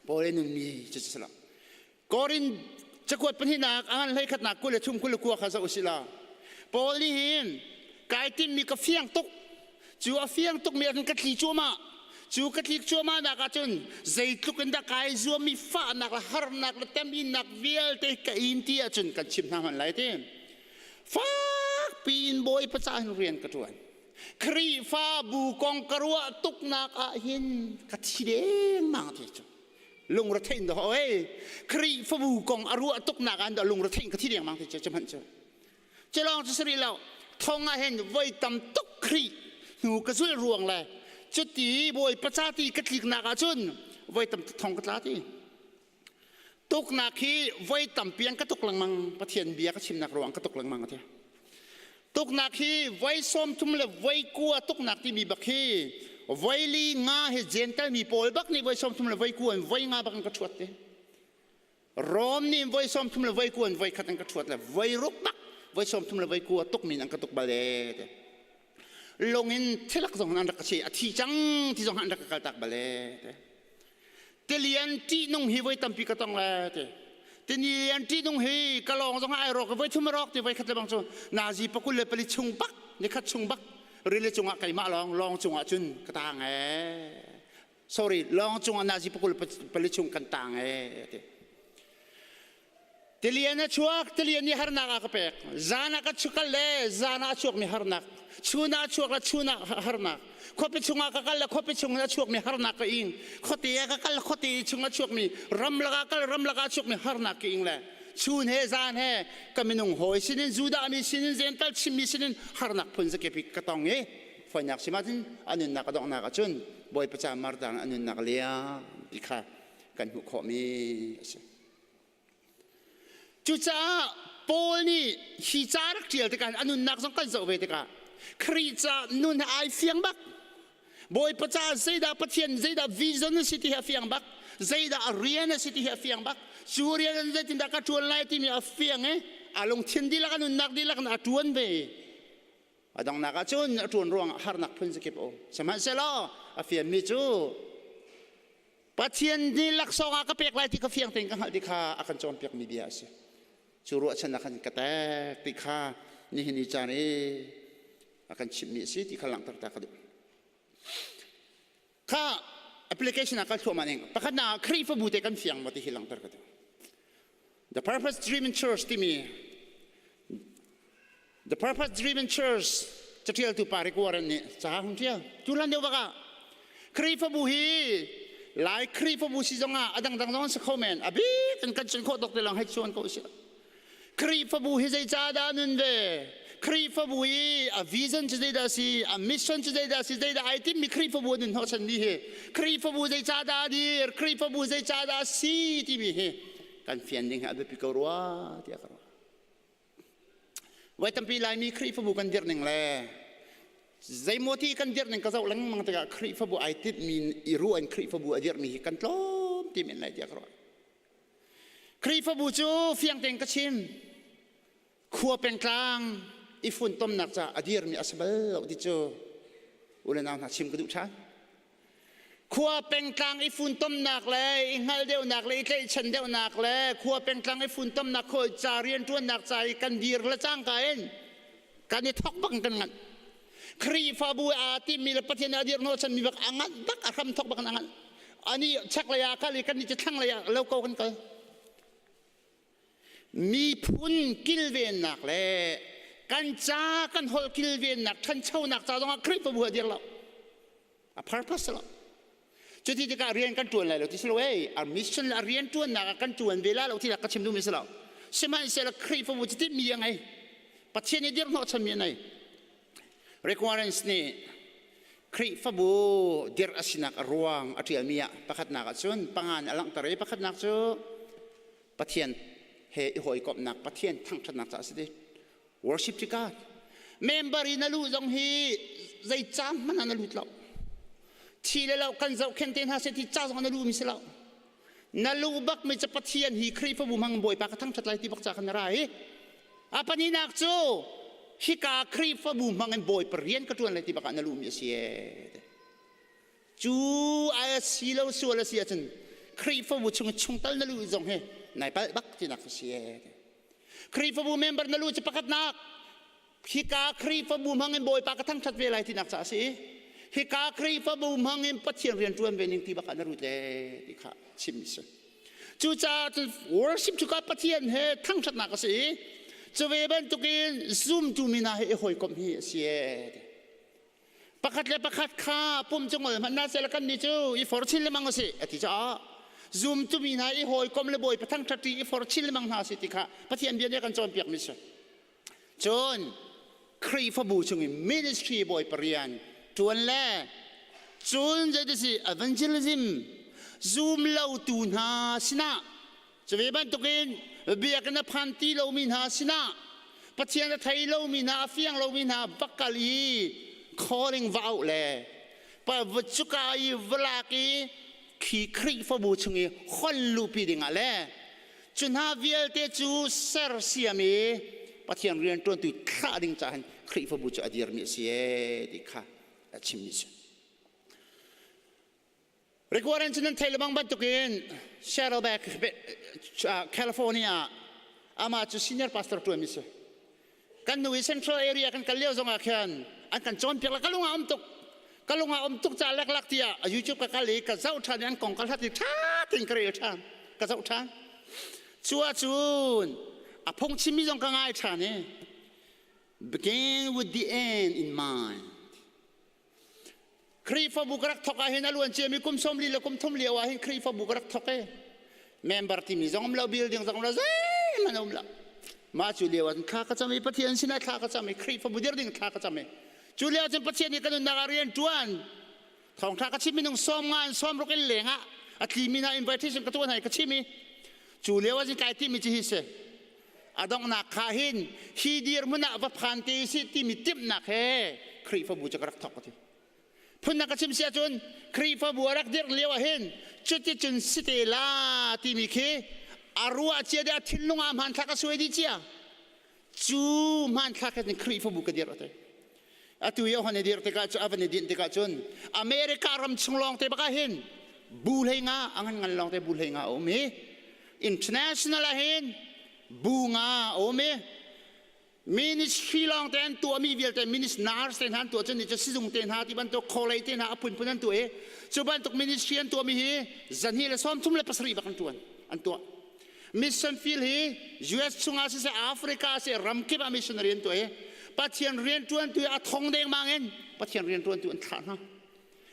Speaker 11: Paul i nunmi cu si lo Korin cakuat pahnihnak a ngan hlei khatnak 23 29 kha zoh usih law Paul nih hin kai timmi ka fiang tuk cu a fiang tukmi ah khan ka tli cuahmah cu ka tlik cuahmah nak ah cun zeitluk in dah kai zuammi fahnak le harnak le teminnak vialte ka in ti ahcun kan chim hna hman lai ti Fakpi in Bawipa caah hin rian ka ṭuan. Khrihfabu kong ka ruah tuknak ah hin ka thi dengmang ti cu. Lungretheih in dah oi Khrihfabu kong a ruah tuknak ah dah lungretheih in ka thi dengmang ti cu cu hmanh cu. Cu lawng cu si rih lo. Thong ah hin voi tam tuk Khrih hnu ka zulh ruang le. Cuti Bawipa ca ti ka tliknak ahcun voi tam thong ka tla ti. Tuknak hi voi tampi an ka tuk lengmang Pathian bia ka chimnak ruang ka tuk lengmang a ti. Tuknak hi voi 30 le voi 9 tuknak timi bak hi voi li nga hi Gentile mi pawl bak nih voi 30 le voi 9 in voi nga bak an ka ṭhuat te. Rom nih voi 30 le voi 9 in voi khat an ka ṭhuat le voi ruk bak voi 30 le voi 9 tuk min an ka tuk bal e te. Lung in thilak zong an rak ka si a thi cang ti zong an rak ka kaltak bal e te. Tilian ṭihnung hi voi tampi ka tong le ti. Tilian ṭihnung hi ka lawng zong ai rawk voi thum a rawk ti voi khat le bang cu nazi pakul le pali chung bak nikhat chung bak rili cungah keimah lawng lawng cungah cun ka tang ee. Sorry, lawng cungah nazi pakul pali chung kan tang ee ti. Tilian a chuak, tilian nih harnak a ka pek. Zan ah ka kal le zan ah a chuakmi harnak. Chun ah a chuak le chun ah harnak. Khuapi chungah ka kal le khuapi chung a chuakmi harnak ka ing. Khuate ah ka kal le khuate chung a chuakmi ramlak ah kal ramlak ah a chuakmi harnak ka ing le chun he zan he ka minung hawi sinin Judah mi sinin Gentile chimmi sinin harnak phun zakip ka tong i foinak sim ahcun a nunnak a donghnak ahcun Bawipa ca martar a nunnak liam ti kha kan hmuh khawhmi a si. Cucaah Paul nih hi ca rak ṭial tikah a nunnak zong kan zoh ve tikah Khrih ca nun he ai fiang bak. Bawipa caah zeidah Pathian zeidah vision a si ti hi a fiang bak. Zeidah a rian a si ti hi a fiang bak. Cu rian an zeitindah ka ṭuan lai timi a fiang i a lungthin dihlak a nunnak dihlak in a ṭuan ve. A donghnak ah cun a ṭuan ruangah harnak phun zakip a um. Sihmanhsehlaw a fianmi cu Pathian nih laksawng ah ka pek lai ti ka fiang tein ka hngalh ti kha a kan cawnpiakmi bia a si. Cu ruahchannak khan ka tek ti kha nihin ni caan i a kan chimhmi a si ti kha langhter ta ka duh. Kha application ah kal thluahmah ning pakhat na Khrihfabu te kan fiang maw ti hi langhter ka duh. The Purpose Driven Church timi The Purpose Driven Church catialtu pa Rick Warren nih ca hun tial. Tu hlan deuh bak ah Khrihfabu hi Lai Khrihfabu si zong ah a dangdang zong an si kho men. A bik in kan cun khawh tuk te lawng hei chuan ko usih. Khrihfabu hi zeicah dah nun ve? Khrihfabu i a vision cu zeidah si, a mission cu zeidah si, zeidah ai timmi Khrihfabu an nun hnawhchanmi hi Khrihfabu zeicah dah dir, Khrihfabu zeicah dah si timi hi kan fian ding hi a biapi ko rua tiah ka ruah. Voi tampi Laimi Khrihfabu kan dirh ning le zeimaw ti kan dirh ning ka zoh lengmang tikah Khrihfabu ai tinhmi i ruah in Khrihfabu a dirhmi hi kan tlawm ti men lai tiah ka ruah. Khrihfabu cu fiang tein ka chim. Khua pengtlang i funtomnak ca a dirmi a si bal lo ti cu u le nau hna chim ka duh ṭhan. Khua pengtlang i funtomnak le i hngalh deuhnak le i tlaihchan deuhnak le khua pengtlang i funtomnak khawi ca rianṭuannak ca i kan dir le cangka in kan i thok bak in kan nganh. Khrihfabu aa timmi le Pathian a dir hnawhchanmi bak a nganh bak a hram thok bak in a nganh. Ani chaklei ah kal i kan nih cu thlanglei ah lo ko kan kal. Miphun kilvennak le kan ca kan holh kilvennak ṭhanchonak ca zongah Khrihfabu a dir lo. A purpose lo. Cuti tikah rian kan ṭuan lai lo ti si lo ei. A mission le a rian ṭuannak ah kan ṭuan ve la lo ti ka chim duhmi si lo. Sihmanhsehlaw Khrihfabu cu timhmi a ngei. Pathian i dirhnawhchanmi a nei. Rick Warren nih Khrihfabu dirh a sinak a ruang a ṭialmi ah pakhatnak ah cun pangan a langhter i pakhatnak cu Pathian he i hawikomhnak Pathian thangṭhatnak caah a si ti. Worship to God. Member i na luh zong hi zei ca hmanh ah na lut lo. Thi le lo kan zohkhenh te hna seh ti ca zong na luhmi si lo. Na luh bak mi cu Pathian hi Khrihfabu hmang Bawipa ka thangṭhat lai ti bak ca khan na ra hi. A pahnihnak cu hika Khrihfabu hmang in Bawipa rian ka ṭuan lai ti bak ah na luhmi a si ee. Cu ai a si lo sual a si ahcun Khrihfabu chung chungtal na luh zong hi nai palh bak tinak a si ee. Khrihfabu member na lu cu pakhatnak hika Khrihfabu hmang in Bawipa ka thangṭhat ve lai tinak caah a si. Hika Khrihfabu hmang in Pathian rian ṭuan ve ning ti bak ah na rut le ti kha chim a si. Cucaah cun worship cu ka Pathian he thangṭhatnak a si i cu ve bantukin zumtu mi hna he i hawikomh hi a si ee. Pakhat le pakhat kha pum cu ngol hmanh hna seh kan nih cu i for chin lengmang usih a ti caah zumtu mi hna i hawikom le Bawipa thangṭhat i for chin lengmang hna usih ti kha Pathian bia nih a kan cawnpiakmi si. Cun Khrihfabu chung i ministry Bawipa rian ṭuan le. Cun zeiti evangelism zum lotu hna sinah cu ve bantukin biakinn a phan ti lomi hna sinah Pathian a thei lomi hna a fiang lomi hna va kal i calling va auh le pa cuka i va lak i khi Khrihfabu chung i hon luhpi dingah le cu hna vialte cu sersiam i Pathian rianṭuantu thlah ding caah hin Khrihfabu cu a dirmi a si ee ti kha a chimmi si. Rick Warren cu nan theih lebang bantukin Saddleback, California amah cu senior pastor ṭuanmi si. Kan nu i Central area kan kal lio zongah khan an kan cawnpiak le ka lung ah um tuk. Ka lung ah um tuk ca leklak tiah YouTube ka kal i ka zoh ṭhan i an kong ka hlat i ṭha tein ka rel ṭhan. Ka zoh ṭhan. Cu ahcun a phungchimmi zong ka ngai ṭhan i begin with the end in mind. Khrihfabu ka rak thawk ah hin a luan ciami kum 40 le kum thum lio ah hin Khrihfabu ka rak thawk i member timi zong um lo building zong lo zeihmanh um lo mah cu lio ah thla ka cam i Pathian sinah thla ka cam i Khrihfabu dir ding thla ka cam i cu lio cun Pathian nih ka nunnak ah rian ṭuan thawngṭha ka chim minung sawm nga in sawm ruk in leng ah a tlimi hna invitation ka tuah hna i ka chim i cu lio ah cun kai timi cu hi si a donghnak kha hin hi dirhmun ah va phan te si timi timhnak he Khrihfabu cu ka rak thawk ti phunnak ka chim si ahcun Khrihfabu a rak dirh lio ah hin cuticun si te la timi khi a ruah cia de a thinlung ah hmanthlak a suai dih cia cu hmanthlak he Khrihfabu ka dirh ate atu i a dir tikah cu a van i dinh tikah cun America ram chung lawng te bak ah hin bu hlei nga a ngan ngan lawng te bu hlei nga a um i international ah hin bu nga a um i ministry lawng te an tuahmi vialte ministry nurse te hna an tuah cun ni cu sizung te hna ti bantuk kholei te hna a phunphun an tuah i cu bantuk ministry an tuahmi hi zahnih le 37 bak an tuan an tuah Mission field hi US chungah siseh Africa siseh ramkip ah missionary an tuah i Pathian rianṭuantu a thong dengmang in Pathian rianṭuantu an thlah hna.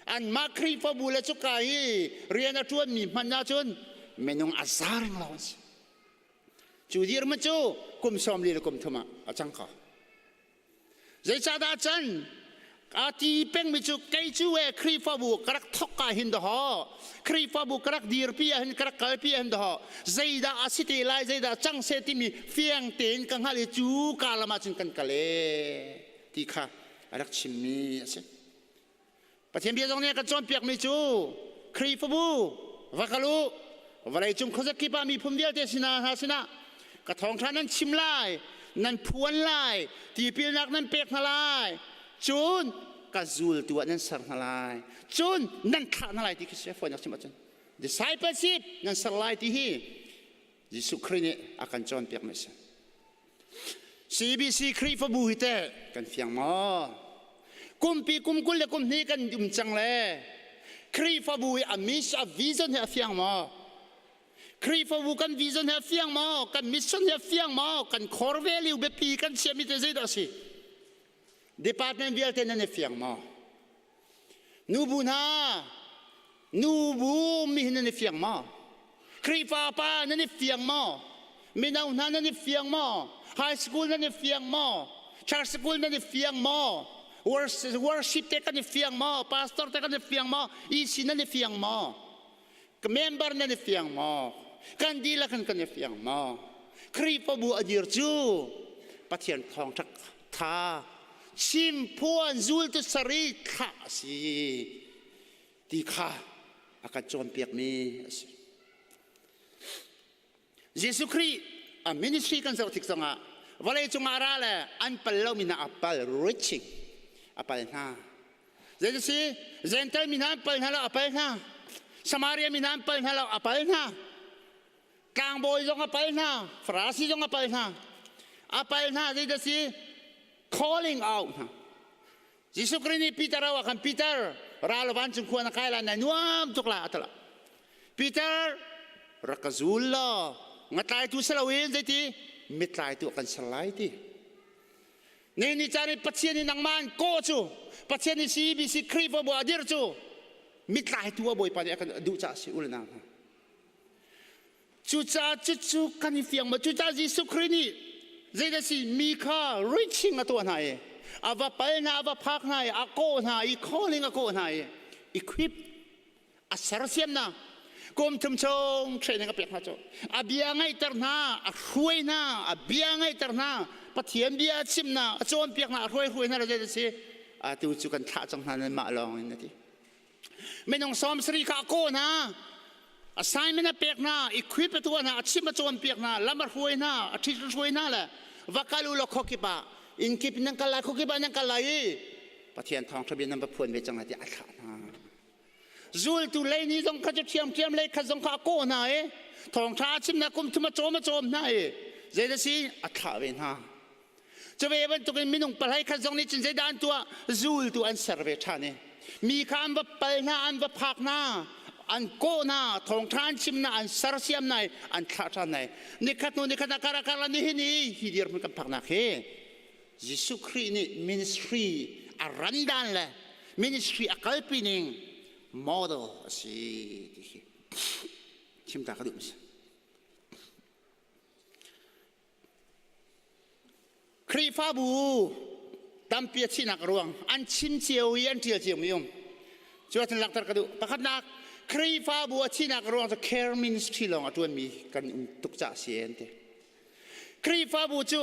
Speaker 11: Anmah Khrihfabu le cuka i rian a ṭuanmi hmanh ahcun minung a za reng lo an si. Cu dirhmun cu kum 40 le kum thum ah a cang ko. Zeicahdah can a ti pengmi cu kei cu e Khrihfabu ka rak thok ka hin dahaw Khrihfabu ka rak dirpi ah hin ka rak kalpi ah hin dahaw zeidah a si te lai zeidah cang se timi fiang tein ka hngalh i cu ka lam ah cun kan kal e ti kha a rak chimmi a si. Pathian bia zong nih a kan cawnpiakmi cu Khrihfabu va kal u vawleicung khuazakip ah miphun vialte sinah hna sinah ka thawngṭha nan chim lai nan phuan lai tipilnak nan pek hna lai cun ka zultu ah nan ser hna lai cun nan thlah hna lai ti khi si fawinak chim ahcun discipleship nan ser lai ti hi Jesuh Khrih nih a kan cawnpiakmi a si. CBC Khrihfabu hi teh kan fiang maw? Kumpi kum 20 le kum hnih kan um cang le Khrihfabu hi a mission a vision hi a fiang maw? Khrihfabu kan vision hi a fiang maw? Kan mission hi a fiang maw? Kan core value biapi kan chiahmi te zeidah a si? Department vialte nan i fiang maw? Nubu hna, nubu mi hi nan i fiang maw? Khrihfa pa nan i fiang maw? Mino hna nan i fiang maw? High school nan i fiang maw? Church school nan i fiang maw? Worship te kan i fiang maw? Pastor te kan i fiang maw? EC nan i fiang maw? Member nan i fiang maw? Kan dihlak in kan i fiang maw? Khrihfabu a dir cu Pathian thawngṭha tha chimphuan zultu sari thlah a si ti kha a kan cawnpiakmi a si. Jesuh Khrih a ministry kan zoh tik zongah vawlei cungah ra le an pal lomi hna a pal reaching a pal hna. Zei si Gentile mi hna an pal hna lo a pal hna. Samaria mi hna an pal hna lo a pal hna. Tlangbawi zong a pal hna, Farasi zong a pal hna. A pal hna zei dah si calling out hna. Jesuh Khrih nih Peter ah khan Peter ral vancung khua na kai lai na nuam tuk la atala. Peter rak ka zul law ngatlaitu si loin zeiti mitlaitu kan ser lai ti. Ne ni caan i Pathian i nangmah an kawh cu Pathian i CBC Khrihfabu a dir cu mitlaitu a Bawipa nih a kan duh caah si ul nang hna. Cucaah cucu kan i fiang maw? Cucaah Jesuh Khrih nih zeidah si mi kha reaching a tuah hna i a va pal hna, a va phak hna i a kawh hna i calling a kawh hna i. Equip a sersiam na kum thum chung training a pek hna cu a bia ngaihter hna a hruai hna a bia ngaihter hna Pathian bia a chim hna a cawnpiak hna a hruai hruai hna le zei si atu cu kan thlah cang hna nan mah lawng in a ti minung sawm sarih kha a kawh hna assignment a pek hna equip a tuah hna a chim a cawnpiak hna lam a hruai hna a ṭhit a hruai hna le va kal u law khuakip ah inn kip nan kal lai khuakip ah nan kal lai i Pathian thawngṭha bia nan va phuan ve cang lai tiah a thlah hna zultu lei ni zong kha cu ṭhiamṭhiam lei khat zong kha a kawh hna i thawngṭha a chimnak kum thum a cawm a cawm hna i zeidah si a thlah ve hna cu ve bantukin minung palhai khat zong nih cun zeidah an tuah zultu an ser ve ṭhan i mi kha an va pal hna an va phak hna an kawh hna thawngṭha an chim hna an sersiam hna i an thlah ṭhan hna i nikhat hnu nikhat ah kar kar nihin i hi dirhmun kan phaknak hi Jesuh Khrih nih ministry a randan le ministry a kalpi ning model a si ti hi chim ta ka duh si. Khrihfabu tampi a thihnak ruang an chim cio i an ṭial cio mi um. Cu ahcun langhter ka duh. Pakhatnak Khrihfabu a thihnak ruang cu care ministry lawng a ṭuanmi kan um tuk caah si an ti. Khrihfabu cu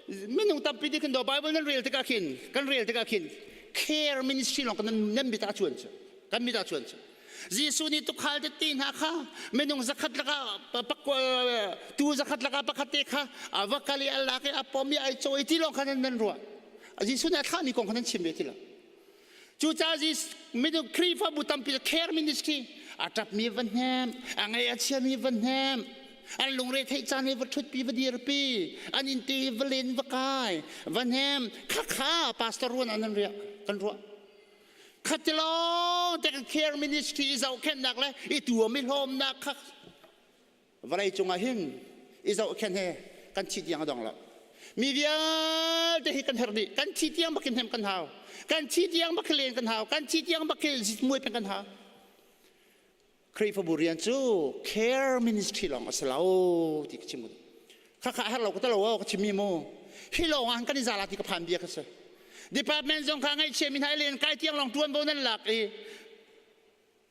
Speaker 11: minung tampi nih kan do Bible nan rel tikah khin kan rel tikah khin care ministry lawng kan nan mit ah cuan cu kan mit ah cuan cu Jesuh nih tukhal tete hna kha minung zakhat laka tu zakhat laka pakhat te kha a va kal i a lak i a pom i ai cawi ti lawng kha nan nan ruah Jesuh nih a thlahmi kong kha nan chim ve ti lo Cucaah minung Khrihfabu tampi care ministry a ṭapmi va hnem, a ngaih a chiami va hnem, an lungre theih caan i va ṭhutpi va dirpi, an inn te va len va kai, va hnem, khakha pastor ruan an riah kan ruah. Khatilawng te kan care ministry i zohkhenhnak le i tuam i hlawmnak kha vawlei cungah hin i zohkhenh he kan thi tiang a dong lo mi vialte hi kan herh dih kan thi tiang bak in hnem kan hau kan thi tiang bak len kan hau kan thi tiang bak muai peng kan hau Khrihfabu rian cu care ministry lawng a si lo ti ka chim kha kha har lo ka talo ka chim mi mu hi lawng ah kan i zala ti ka phan bia ka si department zong kha ngaihchia mi hna len kai tiang lawng tuan bo nan lak i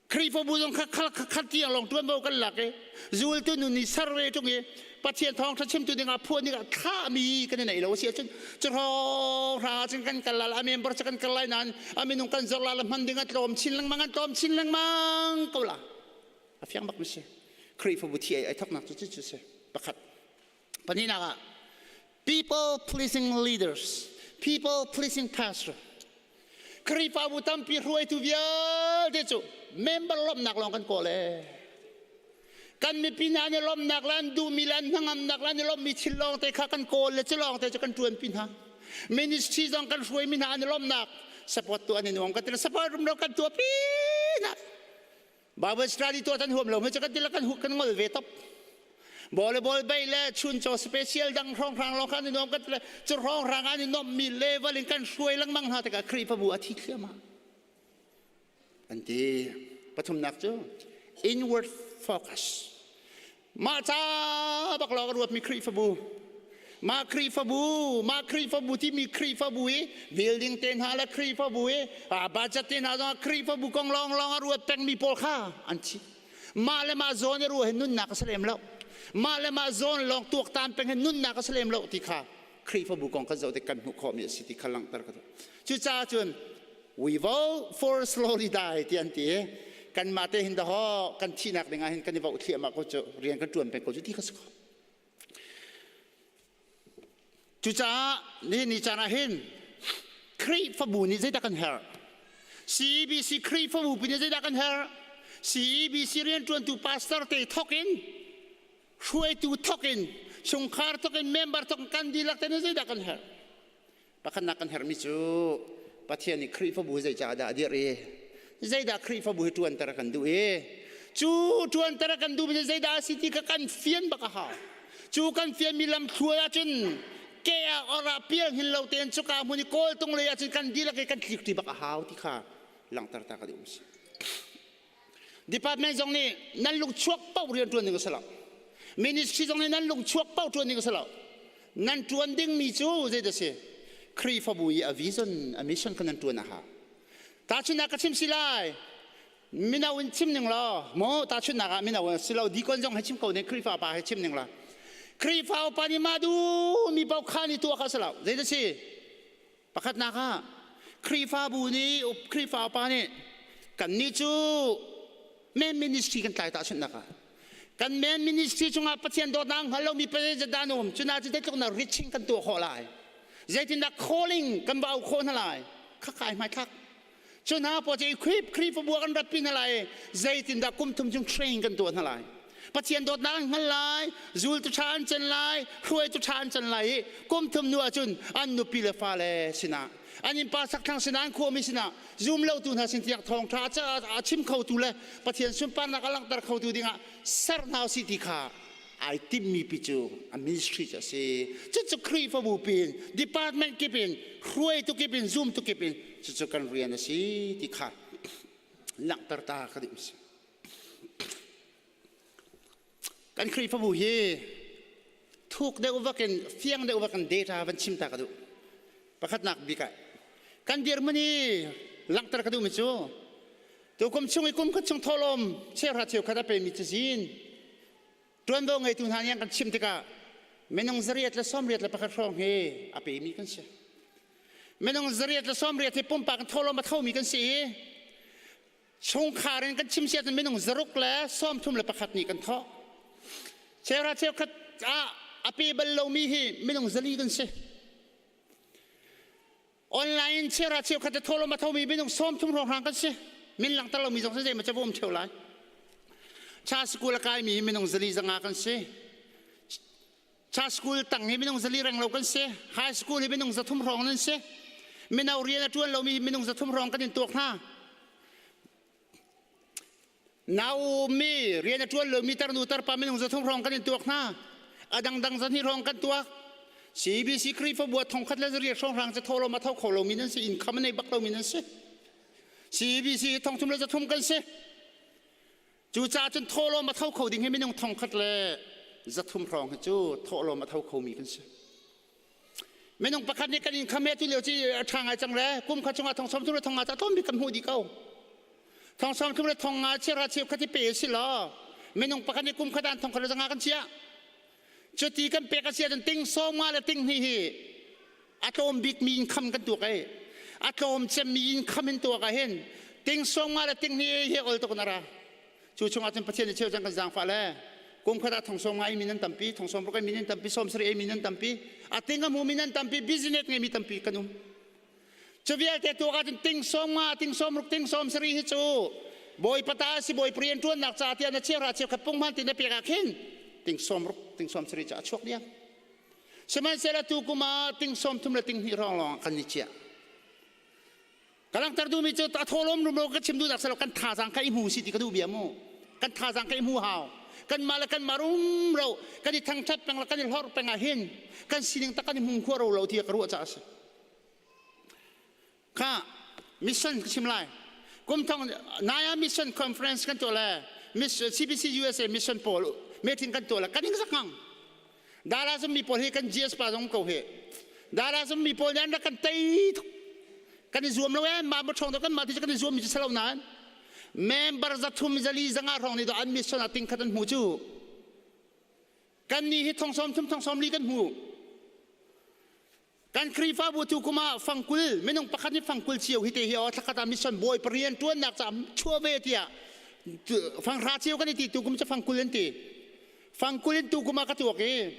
Speaker 11: Khrihfabu zong kha khat tiang lawng ṭuanvo kan lak i zultu nun i ser ve ṭung i Pathian thawngṭha chimtu dingah phuan dingah thlahmi kan i neih lo a si ahcun cu hrawng cun kan kal lai a member cu kan kal lai nain a minung kan zor lai la hman ding a tlawm chin lengmang an tlawm chin lengmang ko la a fiang bak mi si Khrihfabu thi ai thoknak cu cu si pakhat pahnihnak ah people pleasing leaders people pleasing pastor Khrihfabu tampi hruaitu vialte cu member lawmhnak lawng kan kawl ee. Kan mipi hna nih lawmhnak le an duhmi le an hnangamnak le an i lawmhmi thil lawng te kha kan kawl le cu lawng te cu kan ṭuanpi hna. Ministry zong kan hruaimi hna an i lawmhnak support tu an i nuam kan ti support rumro kan tuahpi hna. Bible study tuah tan huam lo hme kan ti kan kan ngol ve top. Volleyball bay le chunchaw special dang hrawng hrang lawng khan i nuam kan ti le cu hrawng hrang an i nuamh mi level in kan hruai lengmang hna tikah Khrihfabu a thi thliahmah. An ti. Pathumnak cu inward focus. Mah ca bak lawng a ruatmi Khrihfabu mah Khrihfabu mah Khrihfabu timi Khrihfabu i building te hna le Khrihfabu i budget te hna zong Khrihfabu kong lawng lawng a ruat pengmi pawl kha an thi mah le mah zawn i ruah hin nunnak a si lem lo mah le mah zawn lawng tuaktan peng hin nunnak a si lem lo ti kha Khrihfabu kong kan zoh tik kan hmuh khawhmi a si ti kha langhter ka duh cucaah cun we vote for slowly die ti an ti kanmah te hin dahaw kan thihnak ding ah hin kan i voh thliahmah ko cu rian kan ṭuan peng ko cu ti kha si ko cucaah nihin ni caan ah hin Khrihfabu nih zeidah kan herh CEBC Khrihfabu pi nih zeidah kan herh CEBC rianṭuantu pastor te thok in hruaitu thok in chungkhar thok in member thok in kan dihlak te nih zeidah kan herh Pakhatnak kan herhmi cu Pathian nih Khrihfabu zei caah dah a dirh i zeidah Khrihfabu hi ṭuanter a kan duh i cu ṭuanter a kan duhmi cu zeidah a si ti kha kan fian bak a hau. Cu kan fianmi lamthluan ahcun ke ah or ah pial hin lo tein cuka hmun i kawltung lei ahcun kan dihlak i kan tlikṭi bak a hau ti kha langhter ta ka duh si. Department zong nih nan lungchuak paoh rian ṭuan ding a si lo. Ministry zong nih nan lungchuak paoh ṭuan ding a si lo. Nan ṭuan dingmi cu zeidah si? Khrihfabu i a vision, a mission kha nan ṭuan a hau. Tahchunhnak ka chim si lai. Mino in chim ning law, maw tahchunhnak ah mino si lo dikon zong he chim ko ne Khrihfa pa he chim ning la. Khrihfa upa nih mah duh mi paoh kha nih tuah kha si lo. Zei si? Pakhatnak ah Khrihfabu nih Khrihfa upa nih kannih cu men ministry kan tlai tahchunhnak ah kan men ministry chungah Pathian dawtnak hngal lomi pa dan um cuna cu zeitluk na reaching kan tuah khawh lai zeitindah calling kan va au khawh hna lai khakai hmaithlak Cu hna pawl cu equip Khrihfabu ah kan ratpi hna lai zeitindah kum thum chung train kan tuah hna lai. Pathian dawtnak an hngal lai, zultu ṭha an can lai, hruaitu ṭha an can lai i kum thum hnu ahcun an nupi le fale sinah an innpa sakthlang sinah an khuami sinah zum lotu hna sin tiang thawngṭha a chim khotu le Pathian sunparnak a langhter khotu dingah ser hna usih ti kha ai timmi pi cu a ministry cu a si. Cucu Khrihfabu pin department kip in hruaitu kip in zumtu kip in cucu kan rian a si ti kha langhter ta ka duh si. Kan Khrihfabu hi thuk deuh vakin fiang deuh vakin data van chim ta ka duh. Pakhatnak bik ah kan dirhmun hi langhter ka duhmi cu tukum chung i kum khat chung thawhlawm cheuhra cheukhat a pemi cazin Ṭuanvo ngeitu hna nih an kan chimh tikah minung zariat le sawmriat le pakhat hrawng hi a pemi kan si. Minung zariat le sawmriat hi pumpak in tholawm a thomi kan si i chungkhar in kan chim si ahcun minung zaruk le sawmthum le pakhat nih kan thawh. Cheuhra cheukhat ah a pe bal lomi hi minung zali kan si. Online in chera cheukhat le thawlawm a thomi minung 30 hrawnghrang kan si. Min langhter lomi zong si zeimaw cavu um theu lai. Cha school a kaimi minung zali zanga kan si. Cha school tang hi minung zali reng lo kan si. High school hi minung 300 hrawng nan si. Mino rian a ṭuan lomi minung 300 hrawng kan in tuak hna. Naomi rian a ṭuan lomi tarnu tarpa minung 300 hrawng kan in tuak hna. A dangdang zahnih hrawng kan tuak. CBC Khrihfabu ah thongkhat le zariat hrawnghrang cu thawhlawm a tho kho lomi nan si, income a nei bak lomi nan si. CBC hi thongthum le zathum kan si. Cucaah cun thawhlawm a tho kho ding hi minung thongkhat le zathum hrawng hi cu thawhlawm a tho khomi kan si. Minung pakhat nih kan income he tu lio ci a ṭha ngai cang le kum khat chungah thong 30 le thong nga ca tlawm bik kan hmuh dih ko. Thong 30 le thong nga cheuhra cheukhat hi pe si law minung pakhat nih kum khat ah thong khat le zanga kan chiah. Cuti kan pek a si ahcun ting sawm nga le ting hnih hi a tlawm bik mi income kan tuak ei. A tlawm cem mi income in tuak ah hin ting sawm nga le ting hnih hi ol tuk na ra. Cu chungah cun Pathian nih cheu cang kan zaangfah le kum khat ah thong sawm nga mi nan tampi, thong sawm ruk mi nan tampi, sawm sarih mi nan tampi, a ting a hmu mi nan tampi, business ngei mi tampi kan um. Cu vialte tuak ahcun ting sawm nga, ting sawm ruk, ting sawm sarih hi cu bawipa ta si bawi rian ṭuannak ca tiah na cheuhra cheukhat punghman ti na pek ah khin ting sawm ruk, ting sawm sarih cu a chuak diam. Sihmanhsehlaw tu kum ah ting sawm thum le ting hnih hrawng lawng kan i chiah. Ka langhter duhmi cu a thawlawm rumro ka chim duhnak silo kan thazaang kha i hmu si ti ka duh bia mu. Kan thazaang kha i hmu hau. Kanmah le kanmah rumro kan i thangṭhat peng le kan i hlorh peng ah hin kan sining tak kan i hmu khua ro lo ti ka ruah caah a si. Kha mission ka chim lai. Kum thong nai ah mission conference kan tuah le CBC USA mission pawl meeting kan tuah le kan ing zak ngang. Dara zummi pawl hi kan GS pa zong ko hi. Dara zummi pawl nih an rak kan tei tuk. Kan i zuam lo ee, mah ma ṭhawng kan mah ti kan i zuam mi cu salo nain. Member 300 zali zanga hrawng nih do an mission ah ting khat an hmu cu. Kan nih hi thong 30 thong 40 kan hmu. Kan Khrihfabu tu kum ah fangkul minung pakhat nih fangkul cio hi te hi aw thlakhat ah mission bawi parian ṭuannak ca chuah ve tiah fanghra cio kan i ti tu kum cu fangkul an ti fangkul in tu kum ah ka tuak i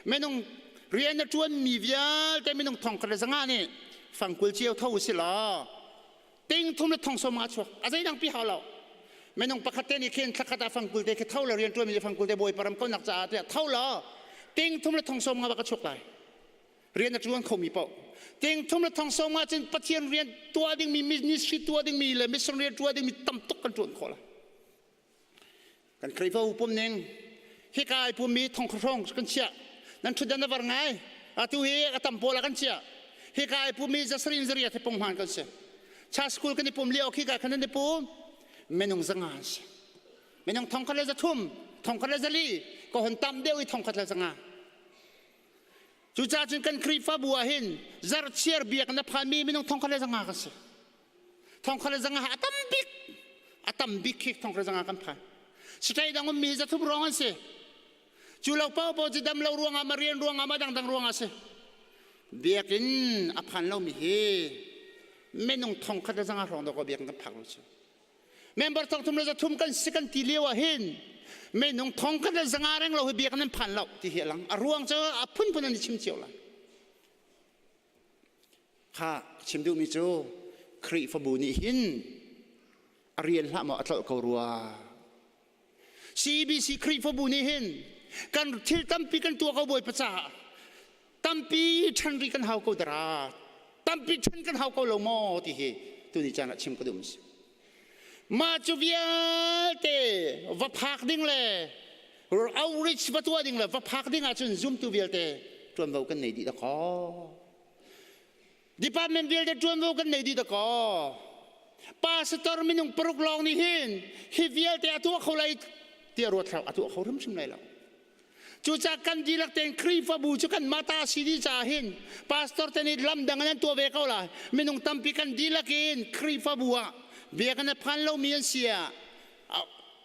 Speaker 11: minung rian a ṭuan mi vialte minung thong khat le zanga nih fangkul cio tho si law ting thum le thong som nga chuak a zeidang pi hau lo minung pakhat te nih khin thlakhat ah fangkul te khi tho le rian ṭuan mi fangkul te bawi param ko nak caah tiah tho law ting thum le thong som nga ba ka chuak lai Rian a ṭuan khomi paoh ting thum le thong sawm ah cun Pathian rian tuah dingmi ministry tuah dingmi le mission rian tuah dingmi tam tuk kan ṭuan khawh lai. Kan Khrihfabu pum ning hika ai pummi thong hrawng kan chiah. Nan ṭhutdan a var ngai. Atu hi a tam pawl ah kan chiah. Hika ai pummi zasarin zariat hi punghman kan si. Cha school kan i pum lio khika khan an i pum minung zanga an si. Minung 1300 1400 ka hon tam deuh i 1100. Cucaah cun kan Khrihfabu ah hin zarhchiar biak na phanmi minung 1500 kan si. 1500 a tam bik. A tam bik khi thong zanga kan phan. State dang ummi 300 ruang an si. Cu lo paoh paoh cu dam lo ruangah ma rian ruangah ma dangdang ruangah si. Biakinn a phan lomi hi minung 1000 le 500 hrawng dawkaw biakinn kan phak lo cu. Member 33 300 kan si kan ti lio ah hin minung 1000 le 500 reng lo hi biakinn an phan lo ti hi a lang. A ruang cu a phunphun an i chim cio lai. Kha chim duhmi cu Khrihfabu nih hin a rian hlah maw a tlolh ko rua. CBC Khrihfabu nih hin kan thil tampi kan tuah ko Bawipa caah tampi ṭhan rih kan hau ko dara tampi ṭhan kan hau ko lo maw ti hi tuni caan ah chim ka duh mi si. Mah cu vialte va phak ding le outreach va tuah ding le va phak ding ahcun zumtu vialte ṭuanvo kan nei dih dakaw. Department vialte ṭuanvo kan nei dih dakaw. Pastor minung paruk lawng nih hin hi vialte a tuah kho lai tiah ruat hlah a tuah kho hrimhrim lai lo. Cucaah kan dihlak tein Khrihfabu cu kan mata si dih caah hin pastor te nih lam dang in an tuah ve ko lai. Minung tampi kan dihlak in Khrihfabu ah biakinn a phan lomi an si ah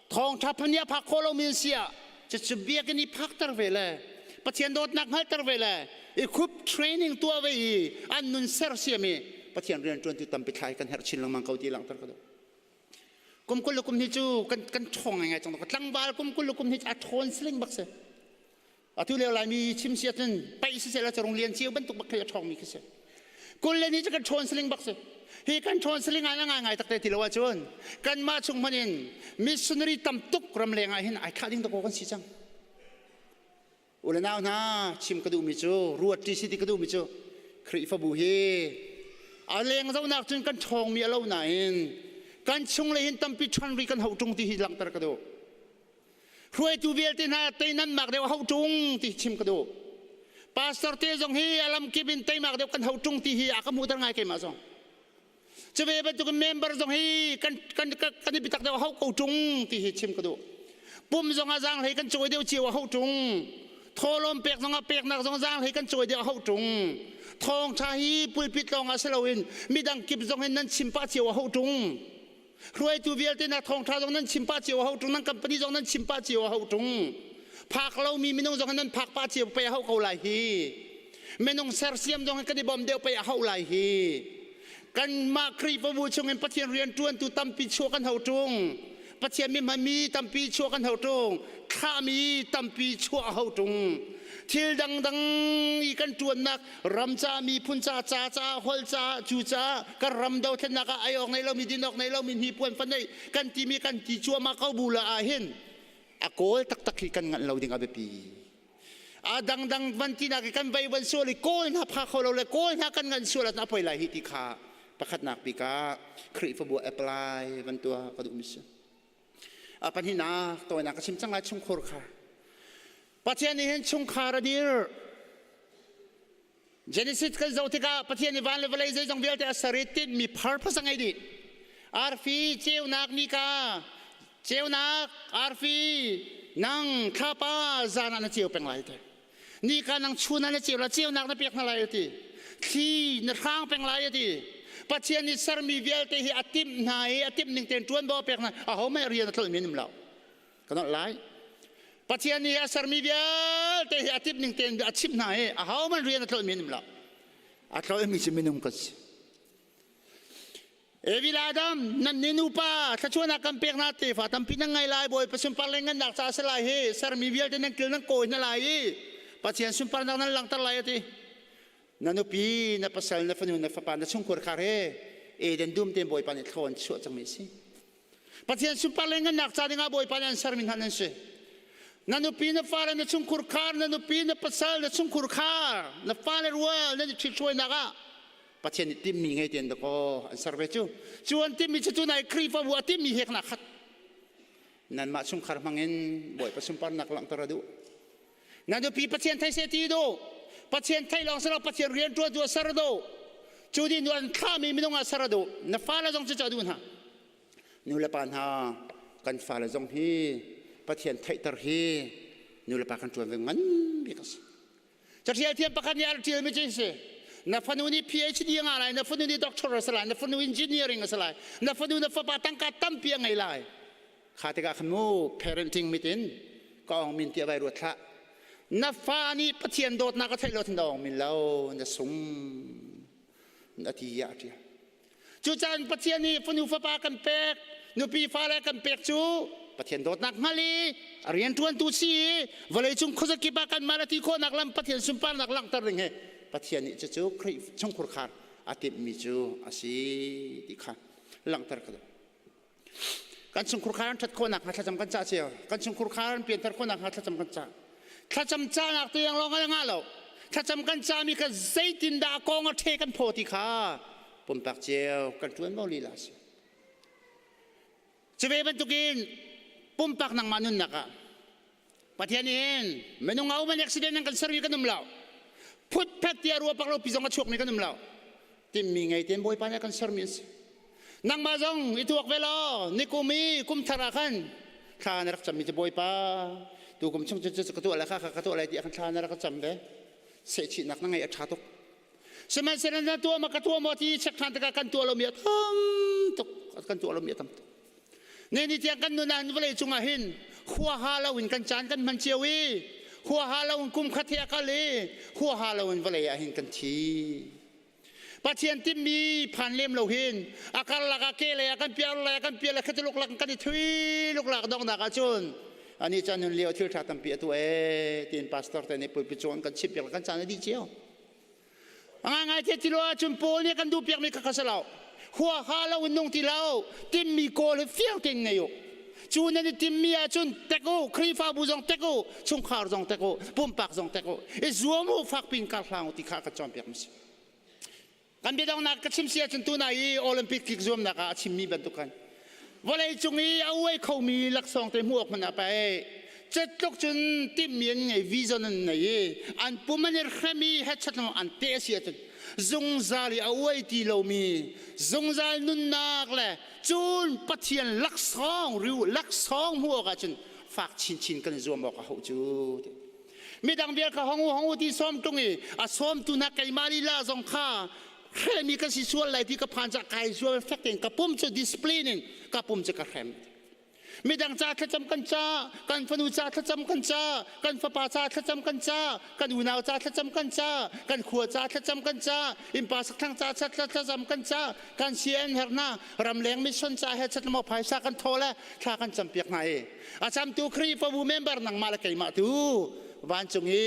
Speaker 11: thawngṭha phun nih a phak khawh lomi an si ah cucu biakinn i phakter ve le Pathian dawtnak hngalhter ve le equip training tuah ve i an nun sersiam i Pathian rianṭuantu tampi thlai kan herh chin lengmang ko ti langhter ka duh. Kum 20 le kum hi cu kan kan ṭhawng ngaingai cang. Tlangval kum 20 le kum hi a ṭhawn siling bak si. Atu lio Laimi chim si ahcun paih siseh la carung lian cio bantuk bak khi a ṭhawngmi khi si. Kul le ni cu kan ṭhawn siling bak si. Hi kan ṭhawn siling ah ngai ngai takte ti lo ahcun kanmah chung hmanh in missionary tam tuk ramleng ah hin ai thlah ding dakaw kan si cang. U le nau hna chim ka duhmi cu ruat ṭi si ti ka duhmi cu Khrihfabu hi a leng zohnak cun kan ṭhawngmi a lo nain kan chung le hin tampi ṭhan rih kan hauh ṭung ti hi langhter ka duh. Hruaitu vialte hna tei nan mak deuh hauh ṭung ti chim ka duh. Pastor te zong hi a lamkip in teimak deuh kan hauh ṭung ti hi a ka hmuhter ngai keimah zong. Cuve bantuk member zong hi kan kan kan i biatak deuh hau ko ṭung ti hi chim ka duh. Pum zong ah zaanghlei kan cawi deuh cio a hau ṭung. Thawlawm pek zong ah peknak zong zaanghlei kan cawi deuh a hau ṭung. Thawngṭha hi pulpit lawng ah si loin midang kip zong hin nan chim pah cio a hau ṭung. Hruaitu vialte na thawngṭha zong nan chim pah cio a hau ṭung. Nan company zong nan chim pah cio a hau ṭung. Phak lomi minung zong hin nan phak pah cio pei a hau ko lai hi. Minung sersiam zong hin kan i bawm deuh pei a hau lai hi. Kanmah Khrihfabu chungin Pathian rianṭuantu tampi chuah kan hau ṭung. Pathian mi hmanmi tampi chuah kan hau ṭung. Thlahmi tampi chuah a hau ṭung. Thil dangdang i kan ṭuannak ram ca, miphun ca, ca ca, holh ca, cu ca, kan ram dothlennak ah ei awk nei lomi, din awk nei lomi, hnipuan fa nei kan timi kan ti cuahmah ko bu la ah hin a kawl taktak hi kan nganh lo ding a biapi. A dangdang van tinak i kan vei van sual i kawl hna pha kho lo le kawl hna kan ngan sual ah poi lai hi ti kha pakhatnak bik ah Khrihfabu apply van tuah ka duh mi si. A pahnihnak tawinak ka chim cang lai chungkhur kha. Pathian nih hin chungkhar a dir. Genesis kan zoh tikah Pathian nih van le vawlei zeizong vialte a ser i tinhmi purpose a ngei dih. Arfi ceunak nika ceunak arfi nang thlapa zan ah na ceu peng lai ti. Nika nang chun ah na ceu la ceunak na pek hna lai ti. Thli na hrang peng lai ti. Pathian nih sermi vialte hi a timh hna i a timh ning tein ṭuanvo a pek hna. Aho mah rian a tlolh mi an um lo. Kan holh lai. Pathian nih a sermi vialte hi a timh ning tein a chimh hna i ahohmanh rian a tlolhmi an um lo. A tlolhmi cu minung kan si. Evi le Adam, nan ni nupa thluachuahnak kan pek hna tefa tampi nan ngei lai Bawipa sunpar le ngannak ca a si lai hi sermi vialte nan kil nan kawi hna lai i Pathian sunparnak nan langhter lai a ti. Na nupi, na pasal, na fanu, na fapa, na chungkhar khar he Eden dum tein Bawipa nih thlaw an chuah cangmi a si. Pathian sunpar le ngannak ca dingah Bawipa nih an sermi hna nan si. Na nupi, na fale, na chungkhur khar, na nupi, na pasal, na chungkhur khar, na fale rual nan i ṭhithruainak ah Pathian nih timmi ngei tein dakaw an ser ve cu. Cu an timmi cu tunai Khrihfabu a timmi hek na khat. Nanmah chungkhar hmangin Bawipa sunparnak langhter a duh. Na nupi Pathian thei seh ti duh. Pathian thei lawng si lo Pathian rian ṭuantu a ser duh. Cu dih nu an thlahmi minung ah ser a duh. Na fale zong cu a duh hna. Nu le pa hna kan fale zong hi Pathian theihter hi nu le pa kan ṭuan ve ngan bik a si. Caṭial thiam pakhat nih a ṭialmi cu si. Na fanu nih PhD a ngah lai, na fanu nih doctor a si lai, na fanu engineering a si lai, na fanu na fapa tangka tampi a ngei lai. Kha tikah khan mu parenting mit in ka ong min tiah vai ruat hlah. Na fa nih Pathian dawtnak a theih lo thin ong min lo na sung na ti ah ṭial. Cucaah Pathian nih fanu fapa kan pek, nupi fale kan pek cu Pathian dawtnak hngal i a rianṭuantu si i vawleicung khuazakip ah kanmah le ti khawhnak lam Pathian sunparnak langhter ding hi Pathian nih cucu Khrih chungkhur khar a timhmi cu a si ti kha langhter ka duh. Kan chungkhur khar an ṭhat khawhnak hnga thlacam kan cah cio. Kan chungkhur khar an pianter khawhnak hnga thlacam kan cah. Thlacam cahnak tu yang lawng a ngah lo. Thlacam kan cahmi kha zeitindah a kong a ṭhe kan phaw ti kha pumpak cio kan ṭuan mo lila a si. Cu ve bantukin pumpak nangmah nunnak ah Pathian in minung a um an accident an kan sermi kan um lo. Phutphet tiah rua pak lo pi zong a chuakmi kan um lo. Timmi ngei tein Bawipa nih a kan sermi an si. Nangmah zong i tuak ve law nikum i kum thar ah khan thla na rak cammi cu Bawipa tu kum chung cu ka tuah lai kha ka tuah lai ti ah khan thla na rak cam ve. Sehchihnak na ngeih a ṭha tuk. Sihmanhsehlaw na tuah ma ka tuah maw ti check ṭhan tikah kan tuah lomi a tam tuk. Kan tuah lomi a tam tuk. Ne ni tiang kan nun ah vawlei cungah hin huaha loin kan caan kan hman cio i huaha loin kum khat he a kal i huaha loin vawlei ah hin kan thi. Pathian timmi phan lem lo hin a karlak ah ke lei ah kan piar lei ah kan piar le khatiluk lak kan i thui luklak donghnak ah cun ani caan nun lio thil tha tampi a tu e tiin pastor te nih pulpit cung kan chim piak kan caan a dih cio. A ngaingai te ti lo ahcun Paul nih kan duh piakmi kha kha si lo. Huaha lo in nung ti lo. Timmi kawl hi fiang tein ngei u. Cu nan i timmi ahcun tek u, Khrihfabu zong tek u, chungkhar zong tek u, pumpak zong tek u. I zuam u, fakpi in kar hlang u ti kha kan cawnpiak mi si. Kan biadonghnak ka chim si ahcun tuna i Olympic tlik zuamnak ah a chimmi bantuk khan vawleicung i a uai khomi laksawng te hmuh awk hmanh ah pei cetluk cun timhmi an ngei vision an nei i an pum an i hrem i hetchat an te a si ahcun zungzal i a uai ti lomi zungzal nunnak le cun Pathian laksawng riu laksawng hmuh awk ahcun fak chinchin kan i zuam awk a hauh cu midang vial kha hong u hong u ti sawm tung i a sawmtu na keimah lila zong kha hremi kan si sual lai ti ka phan ca kai zual fek tein ka pum cu discipline in ka pum cu ka hrem midang ca thlacam kan ca kan fanu ca thlacam kan ca kan fapa ca thlacam kan ca kan unau ca thlacam kan ca kan khua ca thlacam kan ca innpa sakthlang ca thlacam kan ca kan CN herna ramleng mission ca he chatmo phaisa kan thaw le thla kan cam piak hna i a camtu Khrihfabu member nangmah le keimah tu vancung i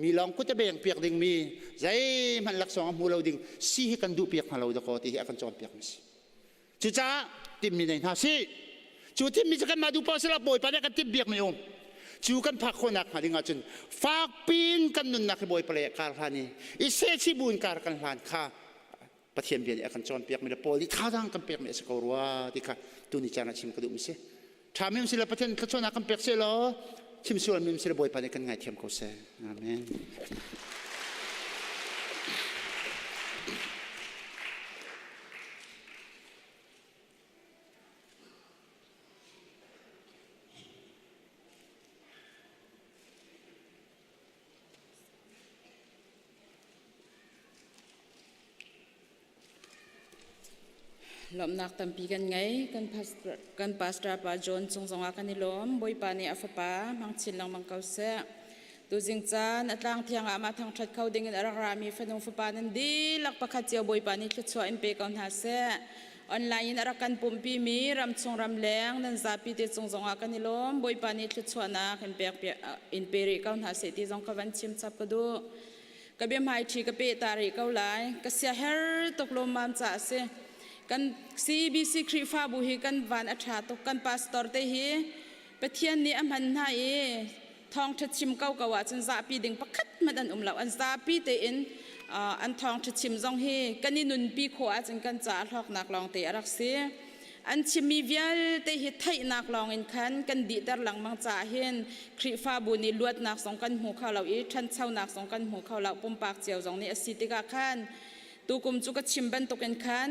Speaker 11: mi lawng kut a beng piak ding mi zeihmanh laksawng a hmu lo ding si hi kan duh piak hna lo dakaw ti hi a kan cawnpiak mi si cucaah timmi nei hna si cu timmi cu kanmah duh paoh sila bawipa nih kan timh biak mi um cu kan phak khawhnak hnga ding ahcun fakpi in kan nunnak hi bawipa lei ah kar hlan i i sehchih bu in kar kan hlan kha Pathian bia nih a kan cawnpiak mi le Paul nih thazaang kan pek mi a si ko rua ti kha tuni caan ah chim ka duh mi si. Ṭha mi si le Pathian thluachuahnak kan pek seh law chim sual mi si le Bawipa nih kan ngaithiam ko seh. Amen.
Speaker 2: Lawmhnak tampi kan ngei. Kan pastor, kan pastor pa John cung zongah kan i lawm. Bawipa nih a fapa hmang chin lengmang ko seh. Tuzing caan a tlang thiang ah mah thangṭhat kho ding in a rak rami fanu fapa nan dihlak pakhat cio Bawipa nih thluachuah in pe ko hna seh. Online in a rak kan pumpi mi ramchung ramleng nan zapi te cung zongah kan i lawm. Bawipa nih thluachuahnak in pek in pe rih ko hna seh ti zong ka van chim chap ka duh. Ka biahmaiṭhi ka peh ta rih ko lai. Ka siaher tuk lawmmam ca a si. Kan CEBC Khrihfabu hi kan van a ṭha tuk. Kan pastor te hi Pathian nih a hman hna i thawngṭha chim ko ko ahcun zahpi ding pakhat hmanh an um lo. An zapi tein an thawngṭha chim zong hi kan i nunpi khawh ahcun kan caah hlawknak lawngte a rak si. An chimmi vialte hi theihnak lawngin khan kan dihter lengmang caah hin Khrihfabu nih luatnak zong kan hmu kho lo i ṭhanchonak zong kan hmu kho lo pumpak cio zong nih a si tikah khan tukum cu ka chim bantukin khan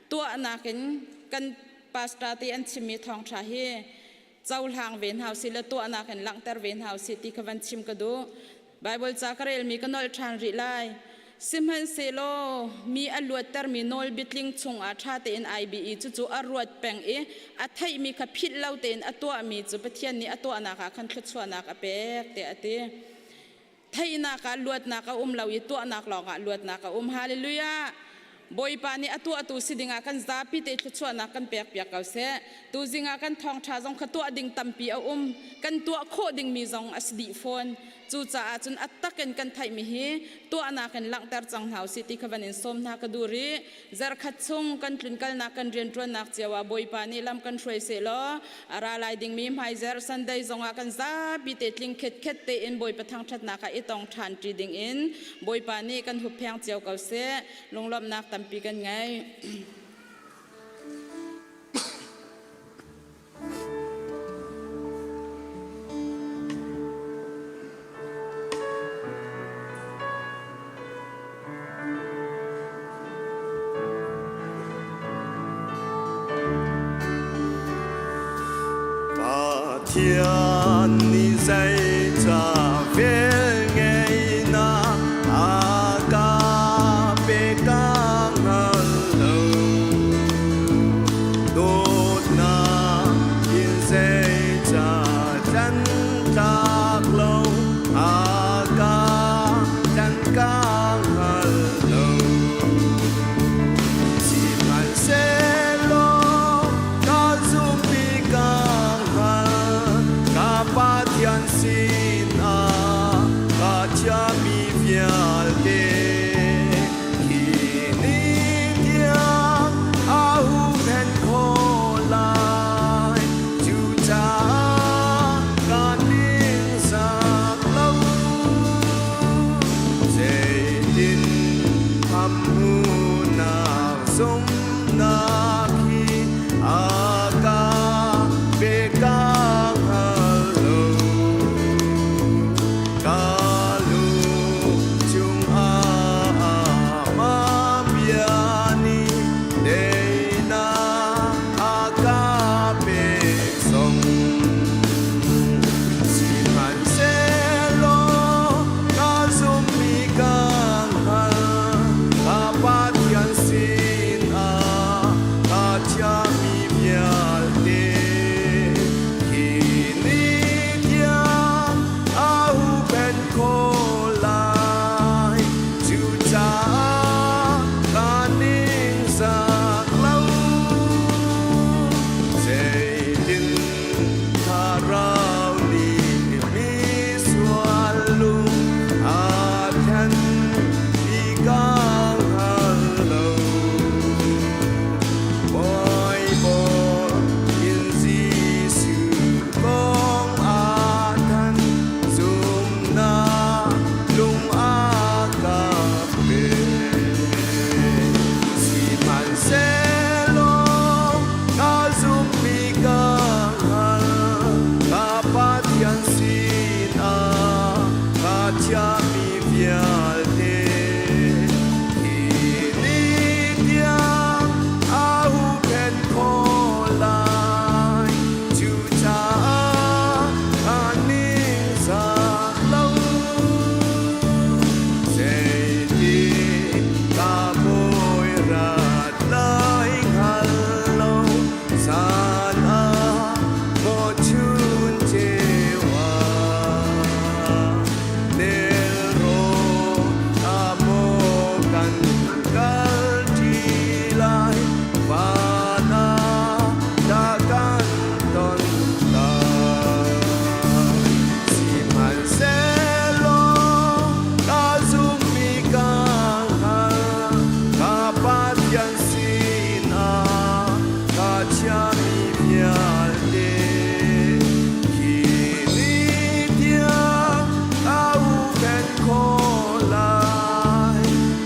Speaker 2: tuahnak in kan pastor te an chimmi thawngṭha hi cohlang ve hna usih le tuahnak in langhter ve hna usih ti kha van chim ka duh. Bible ca ka relmi ka nolh ṭhan rih lai. Sihmanhsehlaw mi a luattermi nawlbiatling chungah ṭha tein ai bih i cucu a ruat peng i a theihmi kha philh lo tein a tuahmi cu Pathian nih a tuahnak ah khan thluachuahnak a pek tiah a ti. Theihnak ah luatnak a um lo i tuahnak lawngah luatnak a um. Hallelujah! Bawipa nih a tuahtu si dingah kan zapi te thluachuahnak kan pekpiak ko seh. Tuzing ah kan thawngṭha zong kha tuah ding tampi a um. Kan tuah khawh dingmi zong a si dih fawn. Cucaah cun a tak in kan theihmi hi tuahnak in langhter cang hna usih ti kha van in sawm hna ka duh rih. Zarkhat chung kan tlunkalnak kan rianṭuannak cio ah Bawipa nih lam kan hruai sehlaw a ra lai dingmi hmaizarh Sunday zongah kan zapi te tling khetkhet tein Bawipa thangṭhatnak ah i tong ṭhan ṭi dingin Bawipa nih kan huppheng cio ko seh. Lunglawmhnak tampi kan ngei.
Speaker 7: Pathian nih zeicah velngeihnak a ka pek ka hngal lo. Dawtnak in zeicah tlangtlak lo a ka tlanh ka hngal lo. Sihmanhsehlaw ka zumh i ka hngal, ka Pathian sinah ka chiahmi vialte hi ni tiang a huhphenh khawh lai. Cucaah kaan lingsak lo. Zeitin hamhmuhnak zumhnak hi a ka pe ka hngal lo. Ka lung chungah amah bia nih teinak a ka pek zong. Sihmanhsehlaw ka zumhmi ka hngal, ka Pathian sinah ka chiahmi vialte hi ni tiang a huhphenh khawh lai. Cucaah ka ningzak lo. Zeitin Thlarau nih misual lung a thlen ti ka hngal lo. Bawibaw in Jesuh kong a thanh, zumhnak lung a ka pek. Sihmanhsehlaw ka zumhmi ka hngal, ka Pathian sinah ka chiahmi vialte hi ni tiang a huhphenh khawh lai. Cucaah ka ningzak lo. Zeiti ka bawi rat lai hngal lo zan ah maw chun ceu ah nelrawn ah maw kan kal ṭi lai van ah dah kan ton lai. Sihmanhsehlaw ka zumhmi ka hngal, ka Pathian sinah ka chiahmi vialte hi ni tiang a huhphenh khawh lai.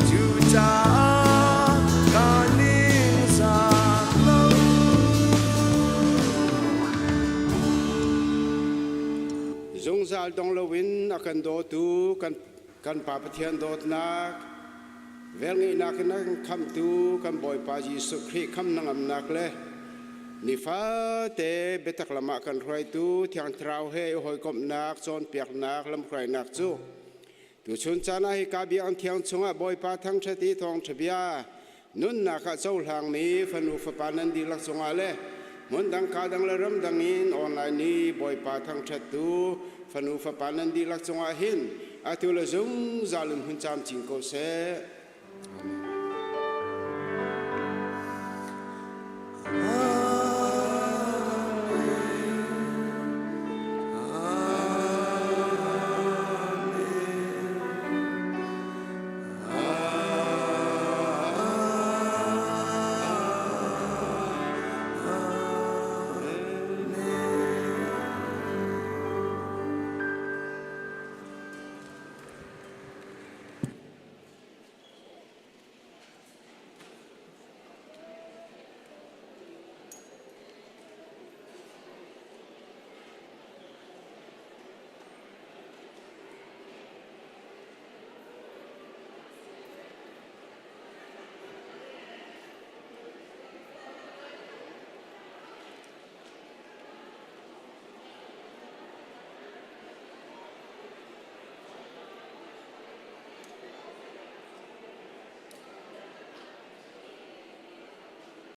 Speaker 7: Cucaah ka ningzak lo.
Speaker 12: Zungzal dong loin a kan dawtu kan, kan Pa Pathian dawtnak, velngeihnak in a kan khamhtu kan Bawipa Jesuh Khrih khamh hnangamnak le nifate biatak lam ah kan hruaitu Thiang Thlarau he i hawikomhnak, cawnpiaknak, lamhruainak cu. Tuchun caan ah hika biakinn thiang chungah Bawipa thangṭhat i thawngṭha bia nunnak ah cohlangmi fanu fapa nan dihlak cungah le hmundang kaa dang le ramdang in online i Bawipa thangṭhattu fanu fapa nan dihlak cungah hin atu le zungzal in hun camcin ko seh. Amen.